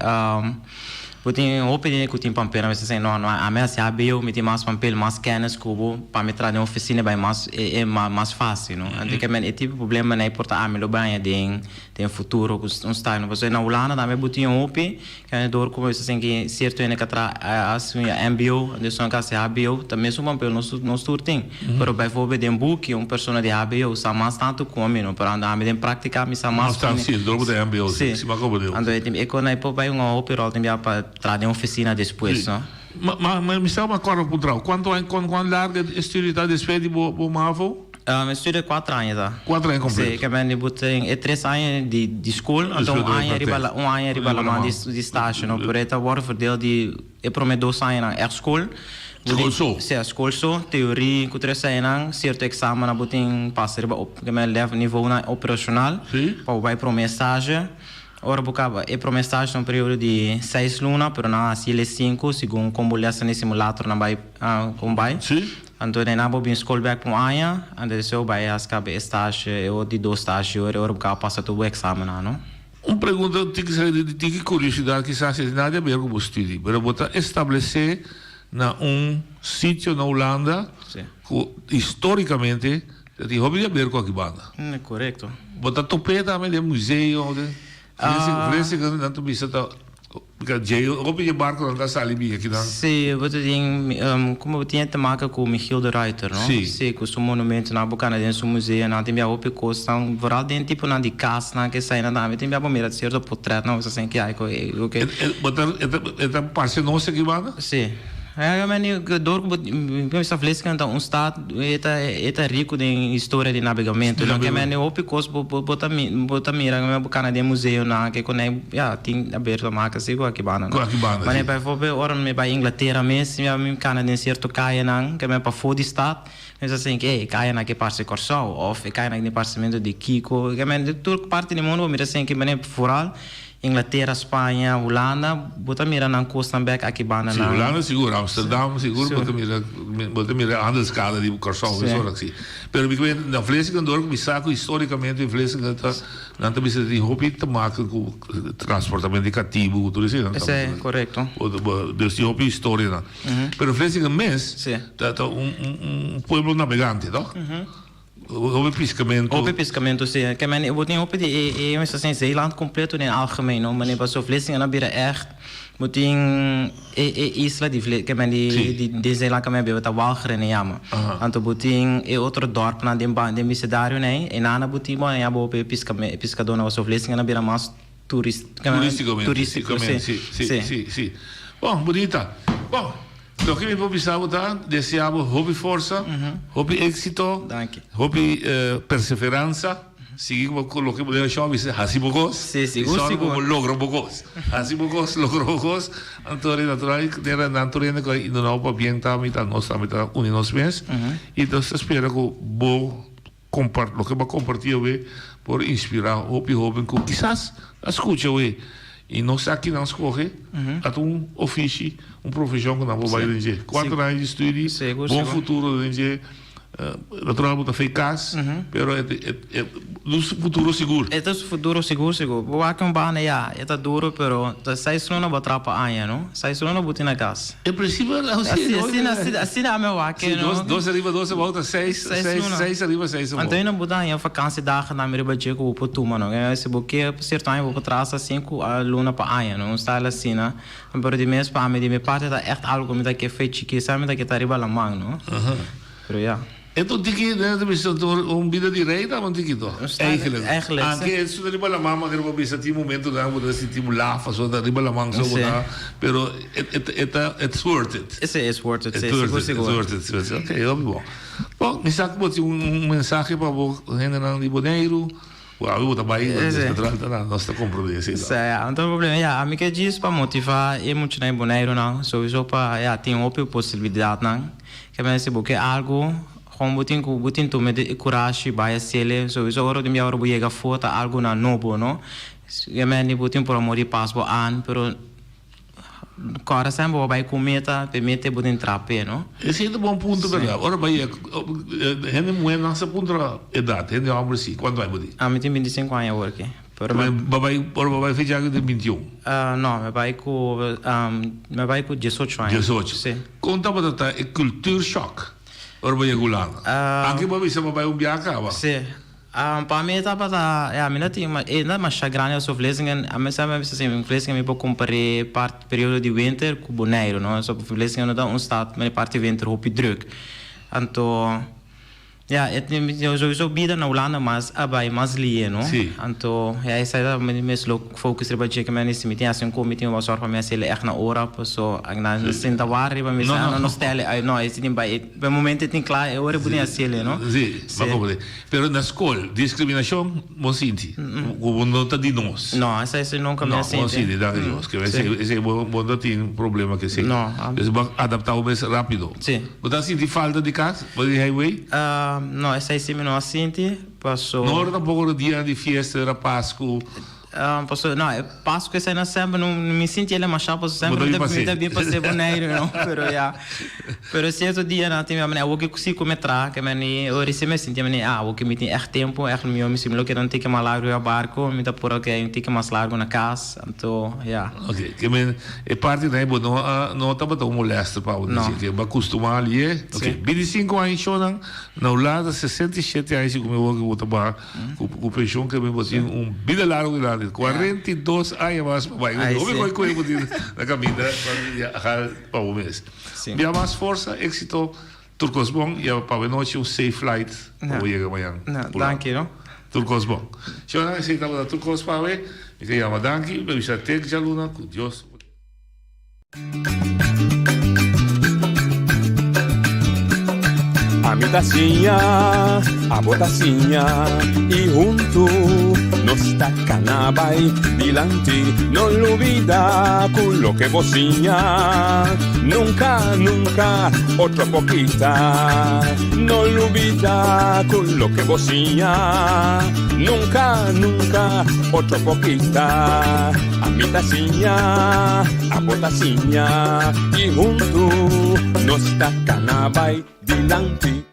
bo tin hopi hende ku tin pampel, mi sa sinki no no ami hasi hbo, mi tin mas pampel, mas kennis ku bo, pa mi traha den oficina bai mas e mas facil no, anto ke men e tipo problema nei por ta ami lo bai haña den den futuro ku un style no, pasobra na Hulanda tambe bo tin hopi. Kende dor ku mester sinki sierto hende ka traha hasi un mbo, anto esun ka hasi hbo, ta mesun papel nos nos tur tin. Pero bijvoorbeeld den buki un persona di hbo sa mas tantu ku ami no, pero anto ami den praktika mi sa mas ku mi. Si, dor bo ta mbo si, si mi. Anto e tin e kon ei por bai un hopi ròl tin bia pa traha den ofisina despues no. Ma ma mi staba kòrda puntra bo, kuantu aña kuan largu e studio ta despues di bo bo mavo? Mi studia kuater aña ta. Kuater aña kompleto. Si, ke men di bo tin e tres aña di di skol, anto un aña riba un aña riba laman di di stasje no, pero e ta wòrdu verdeel di e promé dos añanan ègt skol. Skol so? Si, skol so, teorí ku tres añanan, sierto eksamennan bo tin pasa riba ke men lèvel nivounan operashonal pa bo bai promé stasje. Ora bo kaba e promé stasje ta un periodo di seis luna, pero nan a hasi el e sinku segun kon bo lesa na e simulatornan bai kon bai. Anto den nan bo bin skol bek pa un aña, anto despues bo bai hasi kaba e stasje, e otro di dos stasje ora ora bo kaba pasa tur bo eksamennan no. Un pregunta tin ki sali di tiki kuriosidad kisas e nada di aber ku bo studi, pero bo ta establesé na un sitio na Hulanda ku historikamente ta tin hopi di aber ku aki banda. Korekto. Bo ta top'é tambe den museo, den Vlissingen nan ta bisa ta Dje hopi dje barconan ta sali bin akinan. Si, bo ta tin, como bo tin e te maka cu Michiel de Ruyter, no? Si. Si, cu su monumentonan, bo cana den su museonan, tin bia hopi cosnan, vooral den tiponan di casnan ke esainan tambe, tin bia bo mira cierto potretnan, bo ta sinti ai cu e, cu ke. Bo ta, e ta, e ta parce nos aki banda? Si. Ja, men door cu bo, mi bisa Vlissingen ta un stad, e ta, e ta rico den historia di nabegamento, no? Ke men hopi cos bo, bo, bo ta mi, bo ta mira, bo cana den museonan, ke con ei, ja, tin haber te maka si cu aki banda, no? Cu aki banda, si. Manera bijvoorbeeld ora mi bai Inglatera mes, mi a cana den cierto cayanan, ke men pafó di stad, mi sa sinti, ey, e cayanan aki parse Corsou, of e cayanan aki tin parsemento di Kiko, ke men tur parti di mundo bo mira sinti, manera vooral Inglatera, Spaña, Hulanda, bo ta mira nan kosnan bek aki banda Si, nan. Hulanda sigur, Amsterdam sigur bo ta mira, bo ta mira handelskade di Kòrsou Si. mesora si. Pero mi ke na Vlissingen dor ku mi sa ku historikamente Vlissingen ta nan ta bisa tin hopi te maken ku transportamento di katibu ku tur esei nan ta Esei, korekto. Dus tin hopi historianan. Pero Vlissingen mes ta ta un un pueblo nabegante toh? Hopi piscamento. Hopi piscamento, si. Ke men, bo tin hopi di e, e mester sin Zeeland completo den algemeen, no? Manera paso Vlissingen a bira echt, bo tin e, e isla di Vli, ke men di, di, di Zeeland ke men bira ta Walcheren e yama. Anto bo tin e otro dorpnan den ba, den bisedario nei, e nana bo tin, bon, ya bo hopi piscame, piscadornan paso Vlissingen a bira mas turis, Turisticamente, turistico, si. si, si, si, si. Bon, bunita. Bon. Loke mi por bisa bo ta, desea bo hopi forsa, hopi éxito, hopi perseveransa, sigui ku loke bo den shon a bisa, hasi bo kos, Sí, sigur, i sòru sigur. bo logra bo kos. Hasi bo kos, logra bo kos, anto ri natural nera nan tur hende ku a induna bo pabien ta mi ta nos tambe ta uni nos mes i nos ta spera ku bo Kompart loke bo a kompartí awe por inspirá hopi hóben ku kisas a skucha awe i no sa ki nan skohe, a ta un ofishi, un profeshon ku nan por bai den dje. Kuater aña di studi, bon futuro den dje, natural bo ta fei kas, pero e ta un futuro sigur. E ta un futuro sigur sigur. Bo wak un banda ya, e ta duro pero ta seis luna bo trapa aña no, seis luna bo tin na kas. En principio, Así, así, así, así na me wak, Sí, no? dos, dos arriba, dos abou, ta seis, Seis seis, luna. seis arriba, seis abou. Anto nan bo ta haña vakantiedagen tambe riba dje ku bo por tuma, no? Eh, si bo ke pa sierto aña bo por traha hasta sinku luna pa aña, no? Un style asina. Pero di mes pa ami, di mi parti ta ègt algu ku mi ta ke fe chikí, sa mi ta ke ta riba laman, no? Pero ya. E ta un tiki, den ta bisa un bida di rei ta un tiki to. Eigenlijk. Eigenlijk, Anke sí. esun ta riba laman, manera bo bisa tin momentonan bo ta sinti bo lafa so ta riba laman so bo ta, pero e ta e ta it's worth it. Sí, it's worth it, sí, It's worth sigur it, sigur. it's worth it, it's worth it. Ok, hopi bon. Bon, mi sa ku bo tin un mensahe pa bo hendenan di Boneiru. Bo awe bo ta bai, Sí. natural ta na nos ta komprondé esei Sí, ya, no tin problema. Ya, ami ke djis pa motivá e muchanan di Boneirunan, souiso pa, ya, tin hopi posibilidatnan. Ke men si bo ke algu, gewoon bo tin ku, bo tin tuma e kurashi bai hasiel, souiso ora di mi ora bo yega afó ta algunan nobo, no? Ke men di bo tin por amor di pas bo an, pero Kòrda semper bo bai ku meta, p'e meta bo tin traha p'e, no? Esei ta bon punto berdad. Ora bai e hende muhé nan sa puntra edat, hende hòmber si. Kuantu aña bo tin? Ami tin 25 aña awor aki. Pero mi. Bo bai, ora bo bai fecha aki tin 21? No, mi bai ku, mi bai ku 18 aña. 18. Si. Kon tabata ta e cultuurshock ora bo yega Hulanda? Anke bo a bisa bo bai un biaha kaba? Si. Pa mi e tabata, ya, mi no tin, e no masha grandi pasobra Vlissingen, ami sa mi a bisa si, Vlissingen mi por kompar'é part periodo di winter ku Boneiru, no, so Vlissingen no ta un stad manera parti winter hopi druk. Anto, ya, e tin souiso bida na Hulanda mas a bai mas lié, no. Anto, ya, esei ta mi mes lo focus riba dje ke mi a disi mi tin hasi un kos, mi tin wak sòrg pa mi hasi el ègt na ora, paso nan sinta wak riba mi sa, no stèl e, no, e si tin bai, e momento e tin kla e ora e bo tin hasi el, no. Si, mi a komprendé. Pero na skol, diskriminashon bo sinti? Ku bo no ta di nos? No, esei si nunka mi a sinti. No, bo sinti, danki Dios. Ke esei, esei bo bo no tin problema ku esei. No. Pues bo a adaptá bo mes rápido. Si. Bo ta sinti falta di kas? Bo di highway? No, esei si mi no a sinti, paso. No ora tampoko ora dia di fiesta, ora Pasku. Paso, no, e Pasku esei no semper, no mi sinti el demashado, paso semper mi ta mi ta bin pas'é Boneiru, no, pero ya. Pero sierto dianan tin mi a mane awor ki si ku mi traha ke mane ora si mi sinti mane ah awor ki mi tin ègt tempu ègt mihó mi si mi lo keda un tiki mas largu riba barko mi ta por oke un tiki mas largu na kas anto ya. Oke ke men e parti nan bo no a no tabata un molèster pa bo No. ke bo a kustumá alié oke Si. 25 aña shownan na Hulanda 67 aña si ku mi wou ke bo ta baha Ku penshon ke mi bo tin un bida largu dilanti. 42 aña mas pa bai. Ai, Hopi sí. koi koi bo tin na kaminda pa viaha pa bo mes. Bia mas forsa, éxito, tur kos bon i pa bo nochi un safe flight pa bo yega mañan. Ja, danki no. Tur kos bon. Shona, esei tabata tur kos pa awe. Mi ta yama danki, mi ta bisa te djaluna ku Dios. Ami ta siña, abo ta siña y huntu nos ta cana bai dilanti. No lubida cu loke bo siña nunca, nunca otro por kita. No lubida cu loke bo siña nunca, nunca otro por kita. Ami ta siña, abo ta siña y huntu nos ta cana bai dilanti.